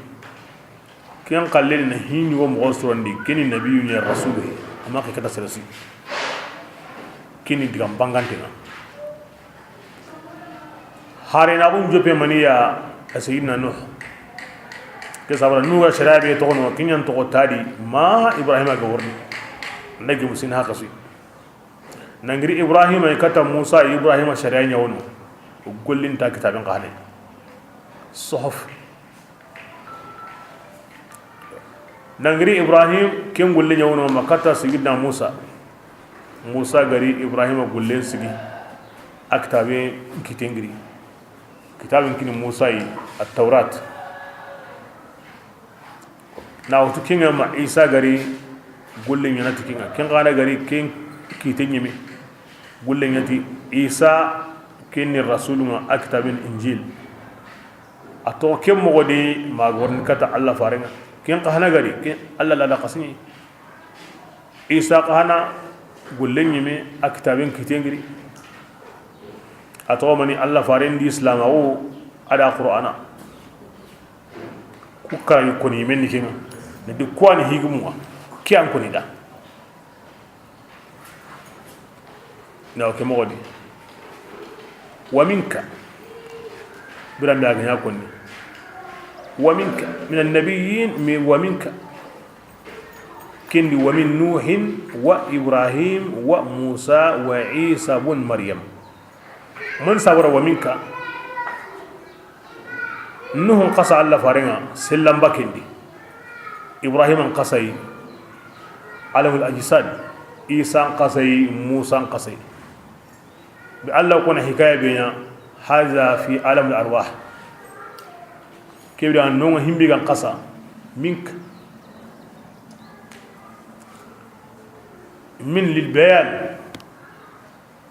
Ken xalle ni na hi ɲugo moxo sorondi, ken ni nabiyu ɲa, rasulu. Amma ke kata sere su yi. Ken ni digan bangante ŋa. Hare na kun jope maniya, a Sayyidina Nuh. Ke sabara Nuh ga sariya be toxo no, ken ɲa n toxo tadi, ma Ibrahima ga worni. Nda gi musin haka su yi. Nangiri Ibrahima i kata Musa, Ibrahima sariya ɲa wono. Gollin ta kitaben xa ne. Suhuf. Nangiri Ibrahim ken golle ɲa wono ma kata Sayyidina Musa. Musa gari Ibrahima gollen sigi. A kitaben kiten giri. Kitaben kini Musa yi, at-Taurat. Na wutu ken ŋa ma Isa gari golle ɲa na ti ken ŋa. Ken xa na gari ken kite ɲeme. Golle ɲa ti Isa ken ni rasulu ŋa a kitaben Injil. A toxo ken moxo di ma ga worni kata Alla faren ŋa. Ken xa hana gari ken Alla la da xasini. Isa xa hana golle ɲeme a kitaben kiten giri. A toxo mani Alla faren di Islama wo a da Qur'ana. Ku kara yi koni men ni ken ŋa. Ne di ku wa ni higumun ŋa. Ke an koni da. Na o ke moxo di. Wa minka. Biran be a ga ɲa konni. Wa minka. Min annabiyyin, mi wa minka. Ken di wa min Nuhin wa Ibrahim wa Musa wa Isa bun Maryam. Man sabara wa minka. Nuhun xasa Alla faren ŋa, sellan ba ken di. Ibrahima n xasa yi, alamul ajsad. Isa n xasa yi, Musa n xasa yi. Bi Alla ko na hikaya be ɲa, haza fi alamul arwah. Ke bire no ŋa himbi ga n xasa, mink. Min lil bayan.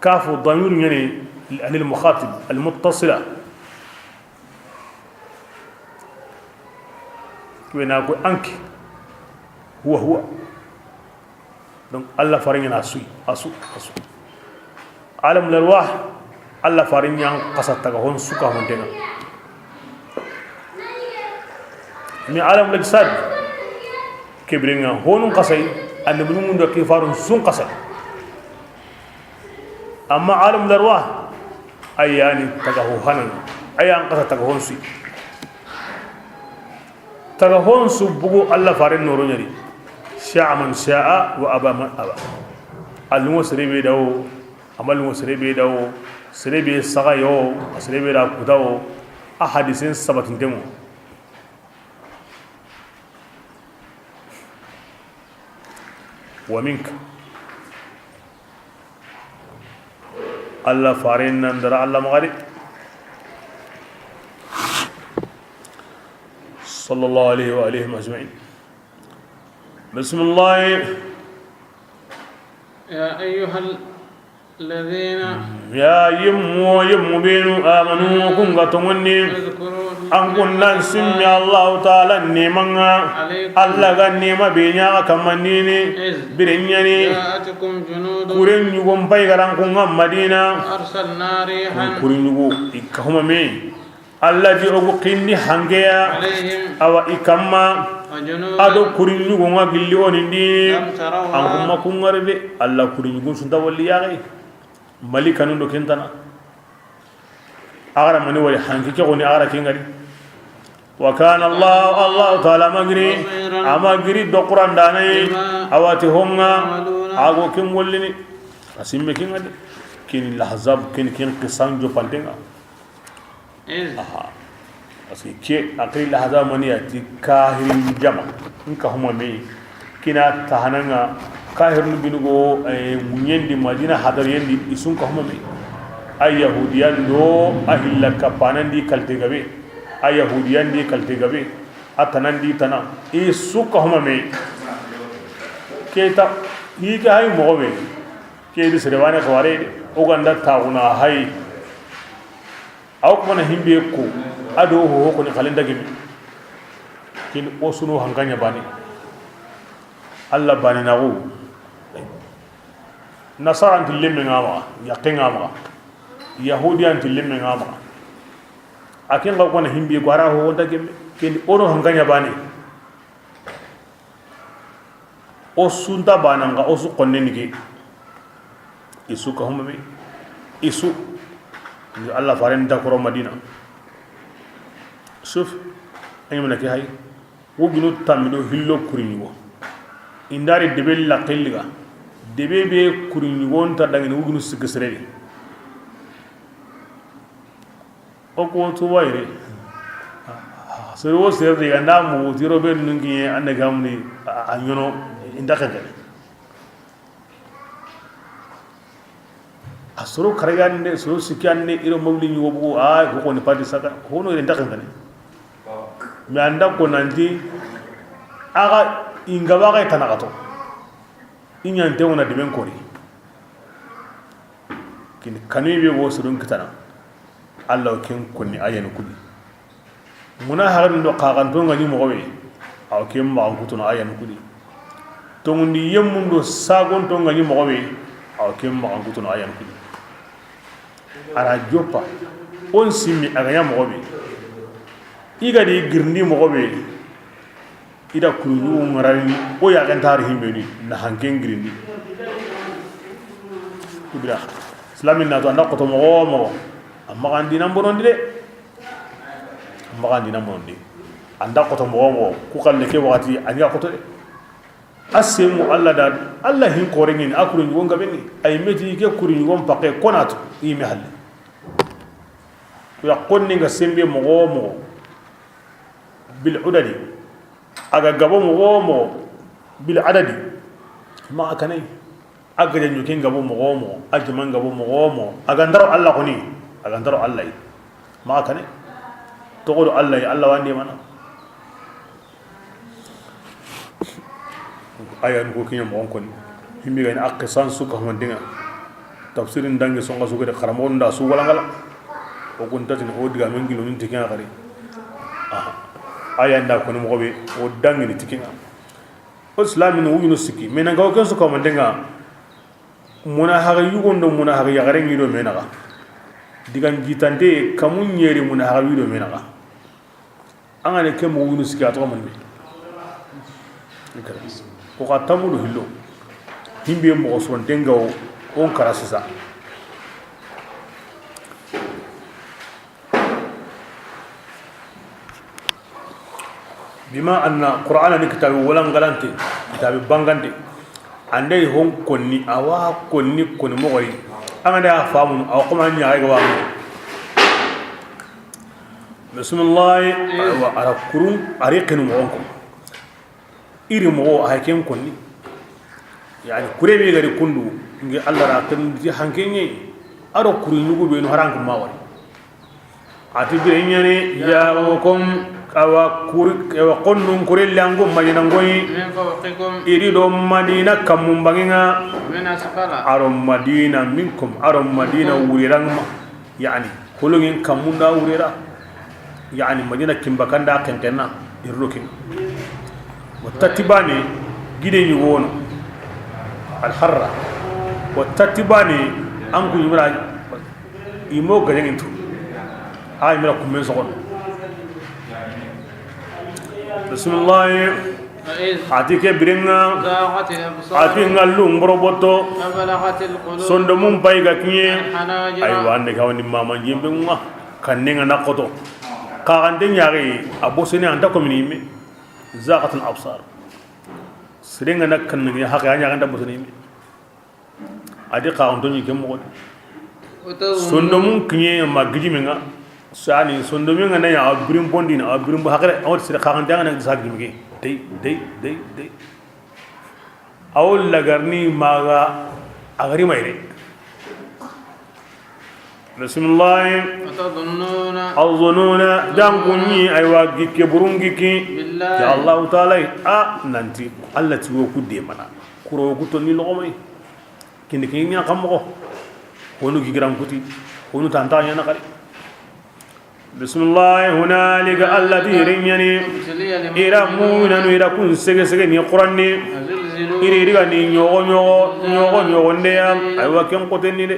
Kafu damir ɲa ni anil mukhatib, al muttasila. Ke bire na ko anki. Huwa, huwa. Donc, Alla faren ɲa na a su yi, a su, a su. Alamul arwah, Alla faren ɲa n xasa taga hon su ka hon tenga. Mi alamul ajsad, ke bire ŋa honu n xasa yi, annabi ɲimun do ke farun su n xasa yi. Amma alamul arwah, a ya ni taga ho hanan, a ya n xasa taga hon su yi. Taga hon su bugu Alla faren noro ɲa di. Sha'a man sha'a wa aba man aba. A lungo sere be da wo, a ma lungo sere be da wo, sere be saga yo, a sere be da kuta wo, a hadisen sabatinte mo. Wa minka. Alla faren nan dara Alla maxa de. Sallallahu alayhi wa alihim ajma'in. Bismillah. يا أيها الذين Ya yimmu, yimmu benu amanu, kun ga tonŋundi. اذكروا An kun nan simmi Allahu Taala neeman ŋa. عليكم Alla ga neema be ɲa xa kamandini. إذ Biren ɲa ni. جاءتكم جنود Kuren ɲugo n pay ga ran kun ŋa Madina. فأرسلنا ريحا Kuren ɲugo i ka huma me. Alla ti o gu xinni hankeya, عليهم, awa i kamma, وجنودا, a do kuri ɲugo ŋa gilli o ni ndi, لم تروها, an kuma kun ŋari de, Alla kuri ɲugun su nta walli yaxe. Malikanun do ken tana. A ga ra mani wari hanke ke xoni a ga ra ken ŋari. وكان الله, Alla Taala ma giri, بصيرا, a ma giri do Qur'an dane, بما, awa ti honŋa, تعملون, a go ken gollini. A simme ken ŋa de. Ken Lahzab, ken, ken qisan jo pantenga. Aha. Parce que ke a xiri Lahzab mani ya ti kahirin jama. Nka huma me. Kina tahananga kahirnu binu go, eh, munyendi Madina hadar yendi, i su nka huma me. A Yahudiyan do a hilla kapanandi kalte gabe. A Yahudiyan di kalte gabe. A tanandi tana. I su ka huma me. Ke ta, i ke hay moxo be. Ke di sere wane xaware de. O ganda taxuna hay. Aw kuma na himbe ko, a do ho ko ni xalen dagimi. Kin o su no hankanya bani. Alla bani na go. Nasara nti lemme ŋa maxa, yaqqe ŋa maxa. Yahudiya nti lemme ŋa maxa. A ken ga ko na himbe ko a ra ho wonta gemme. Ken o no hankanya bani. O su nta bana nga o su xonne ni ke. I su ka huma me. I su. Ni Alla faren da koro Madina. Suf. Ayi mana ke hay. Wuginu tammi do hillo kuri ɲugo. I nda ri debe la xilliga. Debe be kuri ɲugo nta dangini wuginu sikki sere di. O ko tuba yere. Sere wo sere de, a nda mu tiro be nungi, a nda gamni, a, a ɲono, i nda xentene. A soro karagande, soro sikande, iro mawli ɲugo bugu, a ko ko ni pati saka, hono ire nda xentene. Mais a nda ko nanti, a ga, i nga ba ga tanakato. I ɲante wona deben kori. Kin kanu be go surun kitana. Alla o ken konni ayanu kudi. Muna harin do kaganto ngani moxo be. Aw ken maxan kutuno ayanu kudi. Tongundi yemmun do sagonto ngani moxo be. Aw ken maxan kutuno ayanu kudi. A ra joppa. On simmi a ga ɲa moxo be. I ga di girindi moxo be. I da kuru ɲugu ŋarani, o yaxen ta hari himbeni, na hanken girindi. Kubira. Islamin na to, a nda xoto moxo wo moxo. A maxa an dinan bonondi de. A maxa an dinan bonondi. A nda xoto moxo wo moxo. Ku xalle ke waxati, a ɲa xoto de. A semu Alla da, Alla hin xoreŋini, a kuru ɲugo nga beni. Ay meti ke kuru ɲugo mpaxe konatu, i me halle. Ku ya xonni nga sembe moxo wo moxo. Bil udadi. A ga gabo moxo wo moxo, bil adadi, maxa kanay. A ga janju ken gabo moxo wo moxo, a jaman gabo moxo wo moxo, a ga ndaro Alla xoni, a ga ndaro Alla yi, maxa kanay. Toxo do Alla yi, Alla wande mana. Aya ni ko kiɲa moxon koni. Himbi gani a qisan su ka humandiŋa. Tafsirin dangi songa su gede xaramoxo nda su walangala. O kun tatini o diga men gilo nin tikin a xari. Aha. Aya nda koni moxo be o dangi ni tikin. O islamin wujunu sikki. Mais nanga o ken su ka humandiŋa. Muna haga yugon do muna haga yaxaren ŋi do me naxa. Digan jitante kamu ɲeri muna haga wi do me naxa. An ga ne ke moxo wunu sikki a toxo mani me. Ko xa tamudu hillo. Himbe moxo sonten ga o, on kara sisa. Bima anna Qur'ana ni kitabi walangalante, kitabi bangante. Andai hon konni, awa konni, konni moxoyi. An ga da a famunu, awa xoma ɲa ay ga wa. Bismillah. Aywa, a ra kurun, a ri xinu moxon ko. Iri moxo a ken konni. Yani kure be gari kundu, ngi Alla ra ken di hanke ɲe. A ro kuru ɲugu be no haran kuma wari. A ti bire ɲani, جاءوكم, awa kuri, awa xonnun kure langu Madina ngoyi. من فوقكم. Iri do Madina kammun banginga. ومن أسفل. A ro Madina منكم, a ro Madina wuriranma. Yani, holongin kammun da wurira. Yani, Madina kimba kanda kenkenna, irro kin. Wa tatibani, gide ɲugono. Alharra. Wa tatibani, an ku yimra, imo gajaŋin tu. Ay mira kummen soxono. Bisimilahi. فإذ A ti ke birenŋa, زاغت الأبصار A ti ŋallun boroboto. وبلغت القلوب Sondomun pay ga kiɲe. الحناجر Aywa, an de ga woni mama jembe ŋa. Kanne ŋa na xoto. Ka gande ɲaxi, a bosene anta komini me. زاغت الأبصار. Sirenŋa na kanne ɲa haqe, a ɲaxanta bosene me. A di xaxanto ɲi ke moxo di. Sondomun kiɲe ma gijimen ŋa. Sani sondomun ŋa na ya a birin bondini, a birin bo haqe, a wati sere xaxante ŋa na sa gijime ke. Dey, dey, dey, dey. A wo lagarni maxa a gari mayre. Bisimilahi. وتظنون Azununa, dankunni, aywa, gikke burun gikki. بالله Ya Allahu Taala, a nanti, Allah ti wo ku de mana. Kuro ku tonni loxo may. Kindi ke ɲa xa moxo. Honu gigiran kuti. Honu tanta ɲa na xari. Bisimilahi, hunalika, Allah ti yere ɲani. ابتلي المؤمنون Ira muminanu, ira kun sege sege ni Quranni. وزلزلوا Iri, iri ga ni ɲogo ɲogo, ɲogo ɲogo ndeya. Aywa, ken xotenni de.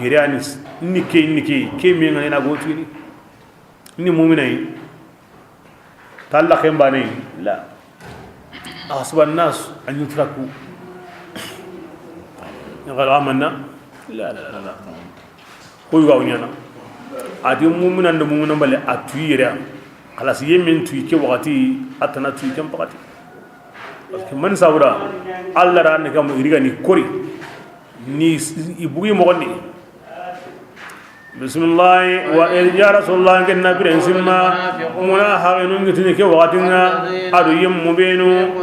Yere ani s-, ni ke, ni ke, ke me ŋa ni na gotini. Ni mumina yi. Talla ken bane yi. La. أحسب الناس أن يتركوا أن يقولوا آمنا. La, la, la, la. Ko yuga wuɲana. A ti mumina ndo mumina bale a tuyi yere. Xalas, yemen tuyi ke waxati, a tana tuyi ken waxati. Parce que man sawura, Allah ra ne kam iriga ni kori. Ni s-, i bugi moxondi. Bisimilahi. وإذ يا رسول الله, ken na biren simma, munahaxinun gitini ke waxatin ŋa, a do yemmu benu,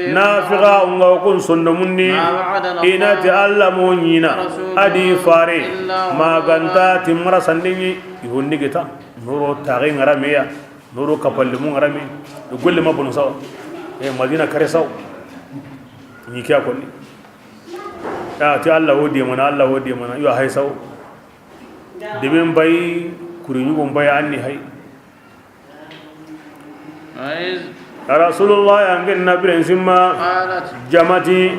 nafiqa unga kun sondomundi, i na ti Allah mo ɲina, a di fare, maganta timmara sandengi, i hondi geta, noro taxe ŋarameya, noro kapallimu ŋarame, golle ma bono sawa, e Madina kare saw, ni kiya konni. Ya ti Allah wo de mana, Allah wo de mana, yo hay saw. Deben bay, kuri ɲugo bay anni hay. وإذ Rasulullah, an ken na biren simma, قالت jamati,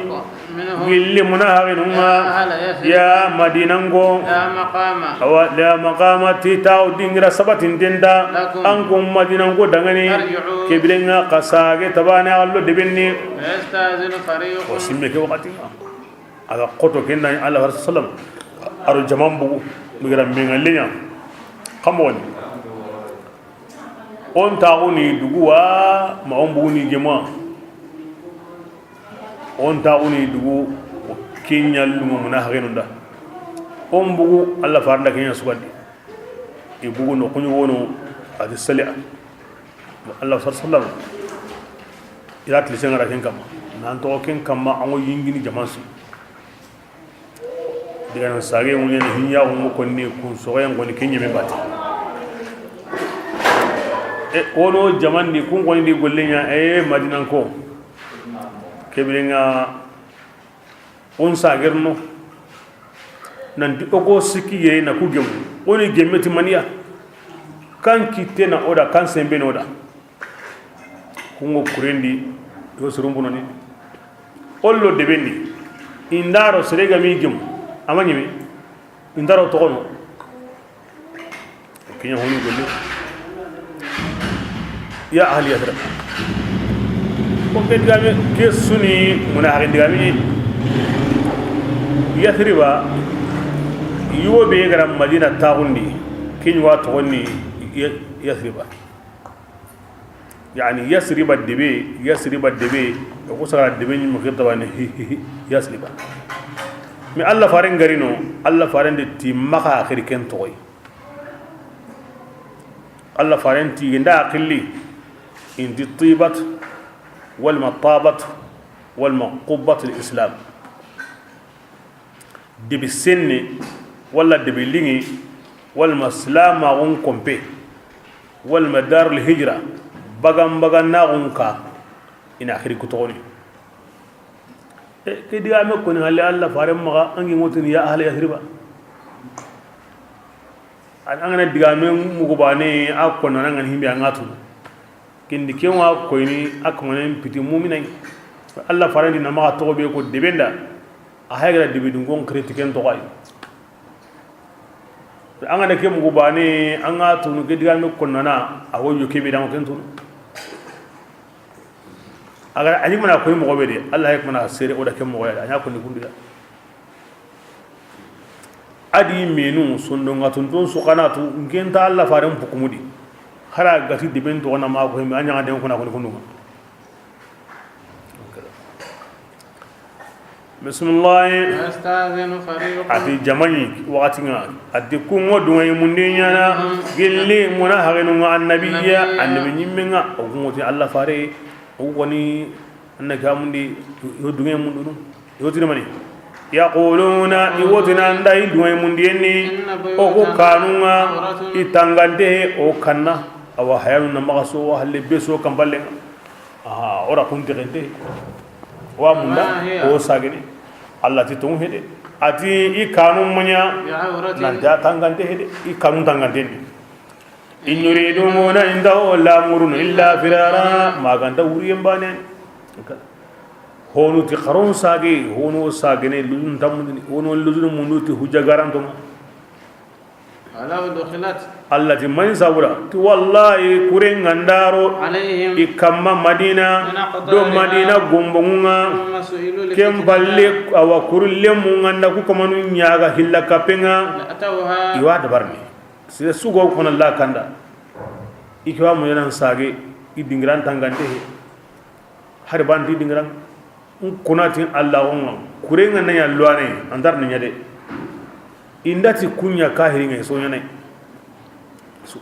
منهم gilli munahaxinun ŋa, يا أهل يثرب ya Madinanko. لا مقام Awa, la maqama ti taw dingira sabatin denda, لكم an kun Madinanko dangani, ارجعوا ke biren ŋa xa sage tabane allo debenni. فيستأذن فريق O simme ke waxati ŋa. A ga xoto ken na Allah sallam. A ro jaman bugu, migira menga lenya. Kamo woni. On taxu ni duguwa, ma on bugu ni gemwa. On taxu ni dugu, kenya lumo munahaxinun da. On bugu, Allah faranda kenya sugandi. I bugu no kuɲu wono, a di saliya. Allah sallam. Ila tilisen ŋa ra ken kamma. Nan to ken kamma, an wo yingini jaman su. Diga nan sage ŋuɲen hinya ŋu konni kun soxen konni ken ɲeme bati. E, wono jaman di kun konni di golle ɲa, e, Madinanko. Ke biren ŋa, on sagerno. Nanti o ko sikki yere na ku gemu. Oni gemme ti maniya. Kan kitte na oda, kan sembe na oda. Kungo kurendi, yo surumbunoni. Ollo debendi. Indaro sere ga mi gemu. Ama ɲeme. Indaro toxono. Kiɲa honi golle. Ya ahli Yathrib. Ko ke digame ke suni munahaxin digame. Yathriba. Yugo be gara Madina taxundi. Kiɲwa toxonni Ya-, Yathriba. Yani Yasriba debe, Yasriba debe, o ko sara debe ni mo xirta bane, hi, hi, hi, Yasriba. Mais Allah faren garino, Allah faren de ti maxa xiri ken toxoy. Allah faren ti inda aqilli, inti tibat, wal matabat, wal maqubat al Islam. Debi senne, walla debi liŋi, walla ma silamaxun kompe, walla ma darul hijra, bagan bagan naxun ka, ina xiri ku toxoni. E, ke digame koni halle Allah faren maxa, an gi ŋotini ya ahla Yathriba. An, an gana digame mugu bane, a konna an gana himbe an ga tunu. Kindi ken wa koyni a kamanen piti muminay. Allah farandi na maxa toxo be ko debenda. A haygara debe dun gon kritiken toxay. An ga na ke mugu baane, an ga tunu ke digaame konnana, a wo yo ke be da ken tunu. A ga a ɲi mana koy moxo be de, Allah ya mana sere o da ke moxo ya, a ɲa ko ni kundiga. A di menu sondonŋa tuntun su xanatu, n ke nta Allah faren pukumudi. Hara gati deben to na ma ko himbe, a ɲa den kuna ko ni kundunŋa. Bisimilahi. ويستأذن فريق. A ti jamaɲi waxati ŋa, a ti kunŋo duŋe mundi ɲana, gilli muna hagenu ŋa annabiya, annabi ɲimme ŋa, o kunŋo ti Allah fare, o koni anna kamundi, yo duŋe mundunu, yo tini mani. يقولون, i wo tini an da i duŋe mundiyen ni, o ku kanu ŋa, i tangante o kanna, awa hayanu na maxa so, wa halle be so kamballe ŋa. Aha, o ra kun texente. Wa munda, o sagene. Allah ti tongu hede. A ti i kanu maɲa, nan ta tangante hede. I kanu tangante ni. إن يريدون, i nta o lamurunu, إلا فرارا, ma ganta wuriyen baane. Honu ti xaron sage, honu sagene, luzun tamundini, honu luzun mundu ti hujja garanto. ولو دخلت. Allah ti man sabura ti wallahi kuren ga nda ro عليهم. I kamma Madina من أقطارها. Do Madina gomboŋu ŋa. ثم سئلوا الفتنة. Ken palle awa kurun lemu ga nda ku kamanu ɲaga hilla kapenŋa. لأتوها. I wa dabarni. Sire sugo kono la kanda. I kiwa mu yanan sage, i dingiran tangante he. Hari banti dingiran. N kunati Allah gonga. Kurenga na ya luane, andar ni ɲade. Indati kunya kahiri ngai so ɲane. Su.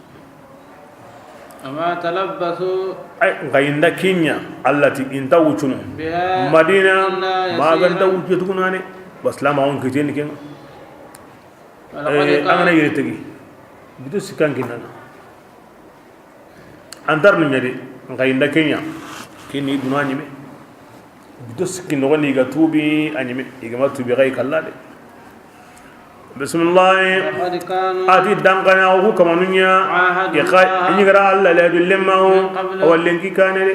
وما تلبثوا. Ay, ngai nda kinya, Allah ti inta wucunu. بها. Madina, إلا يسيرا. Maganta wucu tukunane. Baslama on kiteni ken. ولقد Eh, كان. Angana yere tegi. Bitu sikan kinana. Antar ni ɲadi, nxa inda kenya. Kini duna ɲime. Bido sikki noxoni ga tubi a ɲime. I ga ma tubi xay kalla de. Bismillah. لقد كانوا. A ti dankana ku kamanunya. عاهدوا. Ya xa, الله. I ɲi gara Allah la dullemawo. من قبل. Awallen ki kane de.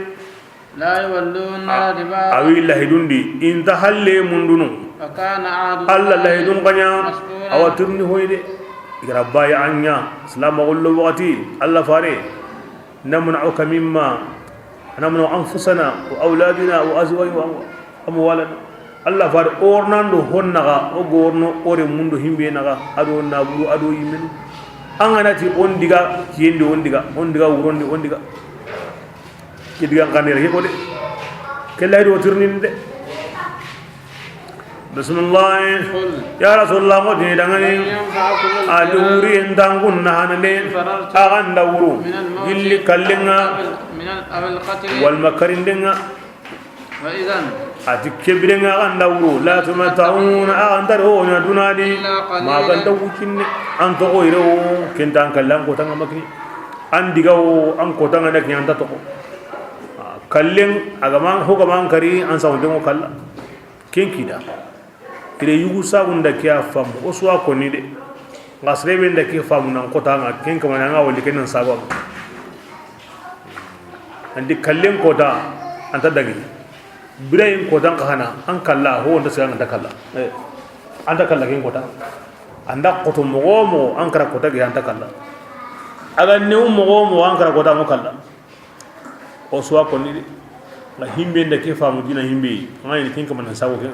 لا يولون الأدبار. Awi lahidundi inta halle mundunu. وكان عهد الله. Allah lahidun kanya. مسؤولا. Awa turni hoyde. I gara baya anya. Salama gollo wakati. Allah fare. نمنعك مما، نمنع أنفسنا وأولادنا وأزواجنا وأموالنا. Allah fare, ornando honnaga, o gorno ore mundo himbe naga, ado naburu, ado yimenu. Angana ti on diga, kiendi on diga, on diga wurondi on diga. Ke diga kanere ke ko de. Ke lay do tirninde. Bismillah. قل. Ya Rasulullah, mo dini dangani. لن ينفعكم الفرار. A di wuri ndangun na hanane. إن فررتم. Aganda wuru. من الموت. Gilli kallenga. أو ال-، من ال-، أو القتل. Wal makarindenga. وإذا. A ti kebirenga aganda wuru. لا تمتعون. Aganda ro nya dunadi. إلا قليلا. Maganda wucinne. An to ko ire o. Kenta an kallan ko tanga makni. An diga o, an ko tanga nak nyanta to ko. Kallen, agaman, hogaman kari, an sawunde mo kalla. Ken kida. Ire yugu sagun da kiya fam, o suwa koni de. Nga srebe nda kiya fam nan kota nga, ken kamana nga wali ken nan sago. Andi kallen kota, anta dagi. Birayin kota nga hana, an kalla, ho, anta sega anta kalla. Eh, anta kalla ken kota. Anda koto mogo mo, an kara kota ge anta kalla. Aga new mogo mo, an kara kota mo kalla. O suwa koni de. Nga himbe nda ke famu dina himbe. Nga ni ken kamana sago ken.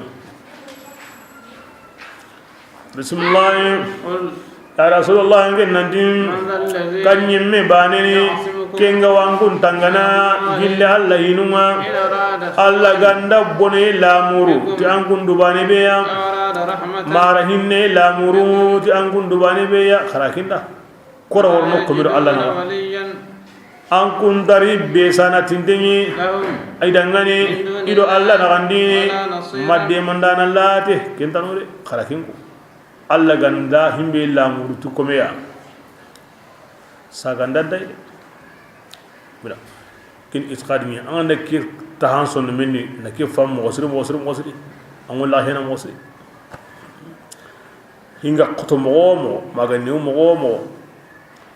Bismillah. قل. Ya Rasulullah, ngen nanti. من ذا الذي. Kanyimme baneni. يعصمكم. Kenga wankun tangana. من الله. Gille Allah hinunga. إن أراد. Allah ganda bone lamuru. بكم. Ti an kundu bane beya. أو أراد رحمة. Mara hinne lamuru. Ti an kundu bane beya. Kharakinda. Kora worno komiro Allah na. An kundari be sana tindeni. Ay dangane ido Allah na gandini. Madde mandana late kentano de kharakin ko. Allah ganda himbe lamuru tu komeya. Saganda day. Bila. Kin itqadi ni an da ke tahan son menni na ke fam mo sir mo sir mo sir. An wala hena mo sir. Hinga koto mogo mo, maga ni mogo mo,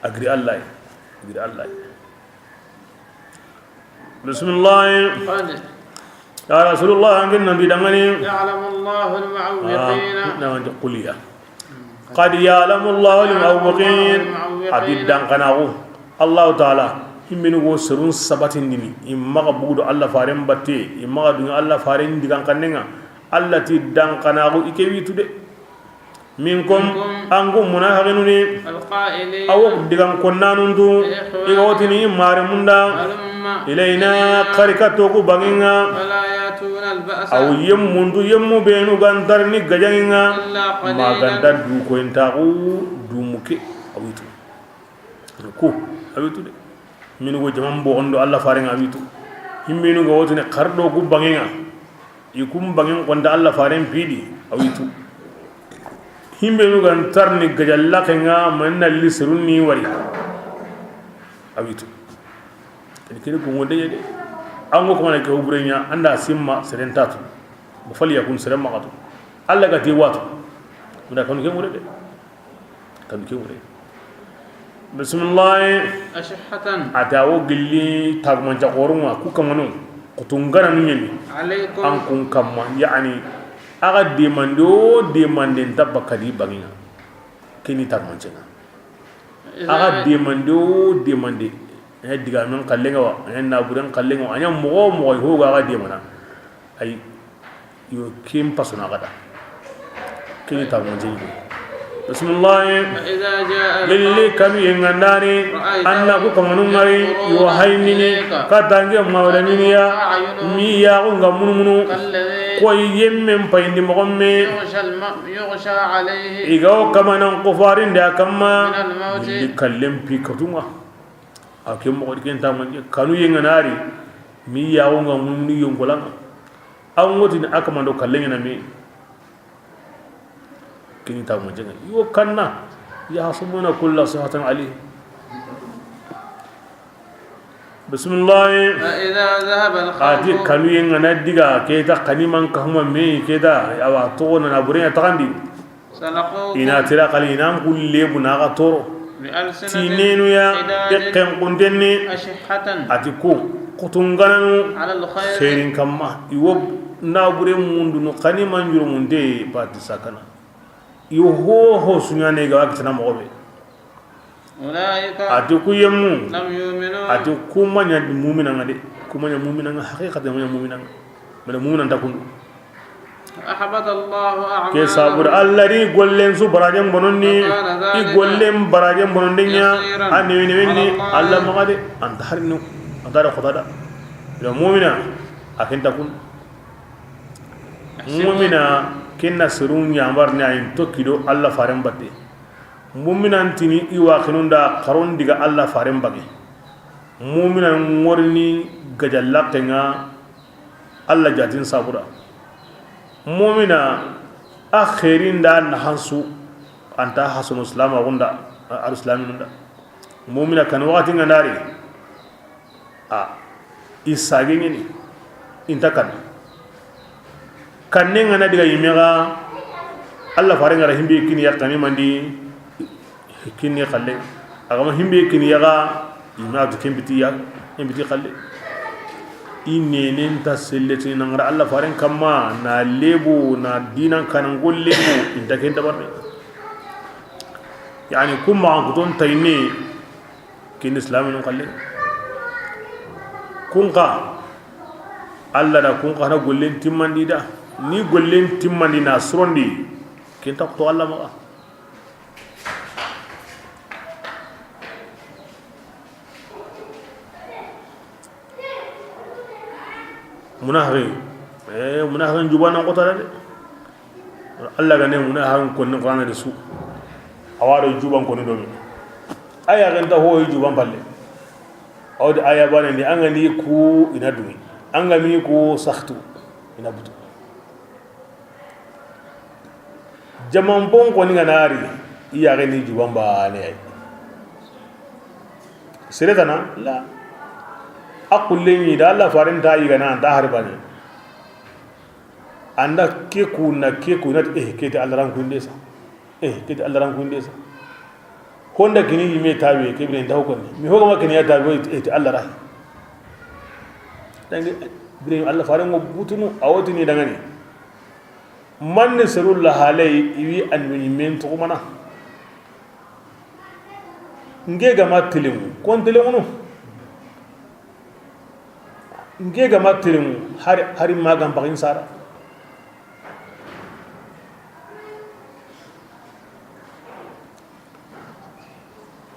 agri Allah, agri Allah. Bismillah. قل. Ya Rasulullah, angin nabi dangani. يعلم الله المعوقين. Ah, na wanda kuliya. Qad ya'lamu Allahu al-mu'awwiqin. A di dankanaaxu. Allahu Taala, himbenu go serun sabatindini, i maxa bugudo Alla faren batte, i maxa duŋa Alla faren digan xannen ŋa. Alla ti dankanaaxu i ke witu de. Minkum, an ku munahaxinu ni. Awo digan konnanuntu, i ga wotini mare munda. Ilayna, xari ka toku banŋen ŋa. Aw yemmuntu, yemmu benu gantar ni gajaŋen ŋa. Ma ganta du koyintaxu, du muke, a witu. Ku, a witu de. Minu go jaman boxondo Alla faren ŋa, a witu. Himbenu ga wotini xardo ku banŋen ŋa. I kun banŋen konta Alla faren pidi, a witu. Himbenu gan tarni gajallaxen ŋa, manna li serun ni wari, a witu. Kene kene gungo de. An go ko mana ke hubrenya anda simma seren tatu. Bo fal yakun seren maxatu. Alla ga ti watu. Munda kanu ke mure de. Kan ke wure. Bismillah. Ashihatan. A ta wo gilli tagmanca xorunga ku kamanu. Kutungana nu ɲeni. Alaykum. An kun kamma, yani, a ga demande o demande nta bakka di banŋen ŋa. Keni tagmancenga. A ga demande o demande. A ɲa digamen xallen ŋa wa, a ɲa naburen xallen ŋa wa, a ɲa moxo moxo ho ga a ga demana. Ay, yo, kin pasuna gada. Kini ta mun jini. Bismillah. Lilli kanu yengandani. Anna ku kamanu ngari. Yo, haynini. Katange mawlaniniya. Mi yaxu nga munumunu. Koy yemmen payindi moxomme. I ga wo kamanan kufarinde a kamma. Lilli kallen pi katunga. A ke moxo di ken ta mun kanu yenganari. Mi yaxu nga munumunu yonkolanga. An ŋotini a kamando kalleŋena me. Kini ta mo jenga yo kanna. Yahsabuna kulla sayhatin alayhim. Bismillah. Fa idha dhahaba al-khawfu. A ti kanu yengana diga keta kaniman kahuma me keta awa togo nana burenya taxandi. I na tira xali i nan kulle bu na ga toro. Tinenu ya, i xen kuntenni. A ti ku kutungananu xeerin kamma. I wo na bure mundunu xani manjuru munde bati sakana. I wo ho ho suɲane ga wa kitana moxo be. A ti ku yemmu. A ti ku ma ɲa muminanga de. Ku ma ɲa muminanga, haqiqatan ma ɲa muminanga. Mena muminanta kundu. Ke sabura Alla ri gollen su barajen bononni. I gollen barajen bononni ɲa. A newe newe ni Alla maxa de. Anta harinu. Anta da xota da. Ila mumina. A kenta kun. Mumina kinna sirun ɲamar ni ayin tokkido Alla faren batte. Muminantini i waxinunda xaron diga Alla faren bage. Mumina ŋorini gajallaxenga Alla jatin sabura. Mumina a xerinda naxansu anta hasono silamaxunda. Alislaminunda mumina kan waxati nga nari. A i sage ɲeni. Inta kan kanne ngana diga yime ga. Alla fare ngara himbe kini yakani mandi. Kini xalle. Agama himbe kini yaga. Ima tu kembiti ya. Kembiti xalle. I nenen ta selleti na ngara Alla faren kamma na lebo na dinan kanan gollebo inta ken dabarde. Yani kuma an kuton tayne. Kin islaminun xalle. Kun xa Alla da kun xa na gollen timmandi da. Ni gollen timmandi na surondi. Kin ta to Alla maxa. Munahaxi. Eh, munahaxin jubanan xotana de. Alla ga ne munahaxin konni Qur'ana de su. Awaro juban konni domi. Aya ganta ho juban palle. Awdi aya bane ni anga ni ku ina dumi. Anga mi ku saxtu ina butu. Jaman bon koni ga nari. Iya gani juban bane ay. Sere tana la. A kulle ni da Alla farinta yigana anta harbani. Anda ke ku na ke ku na eh kete Alla ran kunde sa. Eh kete Alla ran kunde sa. Honda kini yime tabe ke bire nda hokon mi hoga ma kini ya tabe eh ti Alla rahi. Dangi bire Alla fare ngo butunu awoti ni dangani. Manne serulla halai iwi annabi men to mana. Nke ga ma telenŋu, kon telenŋunu. Nke ga ma telenŋu, hari, hari ma ga n paxin sara.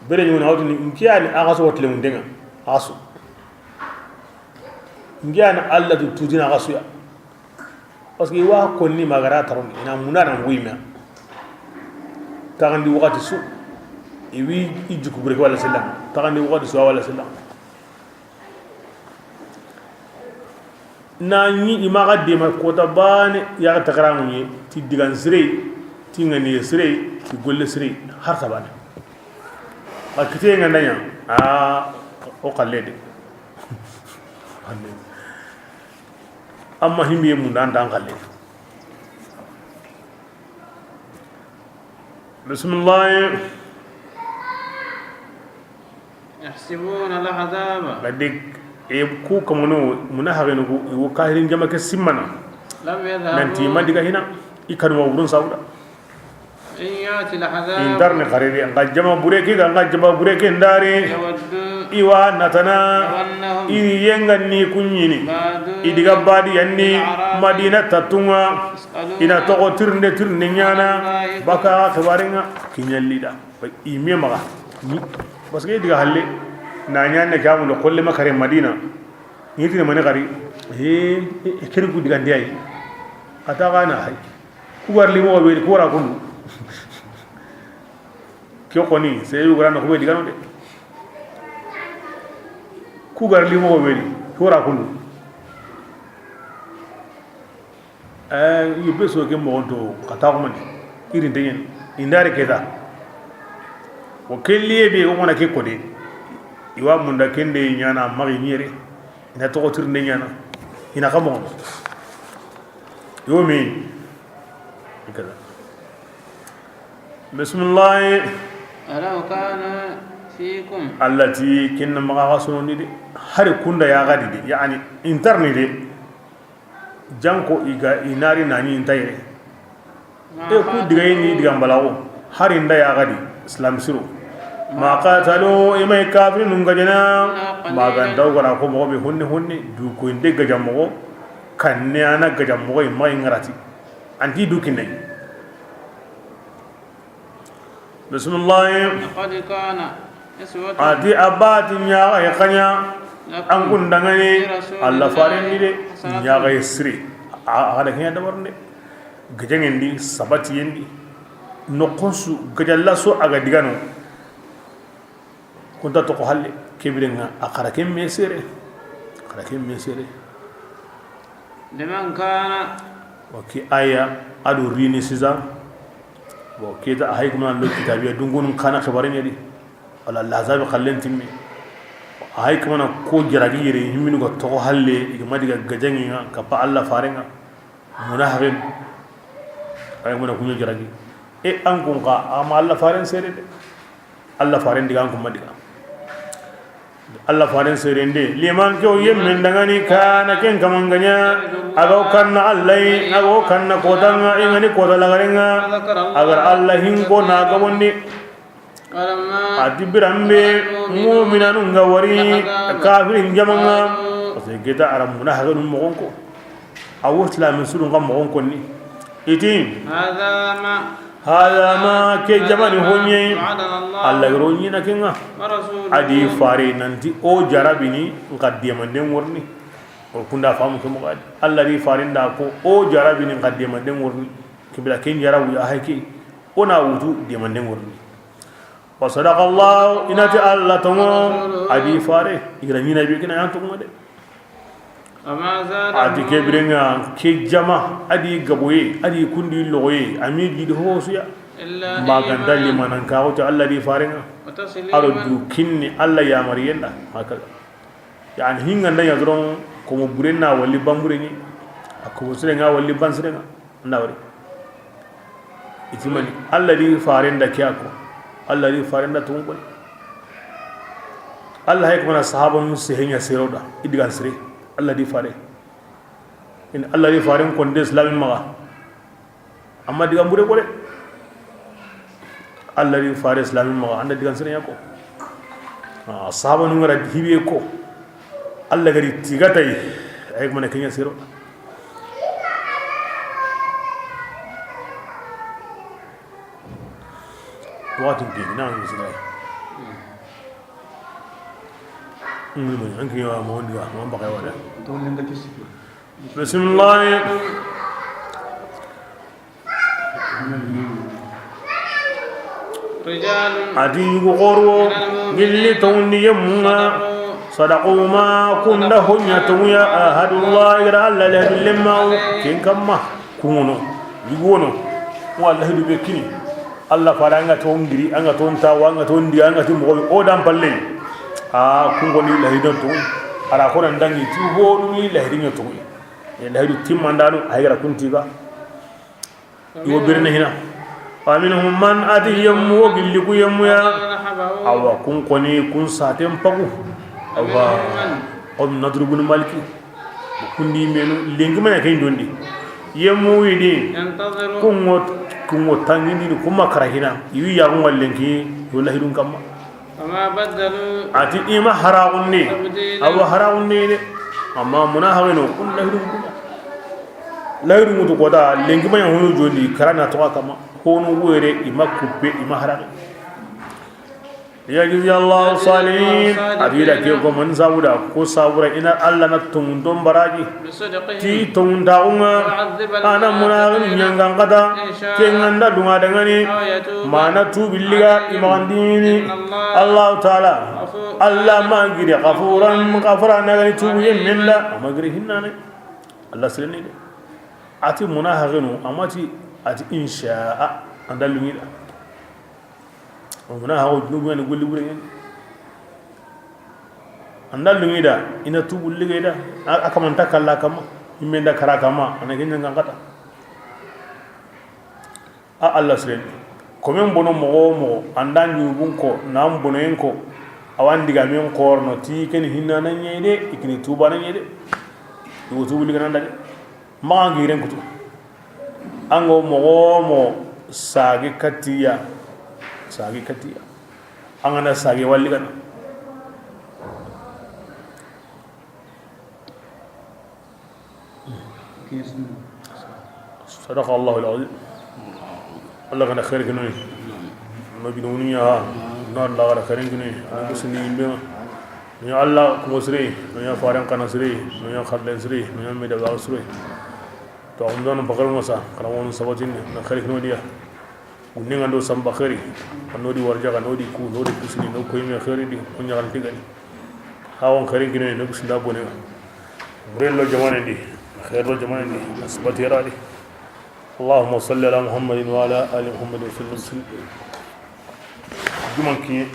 Bere ɲuŋu na wotini, nke yani a ga so telenŋu ndenŋa, a ga so. Nke yani Alla tu tutina a ga so ya. Parce que i wa konni ma gara tarondi, i na munda na nguyi me. Taxandi waxati su, i wi i juku bureke wala sellan. Taxandi waxati su wala sellan. Na ɲi i maxa dema kota bane, ya taxaramu ɲi, ti digan sire, ti ŋaniye sire, ti golle sire, har sabane. A kite ŋa ndanya, a o xalle de. Amma himbe munda ndan xalle. Bismillah. يحسبون العذاب. Gadi, e ku kamano, muna hagenu ku, i wo kahirin jama ke simmana. لم يذهبوا. Nanti ma diga hina, i kanu wa wurun sauda. إن يأتك العذاب. Indarni xariri, nga jama bureke, nga jama bureke ndari. يودوا. I wa natana. لو أنهم. I yenga ni kunyini. بعدوا. I diga badi yanni. الأعراب. Madina tatunga. يسألون. I na toxo tirinde, tirinde ɲana. عن أنبائكم. Baka xibaringa kinyallida. I me maxa. Parce que i diga halle na ɲanne ke amundo xolle ma kare Madina. Ni tini mani xari. He, he, keri ku diga ndiyayi. Ata gana hay. Ku gar limo be ku ra kundu. Ke xoni, se yu gara no ko be diga no de. Ku gar limo be ku ra kundu. Eh, i be so ke moxon to, xa taxumani, i ri nteɲen, i ndari keta. O kelliye be, o xona ke kode, i wa munda kende ɲana, maxi ɲere, i na toxo tirinde ɲana, i na xa moxon. Yo me, i kada. Bismillah. ولو كانوا فيكم. Alla ti, kinna maxa xa sonondi de, hari kunda ya gadi de, yani, intarni de. Janko i ga i nari nani ntayre. E ku diga yini diga mbalawo. Hari nda ya gadi islam siro. ما قاتلوا. I may kafirinun gajana. Ma ga ntaw gara ko moxo be honne honne. Du ko inde gaja moxo. Kanne ana gaja moxo i ma i ngarati. Anti du kinay. Bismillah. لقد كان أسوة. A ti a bati ɲaxa ye xaɲa. لكم. An kun dangani. في رسول الله. Alla faren di de. حسنة. Ɲaxa ye siri. A, a da kiɲa dabarnde. Gajaŋen di, sabatiyen di. Noxon su, gajalla so a ga digano. Kunta toxo halle, kebirenga, a xara ken me sere. A xara ken me sere. لمن كان. Wa ki aya, a do rini sisa. Wa kita a hay kuma lo kitabiya dungun kana xibaren ya di. Wala lazabi xallen timme. A hay kuma na ko jaragi yere, himminu ga toxo halle, i ga ma diga gajaŋen ŋa, kappa Alla faren ŋa. Munafiqin. Ay muna kuɲo jaragi. E an kun xa, ama Alla faren sere de. Alla faren diga an kun ma diga. Alla faren sere nde. Liman ke o yemmen dangani kana ken kamanŋa ɲa. A ga o kanna Alla yi, a ga o kanna kota ŋa, i ŋa ni kota lagaren ŋa. A ga ra Alla hinko na gabondi. A di biranbe muminanu nga wari kafirin jamaŋa. Parce que geta ara munafiqinu moxon ko. A wo islamin surun ga moxon ko ni. I ti. هذا ما. هذا ما ke jamani honye. وعدنا الله. Alla yoro ɲina kenŋa. ورسوله. A di fare nanti o jarabini nka demanden worni. O kunda famu ke moxo a di. Alla di fare nda ko o jarabini nka demanden worni. Kibila ken jarabu ya hayke. O na wutu demanden worni. وصدق الله. I na ti Alla tonŋo, a di fare, i ga ra ɲina be kina yan tonŋo de. وما زادهم. A di kebirenga, ke jama, a di gaboye, a di kundi logoye, a mi gidi hosuya. إلا إيمانا. Ma ganda limanan ka, o ti Alla di farenga. وتسليما. A ro du kinni Alla yamariyen da, haka. Yani hinga nda ɲa doron, ko mo burenna wali bamburenni, a ko mo sirenga wali bansirenga. Nda wari. I ti mani, Alla di faren da kiya ko. Alla di faren da tungun ko. Alla hay ko na sahaba mu sehenya seroda. I digan sire. Alla di fare. In Alla di faren ko nde islamin maxa. Amma digan bure ko de. Alla di fare islamin maxa. Anda digan sire ya ko. Ah, sahabanun ga ra hibe ko, Allah ga ri tigatay, ay mana kenya sero. Waxati ke na misira. Ngul mo an ke wa mo ndi wa mo ba kay wala. Bismillah. A ti yugu xoro gilli tongundi yemmunga. Sadaqu ma kunda honya tonguya ahadullah ira Allah le lemma ken kamma. Kungono yugono wallahi du be kini Allah fara anga ton giri anga ton tawa anga ton di anga ti mo o dan palle. A kungoni lahido to ara ko nan dangi ti honu ni lahido to. E lahidu timmandanu a yigara kuntiga. Iwo birni hina. Wa minhum man ati yemmu wo gilli ku yemmu ya. Awa kun koni kun saten pagu. Awa. Om Nadru bin Maliki. Kundi menu lengi manya ken dondi. Yemmu widi. Kungo kungo tangini kuma karahina. Iwi ya kungo lengi. Wallahi dun kamma. وما بدلوا. A ti i ma haraxunne. تبديلا. Awa haraxunne de. Amma muna haxeno kun lahidu kuda. Lahidu mutu koda lenki manya hono joli karana to kama hono were i ma kuppe i ma haraxe. ليجزي الله الصالحين. A bi da ke ko man sabuda ko sabura ina Allah na tungundon baraji. Ti tonguntaxunga. Ana munaxinu ñangankata. Ke nganda dunga dangani. Mana tubilliga imagandini. Allahu taala. Allah ma giri xafuran xafara nagani tubu yemmenda ama giri hinnane. Allah sireni de. Ati munaxinu amati ati insha. Anda lungida. O muna haxo junubu ñani golli bure ñani. Anda lungida ina tubu ligeyda. A kamanta kalla kama immenda kara kama ana genya ngangata. A Allah siren komen bono moxo moxo anda junubun ko nan bonoyen ko. Awan diga men korno ti keni hinna na ñede ikini tuba na ñede. Iwo tubu ligana ndade. Maxa ngiren kutu. An ga moxo moxo sage katiya. Sage katiya. An ga na sage walli gana. صدق الله العظيم. Allah gana xeer kinoy. No gidoniya. Na Allah gana xeer kinoy. An kusini imbe. No ya Allah kuma sire, no ya faran kana sire, no ya xarlen sire, no ya meda ba sire. To on don bakal masa kana won sabatin na xeer kinoy diya. Gunne ngando samba xeeri. Ano di warjaga no di ku no di kusini no koyme xeeri di ko ñaxal tigani. Hawon xeeri kinoy no kusinda bone. Murello jamane di. Xeerlo jamane di. Asbati radi. اللهم صل على محمد وعلى آل محمد وسلم. Juman kiñe.